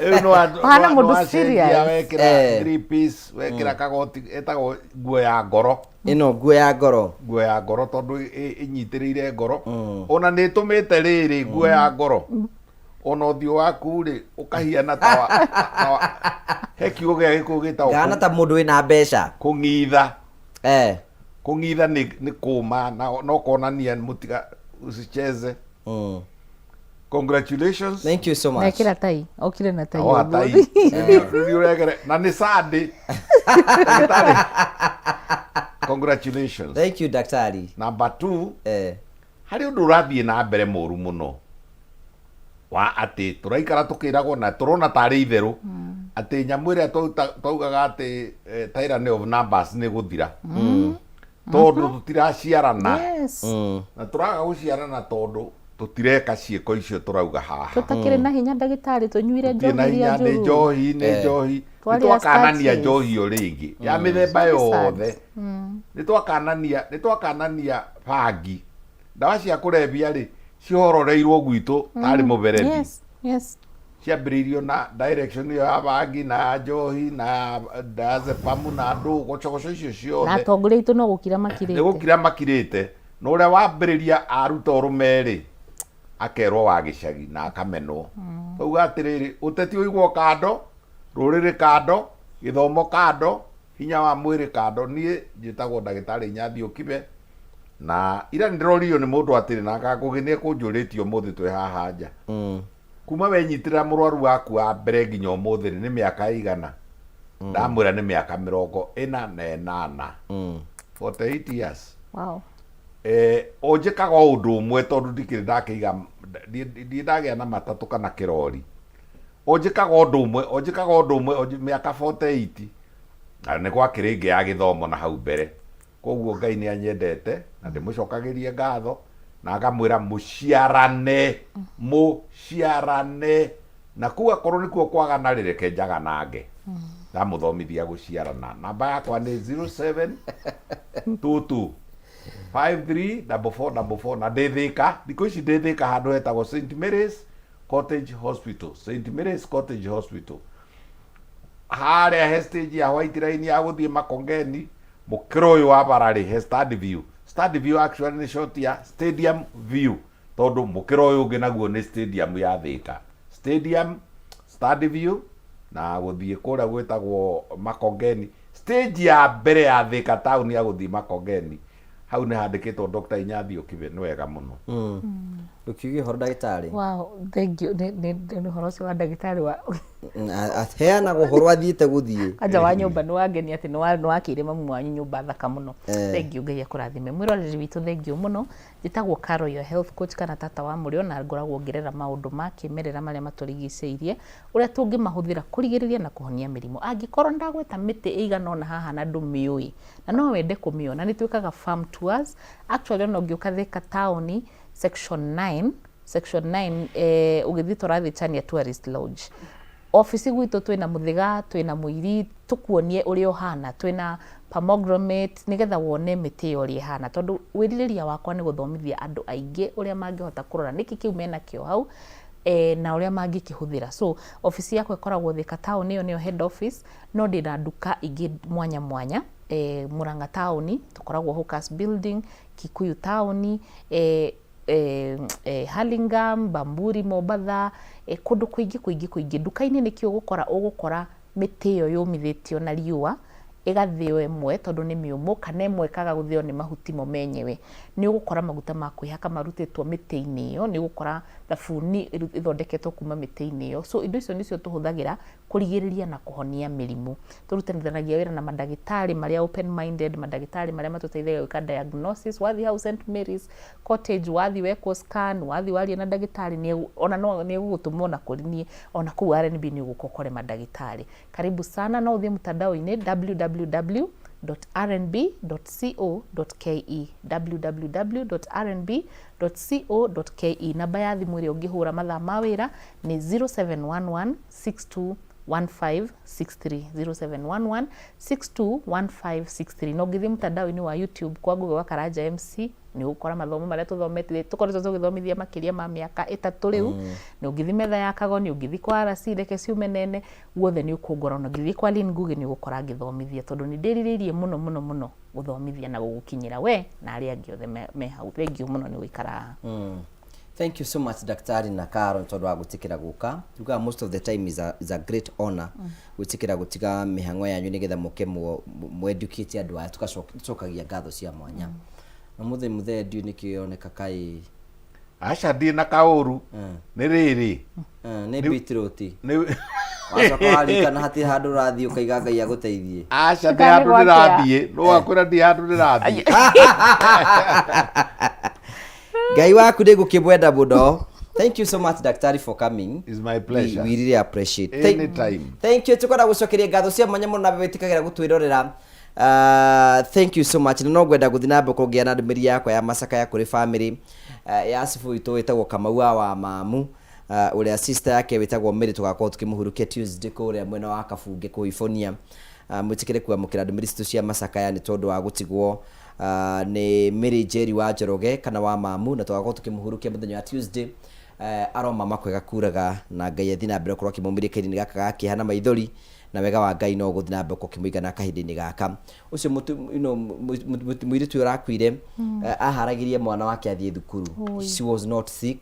rĩu no Ũhana no mũndũ wacenjia, serious. wekĩra 3 piece, wekĩra kagoti etagwo nguo ya ngoro. Ĩno nguo ya ngoro. Nguo ya ngoro tondũ ĩnyitĩrĩire ngoro. Ona nĩ ĩtũmĩte rĩrĩ nguo ya ngoro. Ona ũthiũ waku rĩ ũkahiana ta wa, ta wa he kiugo gĩa Gĩkũyũ gĩtagwo Ngahana ta mũndũ wĩna mbeca. Kũng'itha. Kũng'itha nĩ kũma na no konania mũtiga usicheze. Congratulations. Thank you so much. Nekĩra tai, okire na tai. Oha tai. ũmũthĩ. Rĩu ũregere na nĩ Sunday. Ndagĩtarĩ. Congratulations. Thank you, daktari. Number 2. Harĩ ũndũ ũrathiĩ na mbere mũru mũno wa atĩ tũraikara tũkĩragwo na tũrona tarĩ itherũ atĩ nyamũ ĩrĩa twaugaga atĩ tyranny of numbers nĩ gũthira tondũ tũtiraciarana. Yes. Na tũraga gũciarana tondũ tũtireka ciĩko icio tũrauga haha. Tũtakĩrĩ na hinya ndagĩtarĩ, tũnyuire Tũtirĩ na njohi iria hinya, nĩ njũru. njohi, nĩ njohi. Nĩ Twarĩa twakanania starches. njohi ĩyo rĩngĩ ya mĩthemba Very sad. yothe. Nĩ twakanania bangi, ndawa cia kũrebia rĩ cihororeirwo gwitũ tarĩ mũberethi. Yes. Ciambĩrĩirio na direction ĩyo ya bangi na ya njohi na ya diazepam na ndũ gocogoco icio Na ciothe. atongoria aitũ no gũkira Nĩ makirĩte. gũkira makirĩte, na ũrĩa wambĩrĩria aruta ũrũme rĩ akerwo wa gĩcagi na akamenwo. Twauga atĩrĩrĩ, ũteti ũigwo kando, rũrĩrĩ kando, gĩthomo kando, hinya wa mwĩrĩ kando. Niĩ njĩtagwo ndagĩtarĩ Inyathiũ Kibe, na ira nĩndĩroririo nĩ mũndũ atĩrĩ, na Kangũgĩ nĩ ekũnjũrĩtie ũmũthĩ twĩ haha nja, kuma wenyitĩrĩra mũrwaru waku wa mbere nginya ũmũthĩ rĩ, nĩ mĩaka ĩigana? Ndamwĩra nĩ mĩaka 48, 48 years. Ũnjĩkaga o ũndũ ũmwe tondũ ndikĩrĩ ndakĩiga, ndirĩ ndagĩa na matatũ kana kĩrori. Ũnjĩkaga ũndũ ũmwe, ũnjĩkaga ũndũ ũmwe mĩaka 48, na nĩ gwakĩrĩ ĩngĩ ya gĩthomo na hau mbere. Koguo Ngai nĩ anyendete na ndĩmũcokagĩrie ngatho na ngamwĩra mũciarane, mũciarane, na kũu akorwo nĩkuo kwagana rĩ, reke njaganange. Ndamũthomithia gũciarana. Namba yakwa nĩ 0722 534444, na ndĩ Thĩka thikũ ici, ndĩ Thĩka handũ hetagwo St Mary's Cottage Hospital, St Mary's Cottage Hospital, harĩa he stage ya white line ya gũthiĩ Makongeni, mũkĩra ũyũ wa bara rĩ he Stand View. Stand View actually nĩ short ya Stadium View, tondũ mũkĩra ũyũ ũngĩ naguo nĩ stadium ya Thĩka Stadium, Stand View, na gũthiĩ kũrĩa gwĩtagwo Makongeni, stage ya mbere ya Thĩka town ya gũthiĩ Makongeni, hau nĩ handĩkĩtwo Dr. Inyathiũ Kibe. Nĩ wega mũno. Ndũkiuge ũhoro, ndagĩtarĩ. Wow, thank you. Nĩ ũhoro ũcio wa ndagĩtarĩ wa Aheanaga ũhoro athiĩte gũthiĩ. Kanja wa nyũmba nĩ wangenia atĩ nĩ wakĩire mamu wanyu nyũmba thaka mũno. Thank you, Ngai akũrathime. Mwĩroreri witũ, thank you mũno. Njĩtagwo Caro, your health coach, kana tata wa mũrĩo, na ngoragwo ngĩrera maũndũ ma kĩmerera marĩa matũrigicĩirie, ũrĩa tũngĩmahũthĩra kũrigĩrĩria na kũhonia mĩrimũ. Angĩkorwo ndagweta mĩtĩ ĩigana ũna haha na ndũmĩũĩ na no wende kũmĩona, nĩ twĩkaga farm tours. Actually, ona ũngĩũka Thika taũni, section 9, section 9, ũgĩthiĩ tũrathiĩ Chania Tourist Lodge, obici gwitũ, twĩna mũthĩga, twĩna mũiri, tũkuonie ũrĩa ũhana, twĩna pomegranate, nĩgetha wone mĩtĩ ĩyo ũrĩa ĩhana, tondũ wĩrirĩria wakwa nĩ gũthomithia andũ aingĩ ũrĩa mangĩhota kũrora nĩkĩ kĩu menakĩo hau na ũrĩa mangĩkĩhũthĩra. So obici yakwa ĩkoragwo Thika town, ĩyo nĩyo head office, no ndĩna nduka ingĩ mwanya mwanya. Murang'a taũni tũkoragwo Hawkers Building, Kikuyu taũni, Hurlingham, Bamburi, Mombatha, kũndũ kũingĩ kũingĩ kũingĩ. Nduka-inĩ nĩkĩo ũgũkora mĩtĩ ĩyo yũmithĩtio na riũa. Ĩgathĩo ĩmwe tondũ nĩ mĩũmũ kana ĩmwe ĩkaga gũthĩo nĩ mahuti mo menyewe. Nĩ ũgũkora maguta ma kwĩhaka marutĩtwo mĩtĩ-inĩ ĩyo, nĩ ũgũkora thabuni ĩthondeketwo kuma mĩtĩ-inĩ ĩyo. So indo icio nĩcio tũhũthagĩra kũrigĩrĩria na kũhonia mĩrimũ. Tũrutithanagia wĩra na mandagĩtarĩ marĩa open minded, mandagĩtarĩ marĩa matũteithagia gwĩka diagnosis. Wathiĩ hau St Mary's Cottage, wathiĩ wekwo scan, wathiĩ waria na ndagĩtarĩ, nĩ ona no nĩ egũgũtũma ona kũrĩ niĩ, ona kũu RNB nĩ ũgũka ũkore mandagĩtarĩ. Karibu sana, no ũthiĩ mtandao-inĩ www.rnb.co.ke, www.rnb.co.ke. Namba ya thimũ ĩrĩa ũngĩhũra mathaa ma wĩra nĩ 0711 62 1563, 0711 621563. Na ũngĩthiĩ mtandao-inĩ wa YouTube kwa Ngũgĩ wa Karanja MC nĩ ũgũkora mathomo marĩa tũthomete, tũkoretwo tũgĩthomithia makĩria ma mĩaka 3 rĩu. Na ũngĩthiĩ metha ya Kagoni, ũngĩthiĩ kwa RC Reke Ciume Nene, guothe nĩ ũkũngora. Ona ũngĩthiĩ kwa Lynn Ngugi nĩ ũgũkora ngĩthomithia, tondũ nĩ ndĩrirĩirie mũno mũno mũno gũthomithia na gũgũkinyĩra we na arĩa angĩ othe me hau. Thengiũ mũno nĩ gũikara haha. Thank you so much Daktari na Karo nĩ tondũ wa gwĩtĩkĩra gũka. Tugaga most of the time is a great honor gwĩtĩkĩra gũtiga mĩhang'o yanyu nĩgetha mũke mũ educate andũ aya, tũcokagia ngatho cia mwanya. Na mũthĩ mũthee ndiũĩ nĩkĩ ũroneka kaĩ. Aca ndirĩ na kaũru. Nĩ rĩrĩ. Nĩ beetroot. Wacoka waririkana hatirĩ handũ ũrathiĩ ũkaiga Ngai agũteithie. Aca ndĩ handũ ndĩrathiĩ. No wakwĩra ndĩ handũ ndĩrathiĩ. Ngai waku nĩ ngũkĩmwenda mũno. Thank you so much Daktari for coming. It's my pleasure. We really appreciate. Anytime. Thank you. Tukwenda gũcokeria ngatho cia mwanya mũno na wĩtĩkagĩra gũtwĩrorera. Thank you so much. Na no ngwenda gũthiĩ na mbere kũngĩa na ndũmĩrĩri yakwa ya macakaya kũrĩ family ya cibũ witũ wĩtagwo Kamau wa Mamu, ũrĩa sister yake wĩtagwo Mary tũgakorwo tũkĩmũhurukia Tuesday kũrĩa mwena wa Kabunge kũu Ibonia. Mwĩtĩkĩre kwamũkĩra ndũmĩrĩri citũ cia macakaya nĩ tondũ wa gũtigwo nĩ Mary Njeri wa Njoroge kana wa Mamu, na tũgakorwo tũkĩmũhurukia mũthenya wa Tuesday. Aroma makwega kuraga na Ngai athiĩ na mbere gũkorwo akĩmũmĩria kahinda-inĩ gaka ga kĩeha na maithori, na wega wa Ngai no ũgũthiĩ na mbere gũkorwo ũkĩmũigana kahinda-inĩ gaka. Ũcio mũirĩtu ũyũ ũrakuire, aharagĩria mwana wake athiĩ thukuru. She was not sick,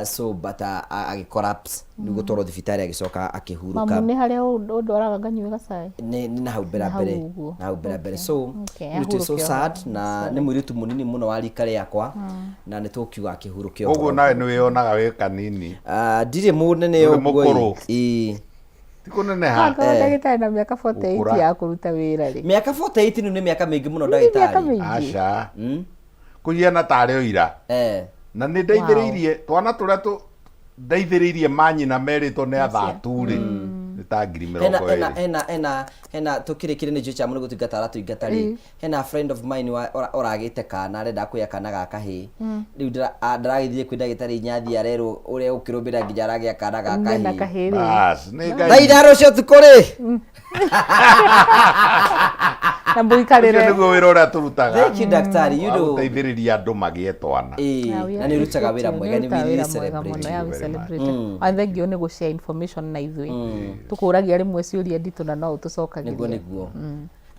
so but agĩ collapse nĩ gũtwarwo thibitarĩ agĩcoka akĩhurũka. Mamu nĩ harĩa ũndwaraga nganyue gacai? Nĩ na hau mbere Na hau mbere. ũguo. Na hau mbere mbere. Okay. So, Okay, it is so ahurũke sad, ũhoro. na nĩ mũirĩtu mũnini mũno wa rika rĩakwa, na nĩ tũkiuga akĩhurũke Ũguo ũhoro. nawe nĩ wĩyonaga wĩ kanini. Ndirĩ mũnene Ndũrĩ ũguo ĩ. mũkũrũ. Ĩĩ. Ti kũneneha. Angorwo ndagĩtarĩ na mĩaka 48 Gũkũra. ya kũruta wĩra rĩ. Mĩaka 48 nĩ mĩaka mĩingĩ mũno Nĩ mĩaka ndagĩtarĩ. mĩingĩ. Aca. Kũhiana tarĩ o ira. Na nĩ ndeithĩrĩirie twana tũrĩa tũ ndeithĩrĩirie manyina merĩtwo nĩ athatu rĩ nĩ ta ngiri Hena mĩrongo hena ĩrĩ. hena hena hena tũkĩrĩkĩre nĩ njũĩ cha mũno gũtungata aratũingata rĩ. Hena friend of mine wa ũragĩte kana arenda kũgĩa kana ga kahĩĩ. Rĩu ndaragĩthiĩ kwĩ ndagĩtarĩ inya athiĩ arerwo ũrĩa ũkĩrũmĩrĩra nginya aragĩa kana ga Mena kahĩĩ. kahĩĩ rĩu. Bas, nĩ Ngai. Thaa ithano cia ũtukũ rĩ. Na mũikarĩre. Ũcio nĩguo wĩra ũrĩa tũrutaga. Thank you, daktari. You Wa know. gũteithĩrĩria andũ magĩe twana. Ĩĩ, Yeah, we na nĩ ũrutaga wĩra appreciate you. mwega, Nĩ nĩ ũrutaga we really wĩra mwega celebrate mũno. you Yeah, we very much. celebrate. And thank you nĩ gũ share information na ithuĩ. Tũkũragia rĩmwe ciũria nditũ na no ũtũcokagĩria. Nĩguo nĩguo.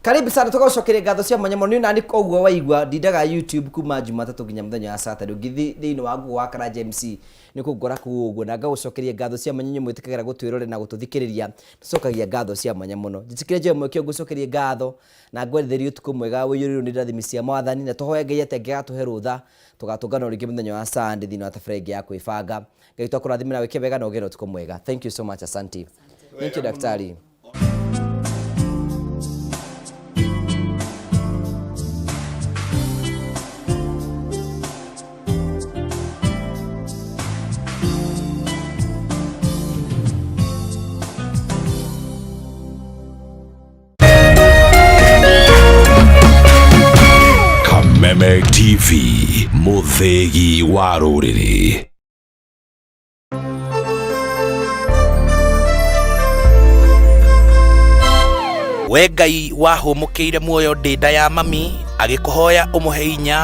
Karibu sana, tũgagũcokeria ngatho cia mwanya mũno. Niĩ nani koguo waigua ndindaga YouTube kuma Jumatatũ nginya mũthenya wa Saturday. Ũngĩthiĩ thĩinĩ wa Google wa Karanja MC nĩ ũkũngora kũu ũguo, na ngagũcokeria ngatho cia mwanya inyuĩ mwĩtĩkagĩra gũtwĩrorera na gũtũthikĩrĩria. Tũcokagia ngatho cia mwanya mũno. Njĩtĩkĩre njoe mweke ũyũ ngũcokerie ngatho na ngwenderie ũtukũ mwega ũiyũrĩrwo nĩ irathimi cia Mwathani, na tũhoe Ngai atĩ angĩgatũhe rũtha tũgatũngana o rĩngĩ mũthenya wa Sunday thĩinĩ wa tabarĩra ĩngĩ ya kwĩbanga. Ngai witũ akũrathime na wĩke wega na ũgĩe na ũtukũ mwega. Thank you so much, asante. Thank you, daktari. Kameme TV, mũthĩgi wa rũrĩrĩ. We Ngai wahũmũkĩire muoyo ndĩ nda ya mami, agĩkũhoya ũmũhe hinya.